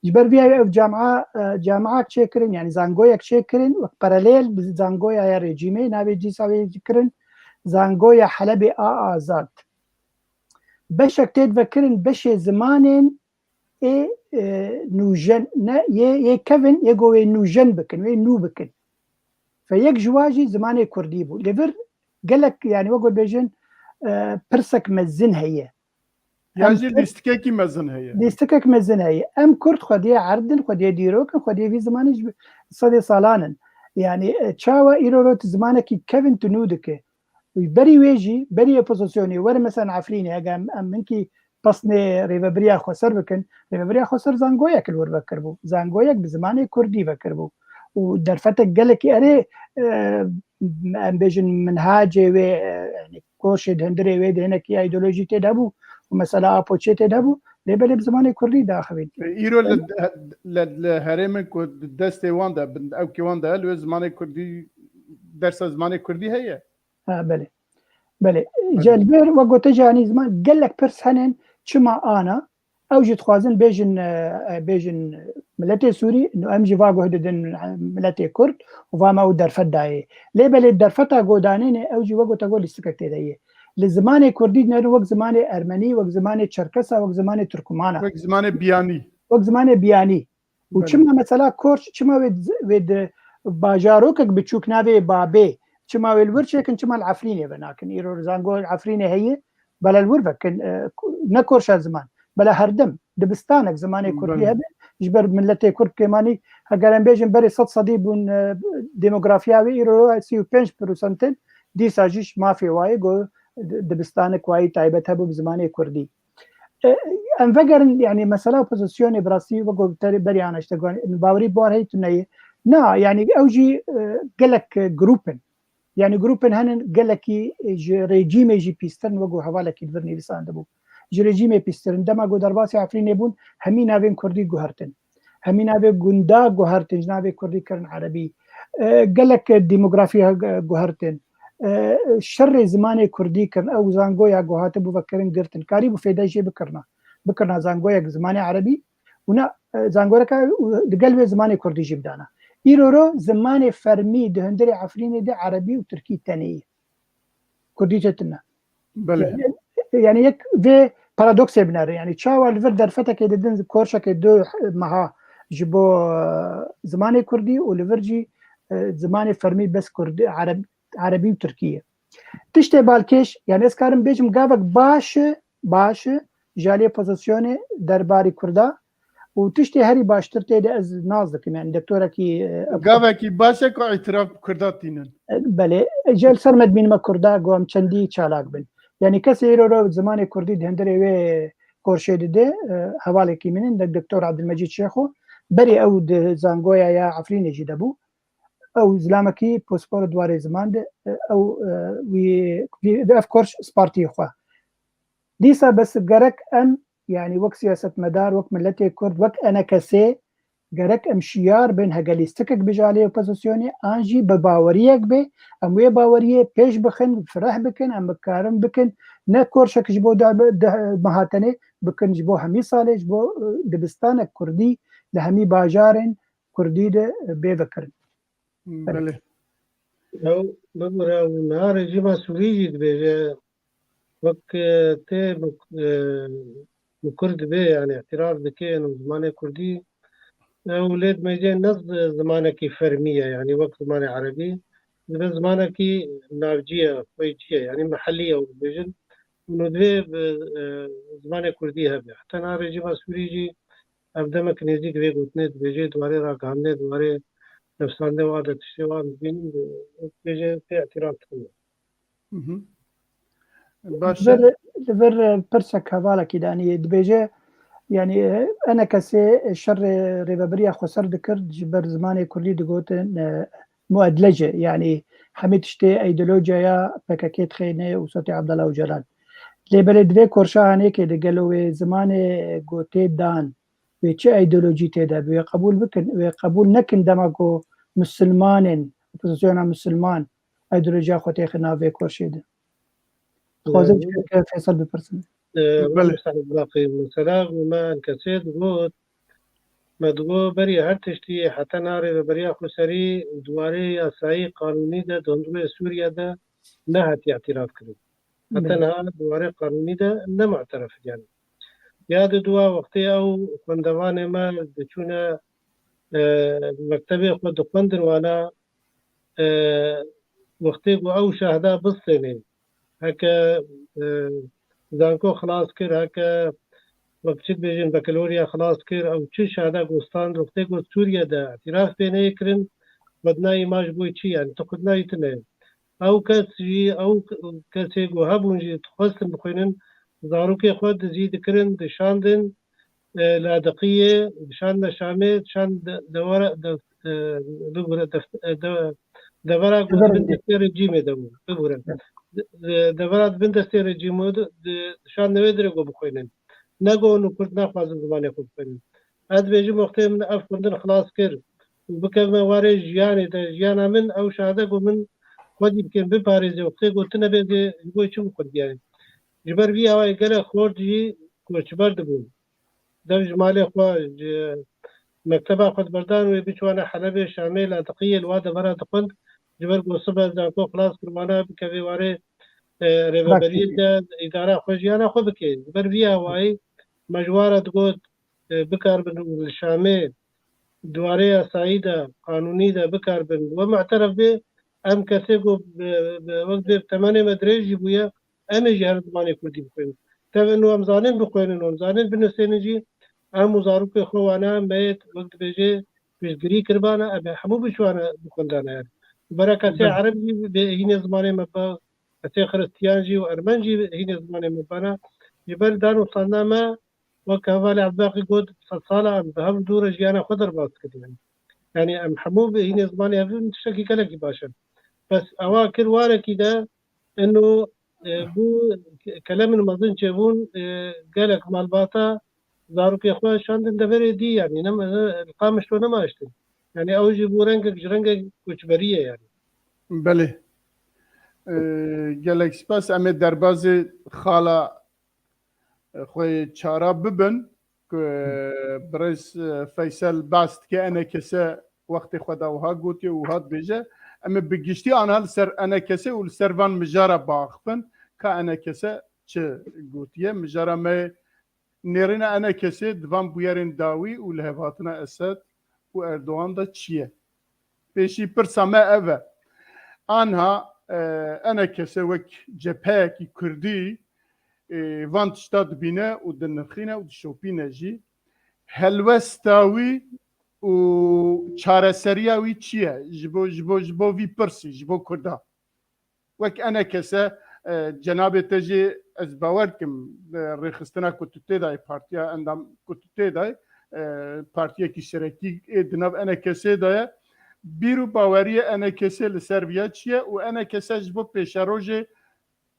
Ji ber vî ev camia, e, camiak çêkirin, yanî zangoyek çêkirin, wek paralel bi zangoya ya rejîmê, navê dîsa wê kirin Zangoya Helebê a Azad. Beşek tê vekirin beşê zimanên ê, e, nûjen, ne, yê, yê kevin, yê go wê nûjen bikin, wê nû bikin. Fe yek ji wa jî zimanê kurdî bû. Li vir gelek, yanî wek bêjin, e, pirsek mezin heye. Ya Em jî kurd lîstikekî mezin heye. Lîstikek mezin heye. Em kurd xwediyê erd in, xwediyê dîrok in, xwediyê vî zimanî ji sedê salan in. Yanî, e, çawa îro ro tu zimanekî kevin tu nû dike? Berî wê jî, berî opozisyonê, were mesela Efrînê, hege em, em hinkî pesnê Rêvebiriya Xweser bikin, Rêvebiriya Xweser zangoyek li wir vekiribû. Zangoyek bi zimanê kurdî vekiribû. Û derfetek gelekî erê, e, em bêjin minhacê wê, e, yanî koşê di hundirê wê de hinekî îdeolojî tê de hebû û mesela Apoçê tê de hebû, lê belê bi zimanê kurdî daxivîn. E, îro li, li, li herêmin ku di destê wan de, bin ewkê wan de, li wê zimanê kurdî, dersa zimanê kurdî heye? Ha, belê. Belê. Belê. Ji li vir, wek gote jî, yanî ziman gelek pirs henin, çima ana? Ew jî dixwazin bêjin, e, e, bêjin miletê Sûrî, no em jî va guh didin, e, miletê Kurd û va me ew derfet dayê. Lê belê derfeta godanê ne, ew jî wek gote got lîstikek tê de ye. Li zimanê Kurdî ne wek zimanê Ermenî, wek zimanê Çerkesa, wek zimanê Tirkumana. Wek zimanê biyanî. Wek zimanê biyanî. Û Belê. Çima mesela Korç, çima wê di, wê di bajarokek biçûk navê Babê, çima wê li wir çêkin, çima li Efrînê venakin? Îro zango Efrînê heye, bela li wir vekin, e, ku-, ne Korça ziman, bela herdim, dibistanek zimanê Kurdî Belê. Hebe, ji ber miletê Kurd kêmanî, heger em bêjin berê sed sedî bûn, e, demografiya wê, îro sî û pênc prosent in, dîsa jî mafê wayê go di-, dibistanek wayî taybet hebû bi zimanê Kurdî. E, em vegerin, yanî mesela opozisyonê bi rastî wek got te berî ana işte got, bawerî bi war heyî tu neyê. Na, yanî ew jî, e, gelek, e, grûp in. Yanî grûp in henin gelekî, e, ji rejîmê jî pîstir in, wek got hevalekî li vir nivîsandibû. Ji rejîmê pîstir in. Dema got derbasî Efrînê bûn, hemî navên kurdî guhertin. Hemî navê gunda guhertin, ji navê kurdî kirin erebî. E, gelek demografî he-, guhertin. E, şerê zimanê kurdî kirin, ew zangoya ku hatibû vekirin girtin. Karîbû fêde jê bikirina. Bikirina zangoyek zimanê erebî û na, e, zangoreka û digel wê zimanê kurdî jî bidana. Îro ro zimanê fermî di hundirê Efrînê de erebî û tirkî tenê ye. Kurdî tê tune. Belê. Yani, yani yek vê paradoksê binere. Yani çawa li vir derfetekê didin korşekê du meha ji bo, e, zimanê kurdî û li vir jî, e, zimanê fermî bes kurdî, ereb-, erebî û tirkî ye. Tiştê balkêş, yani ez karim bêjim gavek baş e, baş e, ji aliyê pozisyonê derbarî kurda û tiştê herî baştir tê de ez nas dikim, yani doktorekî, e, Gavekî baş e ku îtiraf bi kurda tînin. E, belê, e, ji li ser me dimînime kurda ku em çendî çalak bin. Yani kesê îro ro zimanê kurdî di hundirê wê korşê dide, e, hevalekî min in, de doktor Abdülmecîd Şêxo, berê ew di zangoya ya Efrînê jî de bû. Ew zilamekî pospor di warê ziman de, e, ew, e, wî, wî, ev korş spartî xwe. Dîsa bes gerek em, yani wek siyasetmedar, wek miletê Kurd, wek enekesê, gerek em şiyar bin, hege lîstikek bi ji aliyê opozisyonê, an jî bi baweriyek be, em wê baweriyê pêş bixin, fireh bikin, em bikarin bikin, ne korşek ji bo da-, de-, meha tenê, bikin ji bo hemî salê, ji bo, e, dibistanek kurdî li hemî bajarên kurdî de, e, bê vekirin. Belê. Ew bibûre û niha rejîma Sûrî jî dibêje, wek, e, tê bi, e, bi kurd dibê, yani îtiraf dike û zimanê kurdî, ew lê dimêje ne zi-, zimanekî fermî ye, yani wek zimanê erebî. dibe zimanekî navcî ye, xweycî ye, yanî mehellî ye, wek dibêjin. Û divê bi, e, zimanê kurdî hebe. Heta niha rejîma Sûrî jî ev demek nêzîk vê gotinê dibêje, di warê ragihandinê, di warê nivîsandinê û ade tiştê wan dibînin, wek dibêje, pê îtiraf dikin. Hı hı. Baş e. Li vir, li vir, e, pirsek hevalekî danî dibêje, yanî, e, enekesê şerê Rêveberiya Xweser dikir, ji ber zimanê kurdî digotin, e, muedlece, yanî hemî tiştê îdeolojiya P K K dixeyne û Sotê Abdullah Ocalan. Lê belê di vê korşa hanêkê de gelo wê zimanê gotê dan, wê çi îdeolojî tê de be, wê qebûl bikin, wê qebûl nekin dema ku misilmanên, opozisyona misilman, îdeolojiya xwe têxe nav vê korşê de. Dixwazim Ee, ji ke Feysel bipirsim. Ee, Belê. Mesela, mesela, me kesê digot, me digot, berî her tiştî, heta niha Rêveberiya Xweserî di warê yasayî, qanûnî de, di hundirê Sûriye de nehatiye îtiraf kirin. Heta Belê. niha di warê qanûnî de ne mu'teref, yanî. Ya di dua wextê ew xwendevanê me diçûne, e, mektebê xwe dixwendin wana, e, wextê ku ew şahda bistênê, heke, e, zanko xilas kir, heke wek çi dibêjin, bakalorya xilas kir, ew çi şahda ku stand, wextê ku Sûriye de îtiraf pê neyê kirin, xwedina îmaj bû çi, yanî tu xwedina wî tune. Ew kes jî, ew kesê ku hebûn jî dixwestin bixwînin, zarokê xwe dizî dikirin, dişandin, e, Ladiqiyê, dişandine Şamê, dişand de-, dewera, de-, e, bibûre, def-, e, de-, devera ku di bin destê rejîmê de bû, bibûre. De-, de-, devera di bin destê rejîmê de, de-, dişandine wê dirê ku bixwînin. Ne ku hûn û Kurd naxwazin zimanê xwe bixwînin. Ez dibêjim, wextê min ev xwendin xilas kir û bikevime warê jiyanê de, jiyana min, ew şahide ku min xwedî bikin, biparêze, wextê ku tune bê, ji bo çi bixwendiyayê? Ji ber vî awayê gelek xort jî koçber dibûn. Dev ji malê xwe, ji mekteba xwe diberdan wê biçûne Helebê, Şamê, Ladiqiyê, li wa devera dixwend. Ji ber ku sibe zanko xilas kir, wana bikeve warê, e, rêveberiyê de, îdara xwe, jiyana xwe bike. Ji ber vî awayî me ji wan re digot, e, bikaribin û li Şamê di warê yasayî de, qanûnî de bikaribin we mu'teref bê, em kesê ku bi, bi, wek dibê bi temenê me dirêj jî bûye, em ê jî her zimanê kurdî bixwînin. Tevin û em zanin bixwînin û em zanin binivîsênin jî, em û zarokê xwe wana me yê wek dibêje piştgirî kiribana, em ê hemû biçûane bixwendana yer. Bera kesê Belê. Ereb jî bê hînê zimanê me ba, kesê Xiristiyan jî û Ermen jî hînê zimanê me bana. Ji ber dan û standa me, wek hevalê Ebdaqî got, sed sala em bi hev dû re jiyana xwe derbas kiriye. Yanî em hemû bi hînê zimanê hev in, tiştekî gelekî baş e. Bes ewa kir warekî de, eno, e, bû ke-, kelemên mezin çêbûn, e, gelek malbata zarokê xwe şandin deverê dî, yanî ne, ne, li Qamişlo nema hiştin. Yanî ew jî bû rengek ji rengek koçberî ye yanî. Belê. E, gelek spas. Em ê derbazê xala xwe çara bibin ku birêz, e, Feysel behs dike, enekese wextê xwe de wiha gotiye û wiha dibêje, em ê bi giştî aniha li ser enekese û li ser van mijara biaxifin ka enekese çi gotiye. Mijara me nêrîna enekesê di van bûyerên dawî û lihevhatina Esed û Erdogan de çi ye? Pêşî pirsa me ev e. Anha, e, enekese wek cepheyekî kurdî, e, van tişta dibîne û dinirxîne û dişopîne jî. Helwesta wî û çareseriya wî çi ye? Ji bo, ji bo, ji bo vî pirsî, ji bo Kurda. Wek enekese, e, cenabê te jî ez bawer dikim, e, rêxistina ku tu tê de yî, partiya endam ku tu tê de yî, e, partiyekî serekî ê di nav enekesê de ye. Bîr û baweriyê enekesê li ser viya çi ye û enekese ji bo pêşerojê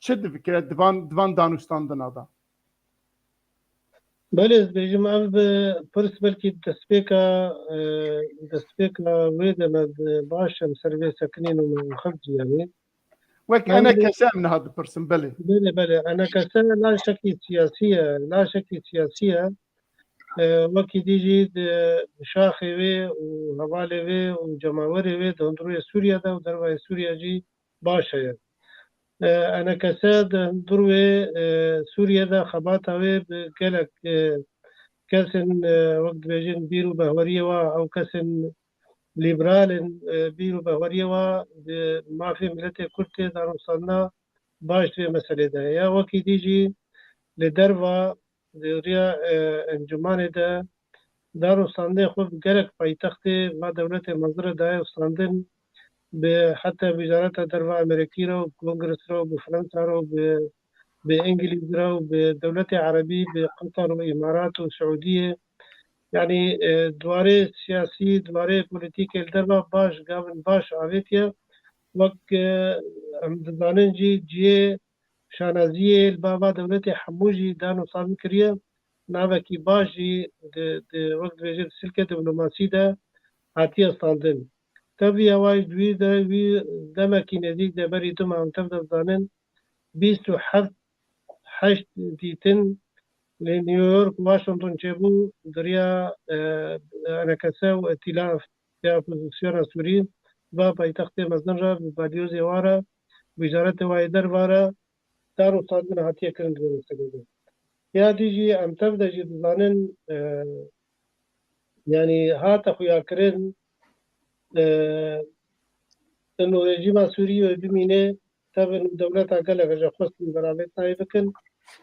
çi difikire di van, di van danûstandina de? Belê, ez dibêjim, ev bi pirs belkî destpêka, e, destpêka wê de me di, baş em ser vê sekinîn û me xebt jî, yanî. Wek Em enekese em niha dipirsin, belê. Belê, belê. Enekese laşekî siyasî ye, laşekî siyasî ye. E, wekî dî jî di şaxê wê û hevalê wê û cemawerê wê di hundirê Sûriye de û dervayê Sûriye jî baş heye. E, enekese di hundirê, e, Sûriye de xebata wê bi gelek, e, kesên, e, wek dibêjin bîr û behweriyê wa, ew kesên lîberal in, e, bîr û baweriyê wa di mafê miletê Kurd tê danûstandina baş di vê meselê de heye. Wekî dî jî li derva di riya, e, encûmanê de danûstandinê xwe bi gelek paytextê va dewletê mezin re daye û standin bi heta Wizareta Derva Amerîkî re û Kongres re û bi Fransa re û bi, bi Îngilîz re û bi dewletê Erebî, bi Qatar û Îmarat û Siûdiyê. Yanî, e, di warê siyasî, di warê polîtîkê li derva baş, gavin baş avêtiye. Wek, e, em dizanin jî cihê şanaziyê li bava dewletê hemû jî danûstandin kiriye. Navekî baş jî di, di, wek dibêje di silkê diplomasî de hatiye standin. Tev vî hewayî di wî de wî demekî nêzîk de berî du mah em tev de dizanin bîst û heft heşt dîtin li New York, Washington çêbû di riya, e, E N K S û îtîlaf ya opozîsyona Sûrî va paytextê mezin re bi balyozê wa re, wizaretê wa yê derva re danûstandin hatiye kirin di vê meselê de. Ya dî jî em tev de jî dizanin, e, yanî hate xuyakirin, e, ino rejîma Sûriyê bimîne, tev ino dewleta gelek e, ji xwestin beravêtina wê bikin.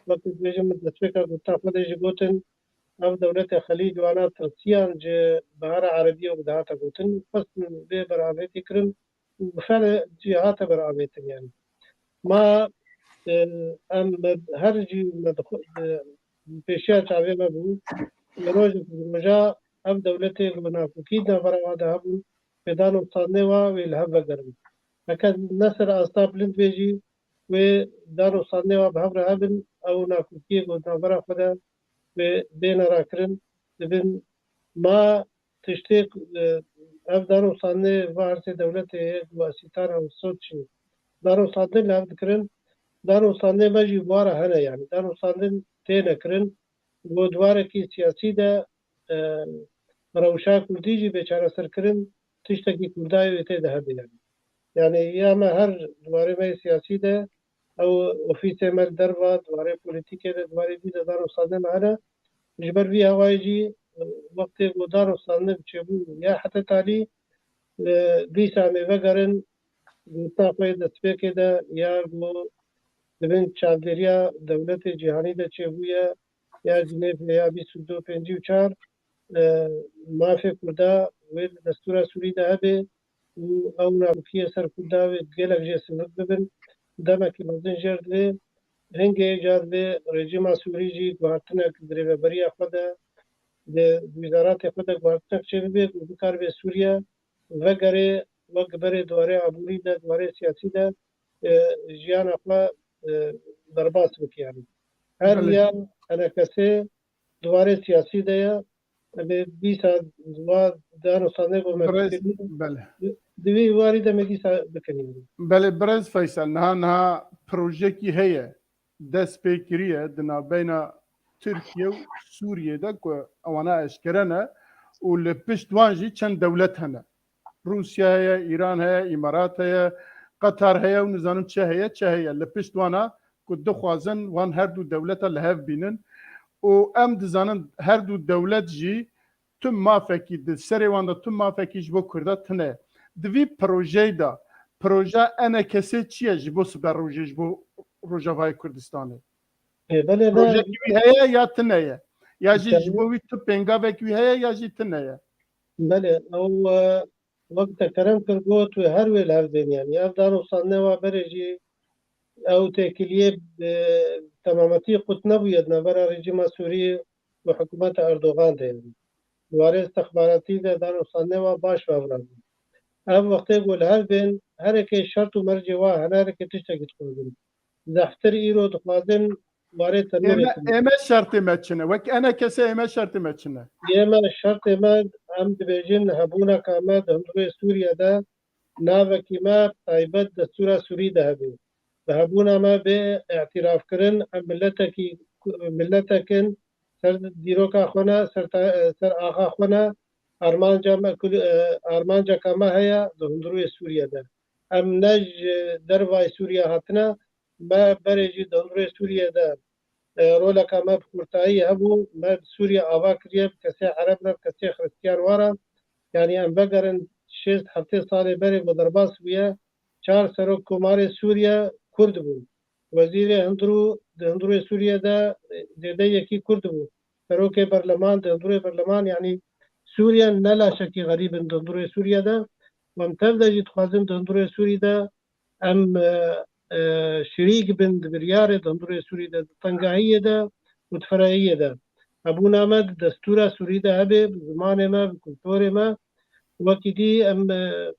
Wek dibêjin min destpêka gotina xwe de jî gotin, ev dewletê Xelîc wana tirsiyan ji Bihara Erebî û dihate gotin. Xwestin vê beravêtî kirin û bi fere jî hate beravêtin yanî. Ma, e, em me her jî me dixwe-, e, pêşiya çavê me bû. Li rojek bi roja ev dewletê ku nakokî di navbera wa de hebûn, bi danûstandinê wa wê li hev vegerin. Heke ne ser asta bilind bê jî wê danûstandinê wa bi hev re hebin, ew nakokiyê ku di navbera xwe de wê bêne rakirin, dibin ma tiştê, e, ev danûstandinê va ersê dewletê heye ku Asîtana û Soçî danûstandin li hev dikirin. Danûstandinê me jî bi wa re hene, yanî danûstandin têne kirin. Ku di warekî siyasî de, e, rewşa Kurdî jî bê çareserkirin, tiştekî Kurdayê wê tê de hebe yanî. Yanî ya me her di warê me yê siyasî de ew ofîsê me li derva, di warê polîtîkê de, di warê vî de danûstandinê me hene. Ji ber vî hewayê jî, e, wextê ku danûstandin çêbû ya heta talî, e, dîsa em ê vegerin gotina xwe yê destpêkê de ya ku di bin çavdêriya dewletê cîhanî de çêbûye, ya Cinêvê ya bîst û du pêncî û çar, e, mafê Kurda wê li destûra Sûrî de hebe û ew nakokiyê ser Kurda wê gelek jê sivik bibin. Demekî mezin jê re divê, hingê car divê rejîma Sûrî jî guhartinek di rêveberiya xwe de, di wizaratê xwe de guhartinek çêbibe ku bikaribe Sûriye vegere wek berê di warê aborî de, di warê siyasî de, e, jiyana xwe, e, derbas bike yanî. Her Belê. riya E N K S di warê siyasî de ye. Em ê dîsa wa danûstandinê ku me Birêz, fikirî, belê. di, di vî warî de me dîsa bikin yanî. Belê, birêz Feysel, niha, niha projeyekî heye, dest pê kiriye di navbeyna Tirkiye û Sûriyê de ku ewana eşkere ne û li pişt wan jî çend dewlet hene. Rûsya heye, Îran heye, Îmarat heye, Qatar heye û nizanim çi heye, çi heye. Li pişt wana ku dixwazin wan her du dewleta li hev bînin û em dizanin her du dewlet jî tu mafekî, di serê wan de tu mafekî ji bo Kurda tune. Di vî projeyê de, proja E N K S çi ye ji bo siberojê, ji bo Rojavayê Kurdistanê? Ê, belê, belê. Projeyekî wî heye ya tune ye? Ya jî ji bo wî tu pêngavekî wî heye ya jî tune ye? Belê, ew, e, wek te kerem kir got, wê her wê li hev bên, yanî ev danûstandine wa berê jî ew têkiliyê, e, temametî qut nebûye di navbera rejîma Sûrî û hikûmeta Erdogan de, yanî di warê istixbaratî de danûstandine wa baş ve hev rabû. Ev wextê ku li hev bên, hereke şert û mercê wa hene, hereke tiştekî dixwazin. Zehftir îro dixwazin warê tenûrê Ême, ême şertê me çi ne? Wek E N K S ême şertê me çi ne? Ême şertê me, em dibêjin hebûneka me di hundirê Sûriye de navekî me taybet destûra Sûrî de hebe. Bi hebûna me bê îtirafkirin, em miletekî, miletek in ser dîroka xwe ne, ser ta-, ser axa xwe ne, armanca me kul-, e, armanceka me heye di hundirê Sûriye de. Em ne ji dervayê Sûriye hatine, me berê jî di hundirê Sûriye de, e, roleka me bi xurtayî hebû, me bi Sûriye ava kiriye, bi kesê Ereb re, bi kesê Xristiyan wa re. Yanî em vegerin şêst heftê salê berê ku derbas bûye, çar serok komarê Sûriye Kurd bûn. Wezîrê hundirû di hundirê Sûriye de zêde yekî Kurd bû. Serokê berleman di hundirê berleman, yanî Sûriye ne laşekî xerîb in di hundirê Sûriye de. Em tev de jî dixwazin di hundirê Sûrî de em, e, e, şirîk bin di biryarê di hundirê Sûrî de, di tengahiyê de û di ferehiyê de. Hebûna me di destûra Sûrî de hebe, bi zimanê me, bi kulturê me, wekî dî em, e,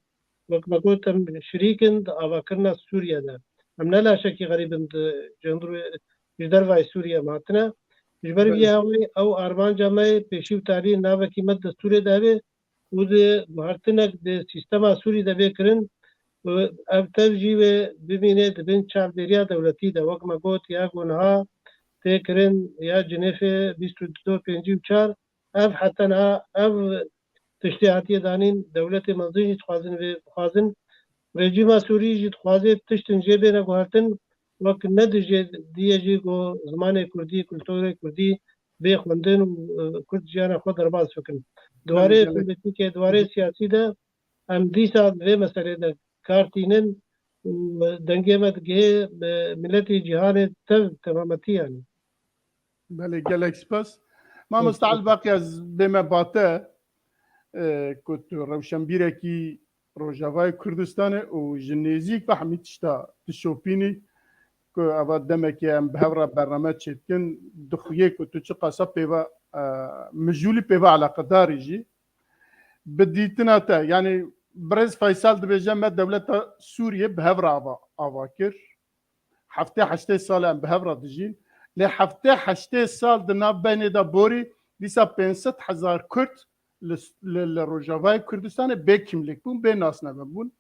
wek me got, em şirîk in di avakirina Sûriye de. Em ne laşekî xerîb in di, ji hundirê, ji dervayê Sûriye em hatine. Ji ber vî hawî ew armanca me yê pêşî û talî navekî me di destûrê de hebe û di guhertinek di sîstema Sûrî de bê kirin û ev tev jî wê bimîne di bin çavdêriya dewletî de, wek me got, ya ku niha tê kirin ya Cinêfê bîst û du pêncî û çar, ev heta niha ev tiştê hatiye danîn, dewletê mezin jî dixwazin vê bixwazin. Rejîma Sûrî jî dixwaze tiştin jê bêne guhertin, wek ne dijê diye jî ku zimanê Kurdî, kulturê Kurdî bê xwendin û, e, Kurd jiyana xwe derbas bikin. Di warê Belê, belê. Polîtîkê, di warê siyasî de em dîsa di vê meselê de kar tînin û dengê me digihê, e, miletê cîhanê tev temametî yanî. Belê, gelek spas. Mamosta Elbaqî, ez bême ba te, e, ku tu rewşenbîrekî Rojavayê Kurdistanê û ji nêzîk ve hemî tişta dişopînî, ku eva demekê em bi hev re bername çêdikin, dixuyê ku tu çiqasa pêva, e, mijûlî pêva eleqedarî jî. Bi dîtina te, yanî birêz Feysel dibêje me dewleta Sûriyê bi hev re ava, ava kir. Heftê heştê sal em bi hev re dijîn. Lê heftê heştê sal di nav beynê de borî dîsa pênc sed hezar Kurd li, li, li Rojavayê Kurdistanê bê kimlik bûn, bê nasname bûn.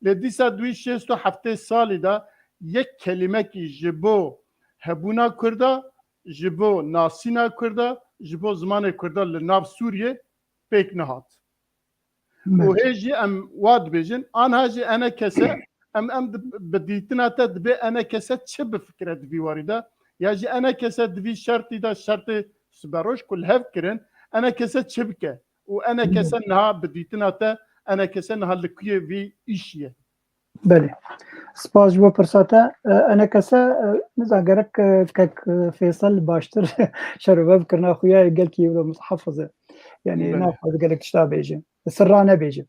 Lê dîsa di wî şêst û heftê salî de yek kelîmekî ji bo hebûna Kurda, ji bo nasîna Kurda, ji bo zimanê Kurda li nav Sûriyê pêk nehat. Û hê jî em wa dibêjin, anha jî enekese, em, em di, bi dîtina te dibê enekese çi bifikire di vî warî de? Ya jî enekese di vî şertî de, şertê siberoj ku li hev kirin, enekese çi bike? Û enekese niha bi dîtina te, enekese niha li ku ye vî îşî ye? Belê. Spas ji bo pirsa te. E, enekese, e, nizan gerek, e, kek, e, Fêsel baştir şerove bikirina xuya gelkî wilo muhafiz e. Yanî Belê. Naxwaze gelek tişta bêje. Sirra nebêje.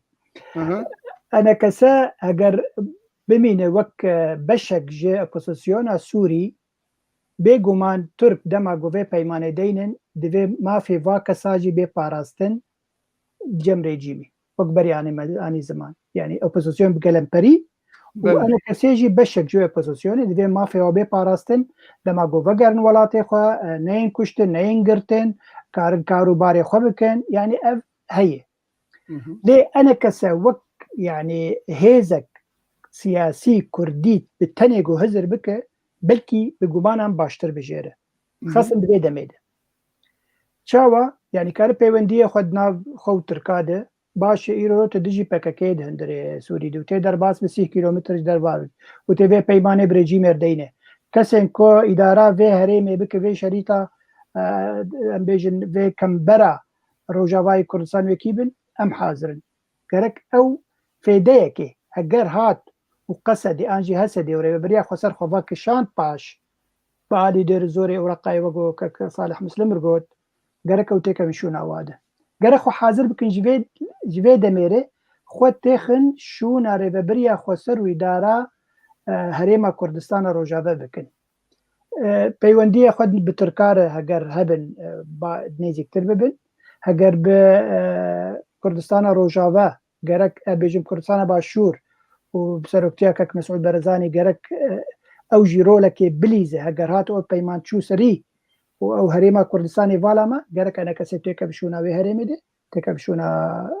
Hı hı. Enekese heger bimîne wek, e, beşek ji opozisyona Sûrî, bêguman Tirk dema ku vê peymanê deynin, divê mafê va kesa jî bê parastin cem rejîmî. Wek berê anî me, anî ziman. Yanî opozisyon bi gelemperî û Belê. Enekesê jî beşek ji opozisyonê divê mafê wa bê parastin, dema ku vegerin welatê xwe, e, neyên kuştin, neyên girtin, karin kar û barê xwe bikin. Yanî ev heye. Hı hı. Lê enekese wek, yanî hêzek siyasî kurdî bi tenê ku hizir bike, belkî bi gumanan baştir bijêre. Hı hı. Xasin di vê demê de. Çawa? Yanî kare peywendiyê xwe di nav xwe û Tirka de, baş e, îro tu dijî P K K'yê di hundirê Sûrî de û tê derbas bi sîh kîlometre ji derva û tê vê peymanê bi rejîmê re deyne. Kesên ku îdara vê herêmê bike, vê şerîta, e, em bêjin vê kembera Rojavayê Kurdistan wekî bin, em hazir in. Gerek ew fêdeyekê, heger hat û Qesedê an jî Hesedê û rêveberiya xweser xwe vekişand paş, bi alî Dêr Zorê û Reqayê wek ku kek Salih Muslim got, gerek ew têkevin şûna wa de. Gerek xwe hazir bikin ji vê, ji vê demê re xwe têxin şûna rêveberiya xweser û îdara, e, Herêma Kurdistana Rojave bikin. E, peywendiyê xwe bi Tirka re heger hebin, e, ba, nêzîktir bibin. Heger bi, e, Kurdistana Rojave, gerek, e, bêjim Kurdistana Başûr û bi seroktiya kek Mesûd Barzanî gerek, e, ew jî rolekê bilîze, heger hat ew peyman çû serî û ew herêma Kurdistanê vala me, gerek enekesê têke bi şûna wê herêmê de, têke bi şûna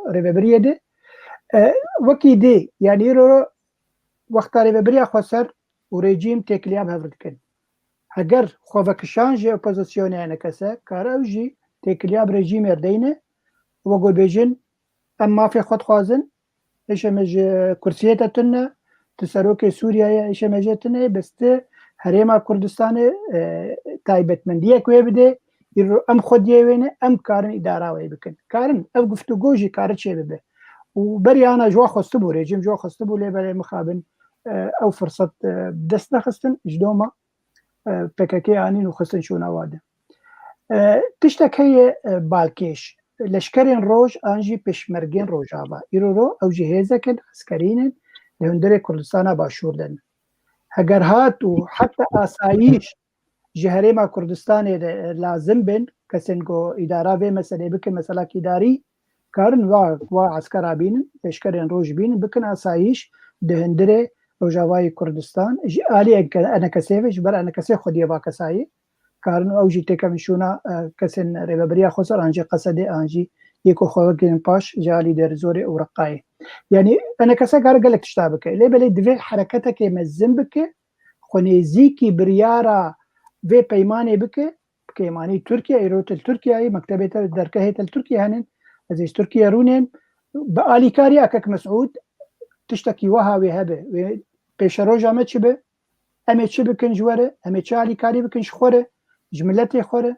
rêvebiriyê de. E, wekî dê, yanî îro wexta rêvebiriya xweser û rejîm têkiliya bi hev re dikin. Heger xwevekişan ji opozisyonê enekese, kare ew jî têkiliya bi rejîmê re deyne, wek ku bêjin, em mafê xwe dixwazin, hêşe me ji kursiyê te tune, tu serokê Sûriye ye, hêşe me jê tune, bes tu Herêma Kurdistanê, e, taybetmendiyek wê bide, îro em xwediyê wê ne, em karin îdara wê bikin. Karin, ev guftûgo jî kare çêbibe. û berî ana ji wan xwestibû, rejîm ji wan xwestibû, lê belê mixabin, e, ew firset, e, bi dest nexistin, ji doma, e, P K K anîn û xistin şûna wan de. E, tiştek heye, e, balkêş. Leşkerên roj an jî pêşmergên Rojava. Îro ro ew jî hêzek in, eskerîn in, li hundirê Kurdistana Başûr de ne. Heger hat û heta asayîş ji Herêma Kurdistanê de, e, lazim bin, kesên ku îdara vê meselê bikin, meselak îdarî, karin va, va eskera bînin, leşkerên roj bînin, bikin asayîş di hundirê Rojavayê Kurdistan. Ji alî enke-, enekesê ve, ji ber enekesê xwediyê va kesayê, karin ew jî têkevin şûna, e, kesên rêveberiya Xweser an jî Qesedê an jî yê ku xwe vekirin paş ji alî Dêrizorê û Reqayê. Yanî enekese kare gelek tişta bike. Lê belê divê hereketekê mezin bike, xwe nêzîkî biryara vê peymanê bike, peymanî Tirkiye, îro til Tirkiyeyê, mektebê te dergehê til Tirkiye henin, ez ê ji Tirkiye rûnên, bi alîkariya kek Mesûd tiştekî wiha wê hebe, wê pêşeroja me çi be, em ê çi bikin ji we re, em ê çi alîkarî bikin ji xwe re, ji miletê xwe re.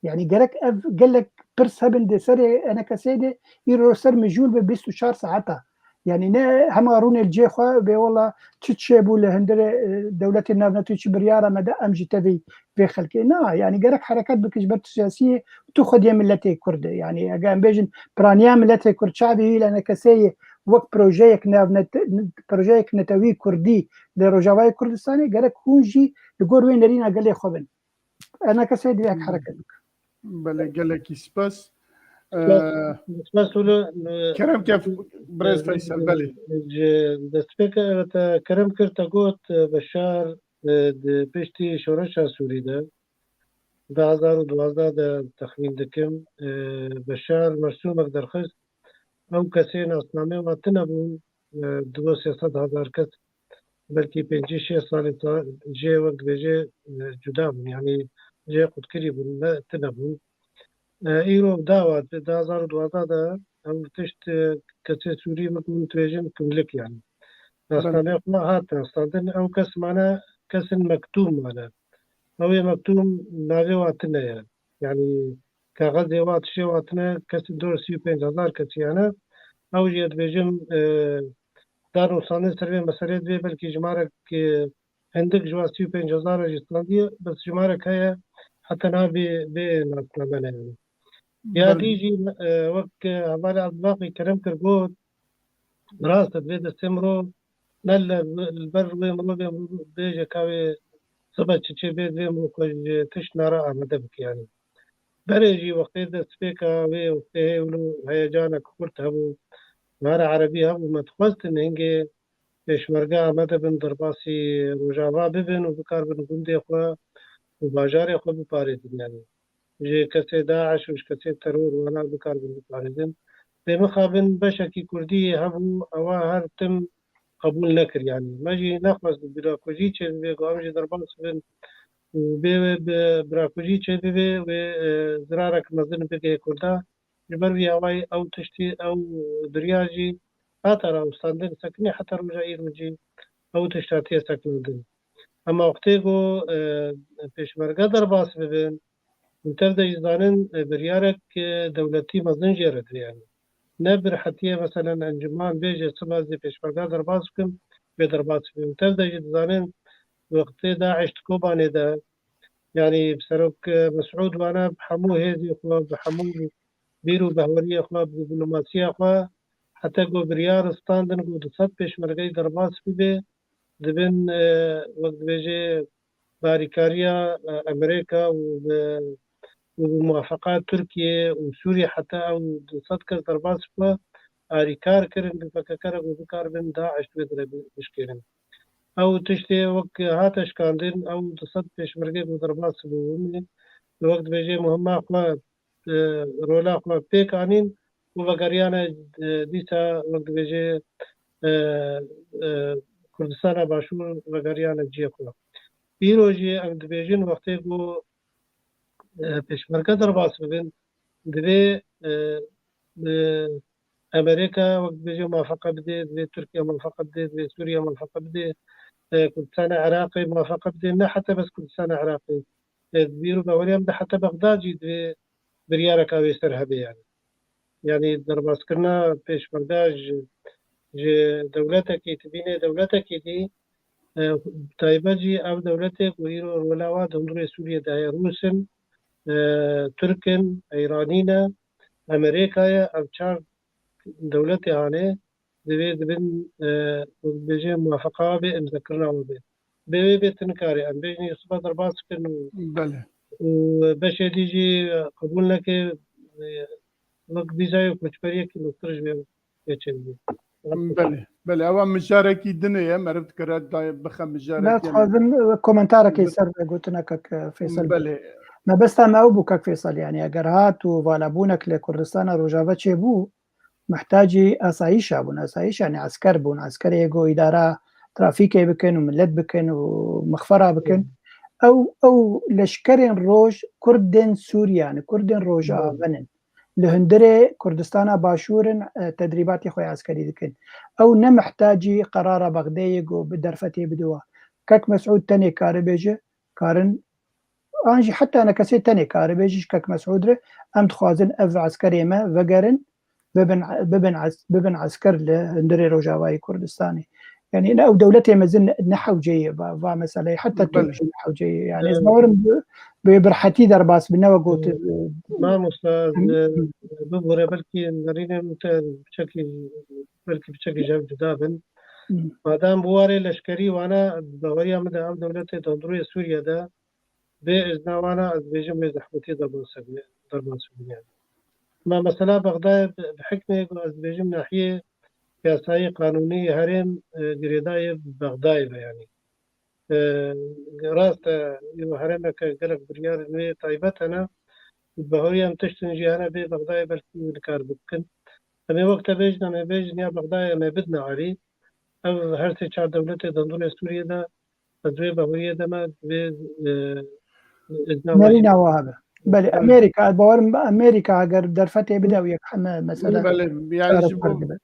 Yanî gerek ev gelek pirs hebin di serê enekesê de, îro ser mijûl be bîst û çar saeta. Yanî ne hema rûnê li cê xwe bê wela çi çêbû li hundirê, e, dewletê navnetewî çi biryara me de em jî tevî vê xelkê. Na, yanî gerek hereket bike ji ber tu siyasiyê, tu xwediyê miletê Kurd e. Yanî eger em bêjin piraniya miletê Kurd çavê wî li enekesê ye wek projeyek navnete-, projeyek netewî Kurdî li Rojavayê Kurdistanê, gerek hûn jî li gor wê nerîna gelê xwe bin. Enekesê divê heke hereket bike. Belê, gelekî spas. Spas, Ee, spas Hulu, e, kerem ke birêz Feysel, belê. Ji destpêka te kerem kir, te got, e, Beşar, e, di piştî şoreşa Sûrî de, du hazar û duwazdeh de texmîn dikim, e, Beşar mersûmek derxist, ew kesê nasnamê wan tune bûn, e, du sê sed hezar kes, belkî pêncî şêst salê ta-, jê wek dibêje, e, cuda bûn, yanî jê qutkirî bûn, ne tune bûn. E, îro dawa di du hazar û duwazdeh de ew tişt, e, kesê Sûrî wek min dibêjin kimlik, yanî. Belê. Nasnamê xwe hat nasandin, ew kes mane, kesên mektûm mane. Ew ê mektûm navê wan tune ye. Yanî kaxezê wan tişê wan tune, kesên dor sî û pênc hezar kesî hene. Ew jî ez dibêjim, e, dar nûsandin ser vê meselê divê belkî jimarek, e, hindik ji wan sî û pênc hezar jî standiye, bes jimarek heye heta niha bê, bê nasname ne yanî. Ya Belê. dî jî, e, wek, e, hevalê Abdulbaqî kerem kir got, rast e, divê destê mirov ne li, li ber rûyê mirovê mirov bêje ka wê sibe çi çê bê, divê mirov xwe ji tişt nara amade bike yanî. Berê jî wextê destpêka wê wextê hê wilo heyecanek xurt hebû. Nara erebî hebû, me dixwestin hingê pêşmerge amade bin derbasî Rojava bibin û bikaribin gundê xwe û bajarê xwe biparêzin yanî. Ji kesê DAIŞ û ji kesê teror wana bikaribin biparêzin. Lê mixabin beşekî Kurdî yê hebû, ewa her tim qebûl nekir yanî. Me jî nexwest birakujî çêbibe, ku em jî derbas bibin û bê wê bi birakujî çêbibe, wê, e, zirarek mezin bigihê Kurda. Ji ber vî awayî ew tiştî, ew biryar jî hate rawestandin, sekinî heta roja îro jî ew tişt hatiye sekinandin. Hema wextê ku, e, pêşmerge derbas bibin, hûn tev de jî zanin, e, biryarek, e, dewletî mezin jê re dibe yanî. Ne bir hetiye, meselen, encûman bêje, sibe ez ê pêşmerge derbas bikim, wê derbas bikim. Tev de jî dizanin, wextê DAIŞ di Kobanê de, yanî serok, e, Mesûd wana bi hemû hêzê xwe, bi hemû bîr û behweriyê xwe, bi diplomasiya xwe, heta ku biryar standin ku du sed pêşmergeyî derbas bibe, dibin, e, wek dibêje, bi alîkariya, e, Amerîka û bi, û bi muwafeqa Tirkiye û Sûriye heta ew du sed kes derbas bibe, alîkar kirin bi P K K re ku bikaribin DAIŞ wê dire bi-, bişkênin. Ew tiştê wek hate şikandin, ew du sed pêşmerge ku derbas bûbûn, wek dibêje muhima xwe, e, rola xwe pêk anîn û vegeriyane, e, dîsa wek dibêje, e, e, Kurdistana Başûr vegeriyane cihê xwe. Îro jî em dibêjin wextê ku, e, pêşmerge derbas bibin, divê, e, e, Amerîka wek dibêje muwafeqe bide, divê Tirkiye muwafeqe bide, divê Sûriye muwafeqe bide, e, Kurdistana Iraqê muwafeqe bide, ne heta bes Kurdistana Iraqê. E, bîr û baweriya min de heta Bexdad jî divê biryareka wê ser hebe yanî. Yanî derbaskirina pêşmerga ji, ji dewletekî, dibîne dewletekî dî, e, taybet jî ev dewletê ku îro rola wa di hundirê Sûriyê de heye, Rûs in, e, Tirk in, Îranî ne, Amerîka ye, ev çar dewletê hane, divê dibin, e, bêje muwafeqa wa bê, imzekirina wa bê. Bê wê bê tu nikarî. Em bêjin Yûsufa derbas kirin û, Belê. û beşê dî jî qebûl neke, e, wek vîzayê koçberiyekî meztir ji wê geçe dibê. Belê, belê. Ewa mijarekî dinê ye, meriv dikare dayê bixe mijarekî. Bes xwazim, e, komentarekê ser gotina kek, e, Fêsal. Belê. Mebesta me ew bû kek Fêsal, yanî eger hat û valabûnek li Kurdistana Rojava çêbû, mihtacî asayîşa bûn, asayîş, yanî esker bûn, eskerê ku îdara trafîkê bikin û milet bikin û mixfera bikin. Ew, ew leşkerên roj Kurdên Sûriyan, Kurdên Rojava in. Li hundirê Kurdistana Başûr in, e, tedrîbatê xwe ya eskerî dikin. Ew ne mihtacî qerara Bexdeyê ku bi derfetê bidiwa. Kek Mesûd tenê kare bêje, karin an jî heta ne kesê tenê karibê jî ji kek Mesûd re, em dixwazin ev eskerê me vegerin, bibin, bibin es-, bibin esker li hundirê Rojavayê Kurdistanê. Yanî ne ew dewletê mezin ne, ne hewce ye va, va meseleyê, heta Tirk jî ne hewce ye. Yanî ez bawerim bi, bi, bi rehetî derbas bi, ne wek gotin. Mamosta, ez, e, bibûre belkî nerînên te piçekî, belkî piçekî ji hev cuda bin. Madem bi warê leşkerî wana, bi baweriya min de ev dewletê di hundirê Sûriye de bê îzna wana, ez dibêjim wê zehmetî derbas bûye, derbas bûye. Ma mesela Bexdayê bi, bi hikmê ku ez dibêjim nahiyê yasayî qanûnî herêm, e, girêdayê Bexdayê be yanî. E, rast e, îro herêmeke gelek biryar wê taybet hene. Bi horiyan tiştin jî hene bê Bexdayê belkî nikar bikin. Em ê wek te bêjin, em ê bêjin ya Bexdayê em ê bidine alî. Ev her sê çar dewletê di hundirê Sûriyê de, ez wê bahuriyê de me, vê, e, îzna Nerîna wahî. Wiha be. Belê, Belê. Amerîka, ez bawerim Amerîka eger derfetê bide ew yek heme mesele Belê, yani çare ji bo, ser dibe.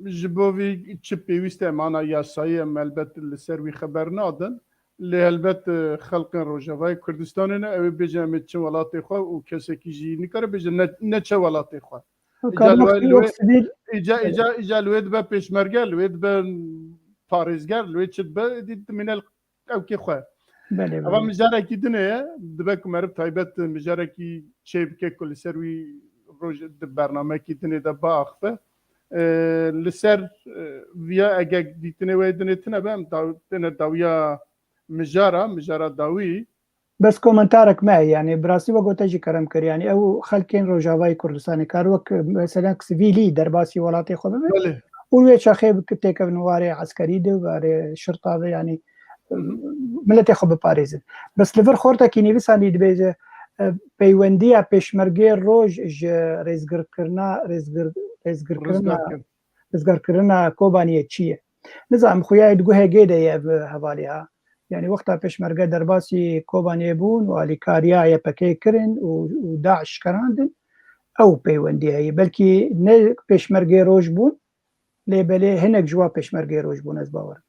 Ji bo vî çi pêwîst e, mana yasayî em helbet li ser wî xeber nadin. Lê helbet, e, xelqên Rojavayê Kurdistanê ne, ew ê bêje em ê çin welatê xwe û kesekî jî nikare bêje ne, neçe welatê xwe. Îca li wê, wek sivîl. Îca, îca, îca li wê dibe pêşmerge, li wê dibe parêzger, li wê çi dibe, dî dimîne li ewkê xwe. Belê, Eva belê. Mijarekî din e, dibe ku meriv taybet mijarekî çê bike ku li ser wî roj di bernamekî dinê de biaxife. E, li ser, e, viya ege dîtinê wê dinê tine be, em daw-, têne dawiya mijara, mijara dawî. Bes komentarek me heye, yanî bi rastî we gote jî kerem kir, yanî ew xelkên Rojavayê Kurdistanê kar wek, e, mesela sivîlî derbasî welatê xwe bibe. Belê. Û wê çaxê bi-, têkevin warê eskerî de, warê şirta de, yanî, Hı hı. miletê xwe biparêzin. Bes li vir xortekî nivîsandî dibêje, e, peywendiya pêşmergê roj ji rêzgirkirina, rêzgir-, rêzgirkirina, Rizgarkir. rizgarkirina Kobaniyê çi ye? Nizanim, xuya di guhê gê de ye ev hevalê ha. Yanî wexta pêşmerge derbasî Kobaniyê bûn û alîkariya Y P G kirin û, û DAIŞ şkerandin, ew peywendî heye. Belkî ne pêşmergê roj bûn, lê belê hinek ji wa pêşmergê roj bûn, ez bawer im.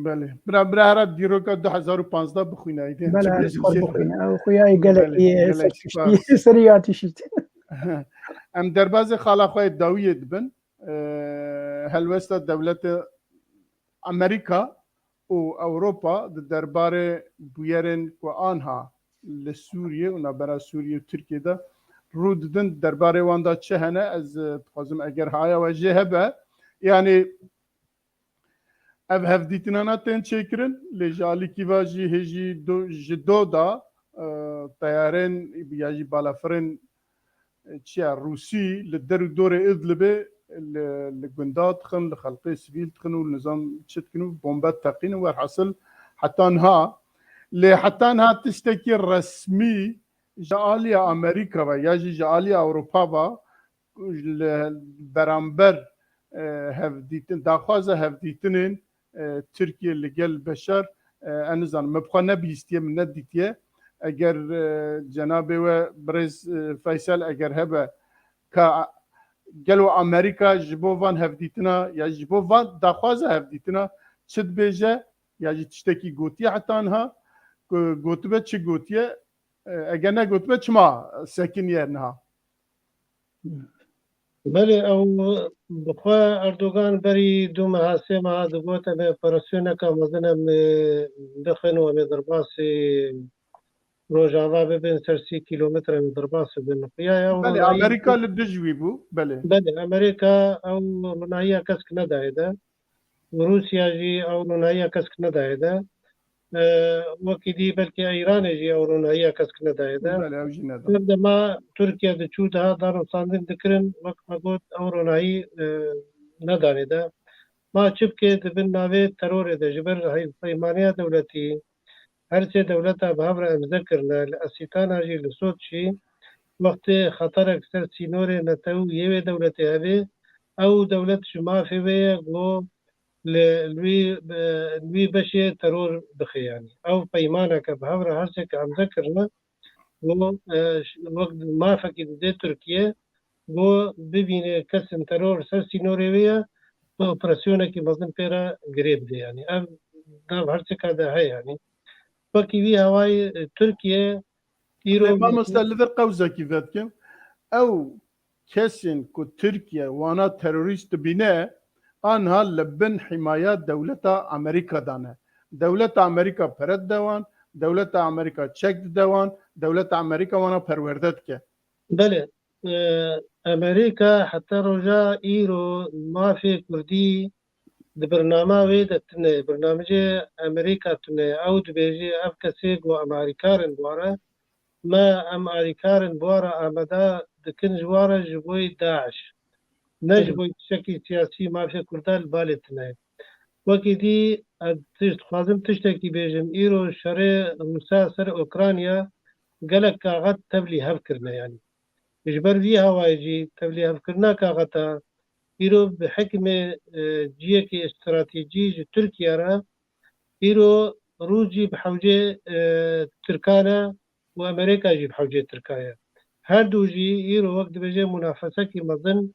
Belê. Bira, bira here dîroka du hezar û panzdeh bixwîne, êdî. Belê, ez xwe bixwîne. Ew xuya ye gelekî, Belê, gelek serkiştî, spas. Serî hatî şît. Em derbazê xala xwe yê dawiyê dibin. E, helwesta dewlete Amerîka û Ewropa di derbarê bûyerên ku anha li Sûriyê û navbera Sûriyê û Tirkiyê de rû didin, derbarê wan de çi hene, ez, e, dixwazim eger haya we jê hebe. Yanî ev hevdîtinana tên çêkirin, lê ji alîkî ve jî hê jî do-, ji do da, e, teyarên ya jî balafirên çiya Rûsî li der û dorê Idlibê li, li gunda dixin, li xelkê sivîl dixin û nizam çi dikin û bombe teqînin, werhasil heta niha. Lê heta niha tiştekî resmî ji aliya Amerîka ve ya jî ji aliya Ewropa ve li beramber, e, hevdîtin, daxwaza hevdîtinên e, Tirkiye li gel Beşar, e, ez nizanim, me bi xwe nebihîstiye, min nedîtiye. Eger, e, cenabê we birêz, e, Feysel eger hebe ka gelo Amerîka ji bo van hevdîtina ya ji bo van daxwaza hevdîtina çi dibêje ya jî tiştekî gotiye heta niha, ku gotibe çi gotiye, e, eger negotibe çima sekiniye niha? Belê, ew bi xwe Erdogan berî du meha, sê meha digot, em ê operasyoneke mezin em ê bixin û em ê derbasî Rojava bibin, ser sî kîlometre em ê derbas bibin. Xuya ya ew Belê, ronahî Amerîka li dij wî bû. Belê. Belê, Amerîka ew ronahiya kesk nedayê de. Rûsya jî ew ronahiya kesk nedayê de. E, wekî dî belkî Îranê jî ew ronahiya kesk nedayê de. Belê, ew jî neda. Her dema Tirkiye diçû daha danûstandin dikirin, wek me got ew ronahî, e, nedanê de. Ma çi bike di bin navê terorê de ji ber hevpeymaniya dewletî, her sê dewleta bi hev re imze kirine, li Esîtana jî, li Soçî, wextê xeterek ser sînorê netew yê wê dewletê hebe, ew dewlet ji mafê wê ye, ku li, li wî, li wî beşê teror bixe, yanî. Ew peymaneke bi hev re her sê ke imze kirine, ku, e, wek mafekî dide Tirkiye, ku bibîne kesên teror ser sînorê wê ye, bi operasyonekî mezin pê re girê bide, yanî. Ev nav her sê ka de heye, yanî. Wekî wî hawayê, e, Tirkiye îro Lê mamoste, li vir qewzekî vedikim. Ew kesên ku Tirkiye wana terorîst dibîne, anha li bin himaya dewleta Amerîka de ne. Dewleta Amerîka pere dide wan, dewleta Amerîka çek dide wan, dewleta Amerîka wana perwerde dike. Belê, e, Amerîka heta roja îro mafê Kurdî di birnama wê de tune ye. Birnamecê Amerîka tune ye. Ew dibêje, ev kesê ku em alîkar in bi wan re, me em alîkar in bi wan re amade dikin ji wan re ji bo DAIŞ. Ne ji bo tiştekî siyasî, mafê Kurda li balê tune ye. Wekî dî ez tiş-, dixwazim tiştekî bêjim. Îro şerê Rûsa ser Ukrayna gelek kaxet tevlî hev kirine, yanî. Ji ber vî hawayê jî tevlî hevkirina kaxeta îro bi hikmê, e, ciyekî stratejî ji Tirkiye re îro Rûs jî bi hewcê, e, Tirkan e û Amerîka jî bi hewcê Tirkan ye. Her du jî îro wek dibêje munafesekî mezin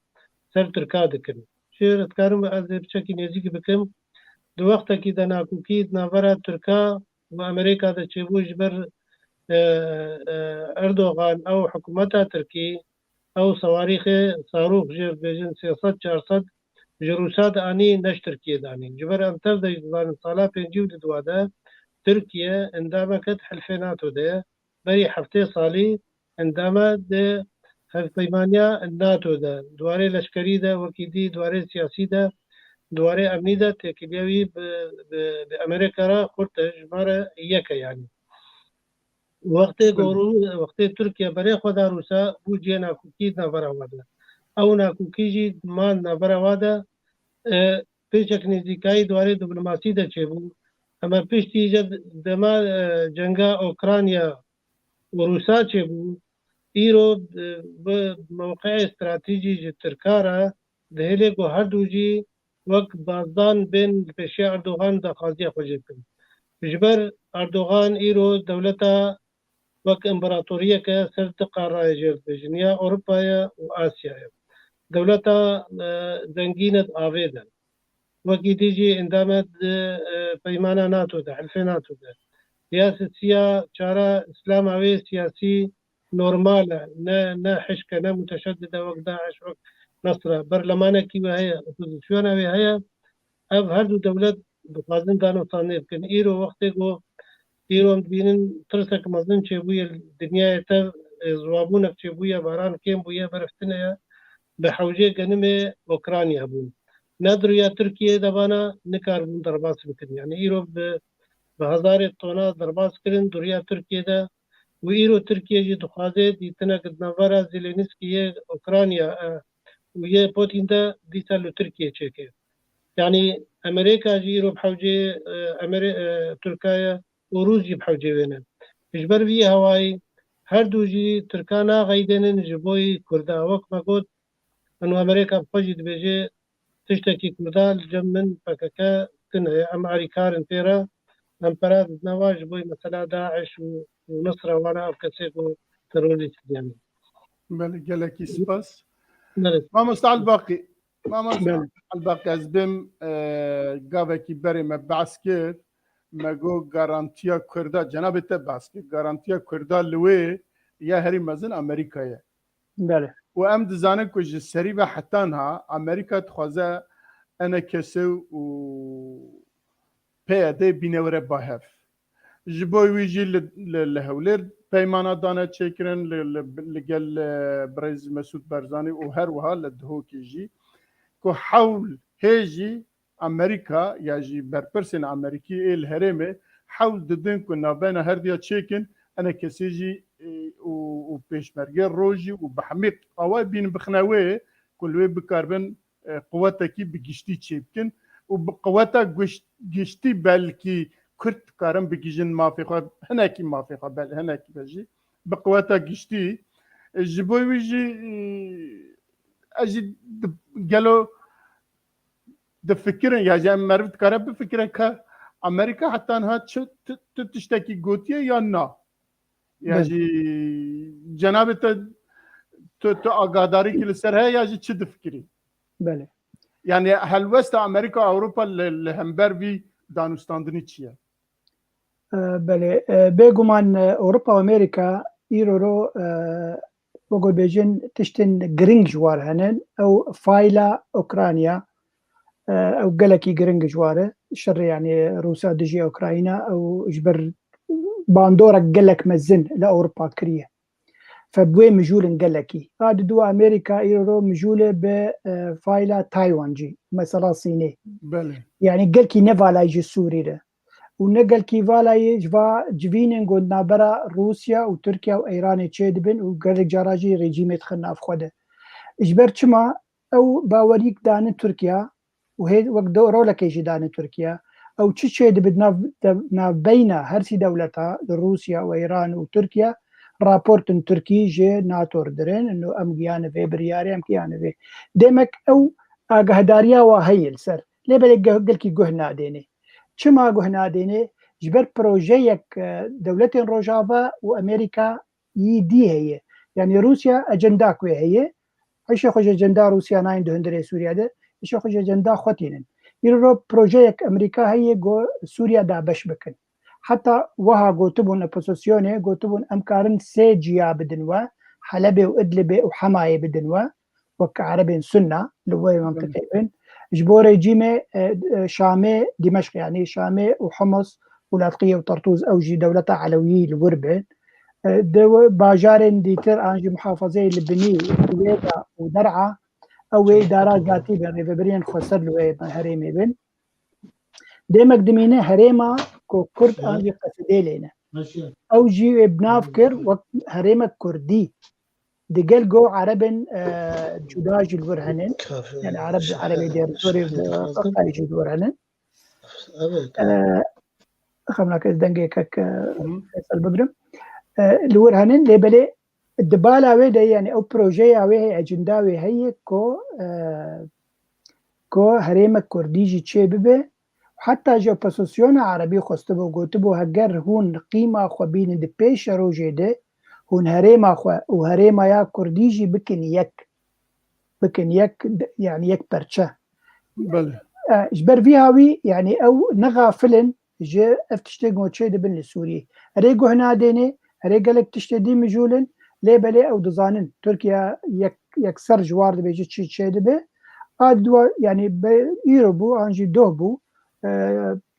ser Tirka dikin. Şêr, dikarim ez ê piçekî nêzîkî bikim. Di wextekî de nakokî di navbera Tirka û Amerîka de çêbû ji ber, e, e, Erdogan, ew hikûmeta Tirkî, ew sawarîxê sarûx jê dibêjin sê sed çar sed ji Rûsa dianî, ne ji Tirkiyê dianî. Ji ber em tev de jî dizanin sala pêncî û du de Tirkiye endameke di Hilfê NATO de ye. Berî heftê salî endame di hevpeymaniya NATO de, di warê leşkerî de, wekî dî di warê siyasî de, di warê emnî de têkiliya wî bi, bi, bi Amerîka re xurt e, ji me re yek e, yanî. Wextê ku Rû-, wextê Tirkiye berê xwe da Rûsa, bû cihê nakokî di navbera wan de. Ew nakokî jî man navbera wan de, e, pêçek nêzîkayî di warê diplomasî de çêbû. Hema piştî jî dema, e, cenga Ukrayna û Rûsa çêbû, îro, e, bi mewqeyê stratejî ji Tirka re dihêle ku her du jî wek bazdan bên li pêşiya Erdogan daxwaziya xwe jê bikin. Ji ber Erdogan îro dewleta wek împaratoriyeke ser du qarayê jê re dibêjin, ya Ewropa ye û Asya ye. Dewleta, e, zengîn e di avê de. Wekî dî jî endame di, e, peymana NATO de, hilfê NATO de. Ya sisiya çara Îslama wê siyasî normal e, ne, ne hişk e, ne muteşeddid e wek DAIŞ, wek Nusra. Berlemanekî wê heye, opozisyona wê heye. Ev her du dewlet dixwazin danûstandinê bikin. Îro wextê ku îro em dibînin tirsek mezin çêbûye li dinyayê tev, e, ziwabûnek çêbûye, baran kêm bûye, berf tune ye, bi hewcê genimê Ukrayna bûn. Ne di rûya Tirkiyeyê de bana nikaribûn derbas bikin. Yanî îro bi, bi hezarê tona derbas kirin di rûya Tirkiyê de û îro Tirkiye jî dixwaze dîtinek di navbera Zelensky yê Ukrayna, e, û yê Putin de dîsa li Tirkiye çêke. Yanî Amerîka jî îro bi hewcê, e, Amerî-, e, Tirka ye û Rûs jî bi hewcê wê ne. Ji ber vî hawayî her du jî Tirka naxeydênin ji bo yî Kurda. Wek me got, min û Amerîka bi xwe jî dibêje tiştekî Kurda li cem min P K K tune ye. Em alîkar in pê re. Em pera didine wan ji bo mesela DAIŞ û, û Nusra wana ev kesê ku terorîst diyanî. Belê, gelekî spas. Belê. Mamoste Elbaqî. Mamoste Belê. Elbaqî, ez bêm, e, gavekî berê me behs kir. Me got garantiya Kurda, cenabê te behs kir. Garantiya Kurda li wê ya herî mezin Amerîka ye. Belê. û em dizanin ku ji serî ve heta niha Amerîka dixwaze enekese û P Y D bîne were ba hev. Ji bo wî jî li, li, li Hewlêr peymana dane çêkirin, li, li, li gel, e, birêz Mesûd Barzanî û her wiha li Dihokê jî ku hewl hê jî Amerîka ya jî berpirsên Amerîkî ê li herêmê hewl didin ku navbeyna herdiya çêkin, enekesê jî, e, û, û pêşmergê rojî û bi hemî awayî bînin bixine wê ku li wê bikaribin, e, quwetekî bi giştî çêbikin û bi quweta guş-, giştî belkî Kurd dikarin bigihîjin mafê xwe, hinekî mafê xwe, belê hinekî be jî bi quweta giştî. E, ji bo wî jî, e, ez jî di-, gelo difikirin, ya jî em meriv dikare bifikire ka Amerîka heta niha çi, tu, tu tiştekî gotiye ya na? Ya Belê. jî cenabê te, tu, tu agadarîkî li ser heye ya jî çi difikirî? Belê. Yani helwesta Amerîka, Ewropa li, li hember vî danûstandinî çi ye? E, belê. E, bêguman, e, Ewropa û Amerîka îro ro, e, wek bêjin tiştên giring ji war henin. Ew fayla Ukrayna, e, ew gelekî giring ji war e. Şerê, yani, Rûsya dijî Ukrayna, ew ji ber bandorek gelek mezin li Ewropa kiriye. Fe bi wê mijûlin gelekî. A di dua Amerîka îro mijûlê bi, e, fayla Taywan jî, mesela Sînê. Belê. Yani gelkî ne valayî ji Sûrî re. Û ne gelkî valayî ji va civînên ku navbera Rûsya û Tirkiye û Îranê çêdibin û gelek cara jî rejîmê dixin nav xwe de. Ji ber çima ew bawerîk danin Tirkiye û hê wek do-, rolekê jî danin Tirkiye. Ew çi çêdibe di nav, de-, navbeyna her sî dewleta, li Rûsya û Îran û Tirkiye, raportin Tirkî ji NATO re dirin, û em giyane vê biryarê, em giyane vê. Demek ew agahdariya wa heye li ser. Lê belê ge-, gelkî guh nadêne. Çima guh nadêne? Ji ber projeyek, e, dewletên Rojava û Amerîka yî dî heye. Yani Rûsya ecendak wê heye. Hişê xwe ji ecenda Rûsya nayên di hundirê Sûriye de. Hişê xwe ji ecenda xwe tînin. Îro projeyek Amerîka heye ku Sûriye dabeş bikin. Heta wiha gotibûn opozisyonê, gotibûn em karin sê ciya bidin we, Helebê û Idlibê û Hemayê bidin we. Wek Erebên Sunna li wê mintîqê bin. Ji bo rejîmê, e, e, Şamê, Dimeşq, yani Şamê û Humus û Latqiye û Tartûz, ew jî dewleta Elewî li wir bin. E, di we bajarên dîtir an jî muhafazeyê li binî, Wêda û Der'a, ew wê îdara zatî bin, rêvebiriyên xweser li wê herêmê bin. Demek dimîne herêma ku Kurd an jî Qesidê lê ne. Ew jî wê bi nav kir wek herêmek Kurdî. Digel go Erebên, e, cuda jî li wir henin. Yani Ereb, Erebê dêrtorê Qeqayê jî li wir henin. E, xem nake ez dengê kek, e, Feysel bigrim. E, li wir henin, lê belê di bala wê de, yani ew projeya wê heye, ecinda wê heye ku, e, ku herêmek Kurdî jî çê bibe. Heta ji opozisyona Erebî xwestibû, gotibû, heger hûn qîma xwe bînin di pêşerojê de, hûn herêma xwe û herêma ya Kurdî jî bikin yek. Bikin yek, yani yek perçe. Belê. E, ji ber vî hawî, yani ew ne xafil in ji ev tiştê ku çê dibin li Sûriyê. Erê guh nadêne, erê gelek tiştê dî mijûl in, lê belê ew dizanin. Tirkiye yek, yekser ji war dibêje çi çê dibe. A dua, yani be, îro bû, an jî doh bû. E,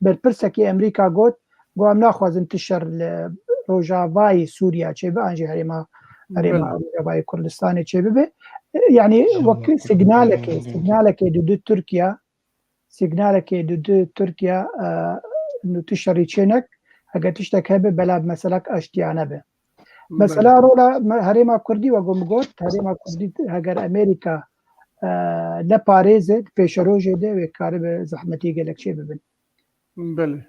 berpirsekî Amerîka got, got, em naxwazin ti şer li rojavayê Sûriya çêbe, an jî herêma, herêma Belê. Rojavayê Kurdistanê çêbibe. E, yani wek signalekê, signalekê di du Tirkiye, signalekê di du Tirkiye, e, nu tu şerî çênek, heger tiştek hebe, bela bi meselek aştiyane be. Mesela Belê. rola me-, herêma Kurdî, wek min got, herêma Kurdî heger Amerîka, e, neparêze, di pêşerojê de wê karibe zehmetî gelek çê bibin. Belê.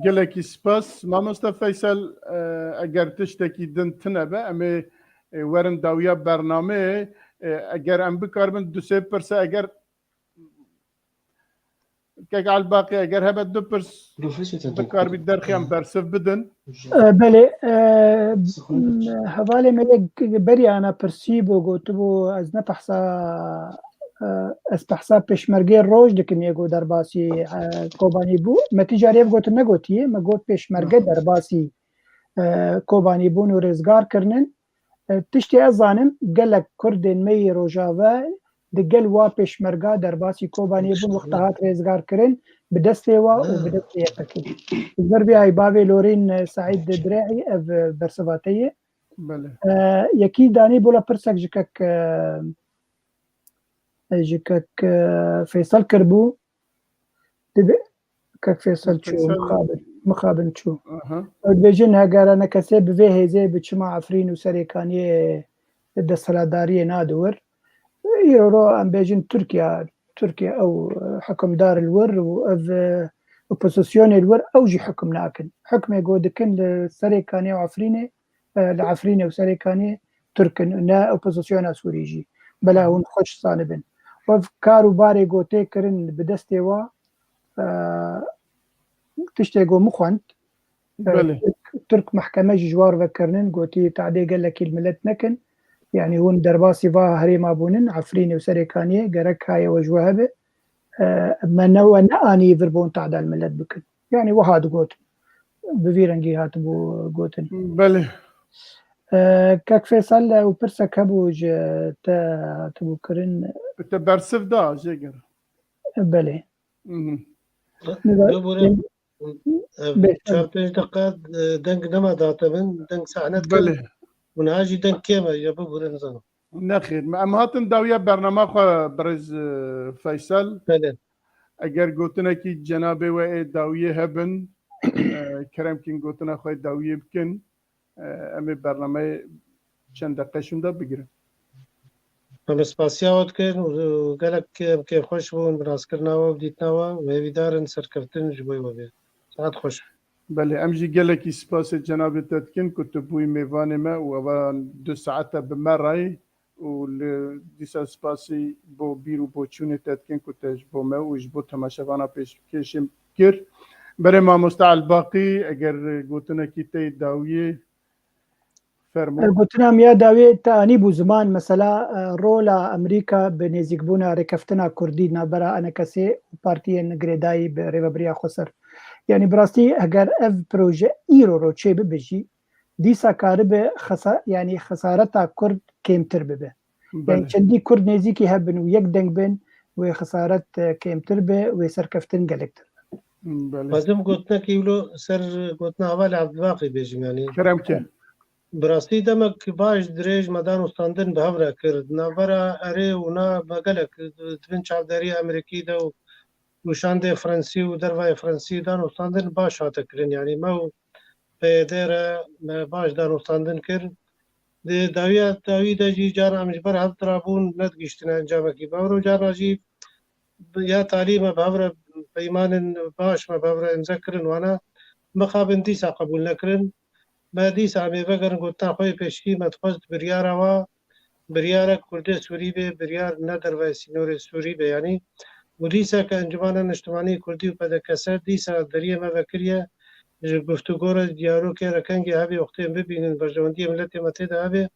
Gelekî spas. Mamoste Feysel, e, eger tiştekî din tine be, em ê, e, werin dawiya bernameyê, e, eger em bikaribin du sê pirse, eger Kek Elbaqî, eger hebe du pirs Profesör, tabii. Bikarbî derxiyan bersiv bidin. E, belê, e, Sıkıntı. Hevalê me yek berî ana pirsî bû, gotibû, ez ne behsa, e, ez behsa pêşmergê roj dikim, yê got derbasî, e, Kobanî bû. Me tî carî ev gotin negotiye, me got pêşmerge Hı. derbasî, e, Kobanî bûn û rêzgar kirinin. E, tiştê ez zanim, gelek Kurdên me yê Rojava di gel wa pêşmerga derbasî Kobaniyê bûn, wexta hat rêzgarkirin, bi destê wa û bi destê Y P G. Ji ber vê ay bavê Lorîn, e, Saîd Dire'î ev, e, bersiva te ye. Belê. E, yekî danî bola pirsek ji kek, e, ji kek, e, Feysel kiribû. Dibe, kek Feysel çû, Feysel. Mixabin, mixabin çû. Aha. Ew dibêjin, heger ENKSê bi vê hêzê bi çima Efrîn û Serêkaniyê desthilatdariyê nade wir. Îro ro em bêjin Tirkiye, Tirkiye ew, e, hikimdar li wir û ev, e, opozisyonê li wir ew jî hikm nakin. Hikmê ku dikin li Serêkaniyê û Efrînê, e, li Efrînê û Serêkaniyê Tirk in, ne opozisyona Sûrî jî. Bela hûn xweş zanibin. Ev kar û barê ku tê kirin bi destê wa, e, tiştê ku min xwend, e, Belê. Tirk, Tirk mehkeme jî ji war vekirinin, gotî tadê gelekî li milet nekin. Yanî hûn derbasî va herêma bûnin, Efrînê û Serêkaniyê, gerek haye we ji we hebe. E, me ne we neanî vir bûn tadel milet bikin. Yanî wiha digot. Bi vî rengî hatibû gotin. Belê. E, kek Feysel, ew pirsek hebû ji te hatibû kirin. Te bersiv da, jêger. Belê. Mhm. Nida- Bibûre, ev Bê- çar pênc deqa, e, deng nema date min, deng sehnet kir. Belê. Û niha jî deng kêm e, ya bibûre nizanim. Nexêr, me, em hatin dawiya bernama xwe birêz, e, Feysel. Belê. Eger gotinekî cenabê we ê dawiyê hebin, e, kerem kin gotina xwe dawiyê bikin. E, em ê bernameyê çend deqe şûnda bigirin. Em spasiya we dikin û gelek em kêfxweş bûn bi naskirina we û dîtina we û hêvîdar in serkeftin ji bo we bê. Saet xweş. Belê, em jî gelekî spasê cenabê te dikin ku tu bûyî mêvanê me û eva du saete bi me re yî û li dîsa spasî bo bîr û boçûnê te dikin ku te ji bo me û ji bo temaşevana pêşkêşê kir. Berê mamoste Elbaqî, eger gotinekî te yê dawiyê, fermo. Gotina min ya dawiyê te anîbû ziman, mesela, e, rola Amerîka bi nêzîkbûna rêkeftina Kurdî navbera ENKSê û partiyên girêdayî bi rêvebiriya Xweser. Yanî bi rastî heger ev proje îro ro çê bibe jî, dîsa karibe xesa-, yanî xesareta Kurd kêmtir bibe. Yanî Belê. çendî Kurd nêzîkî hebin û yek deng bin, wê xesaret, e, kêmtir be, wê serkeftin gelektir be. Belê. Xwezim gotinekî wilo ser gotina Hevalê Evdibaqî bêjim, yanî. Kerem ke. Bi rastî demek baş dirêj me dan û standin bi hev re kir. Di navbera erê û na me gelek di bin çavderiya Amerîkî de û û şandê Fransî û dervayê Fransî dan û standin baş hate kirin. Yanî me û P Y D re me baş dan û standin kir. Di dawiya dawî de jî cara em ji ber hev dirabûn nedigihîştine encamekî. Bi hev re û cara jî bi-, ya talî me bi hev re peymanên baş me bi hev re îmze kirin. Wana mixabin dîsa qebûl nekirin. Me dîsa em ê vegerin gotina xwe yê pêşkî, me dixwest biryara wa biryarek Kurdê Sûrî bê, biryar ne dervayê sînorê Sûrî be, yanî û dîsa ke Encumena Niştimanî Kurdî û P D K S dîsa deriyê me vekiriye, ji guftûgo re, diyalogê re kengê hebê wextê em bibînin, berjewendiyê miletê me tê de hebe,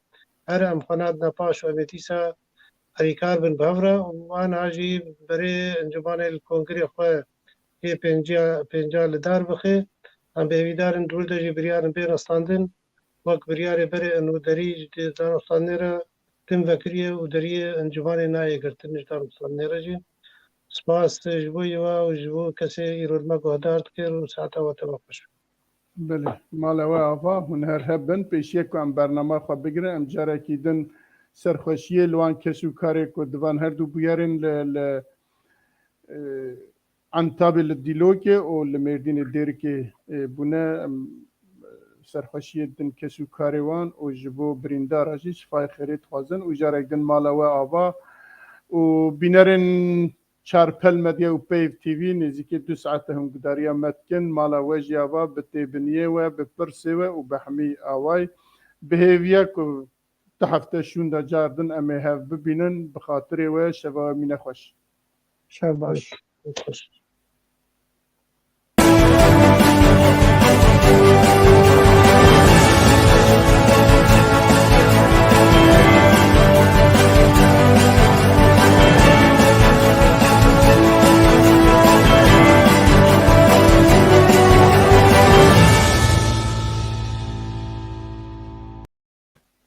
here em xwe nadine paş û em ê dîsa alîkar bin bi hev re û aniha jî berê Encumena li kongirê xwe yê pênca, pênca li dar bixe. Em bi hêvîdar in di wir de jî biryarên bê rastandin. Wek biryarê berê in û derî ji danûstandinê re tim vekiriye û deriyê encûmanê nayê girtin ji danûstandinê re jî. Spas ji bo yê we û ji bo kesê îro li me guhdar dikir û saeta we teva xweş be. Belê, mala we ava, hûn her hebin. Pêşiye ku em bernama xwe bigirin, em carekî din serxweşiyê li wan kes û karê ku di van her du bûyerên li, li, e, Entabê li Dîlokê û li Mêrdînê Dêrikê, e, bûne, em, serxweşiyê din kes û karê wan û ji bo birîndara jî şifayê xêrê dixwazin û carek din mala we ava û bînerên Çarpel Medya û Peyv T V nêzîkî du saete hûn gudariya me dikin, mala we jî ava bi têbiniyê we, bi pirsê we û bi hemî awayî bi hêviya ku du hefte şûnda car din em ê hev bibînin, bi xatirê we şeva we mîne xweş. Şev baş. Xweş.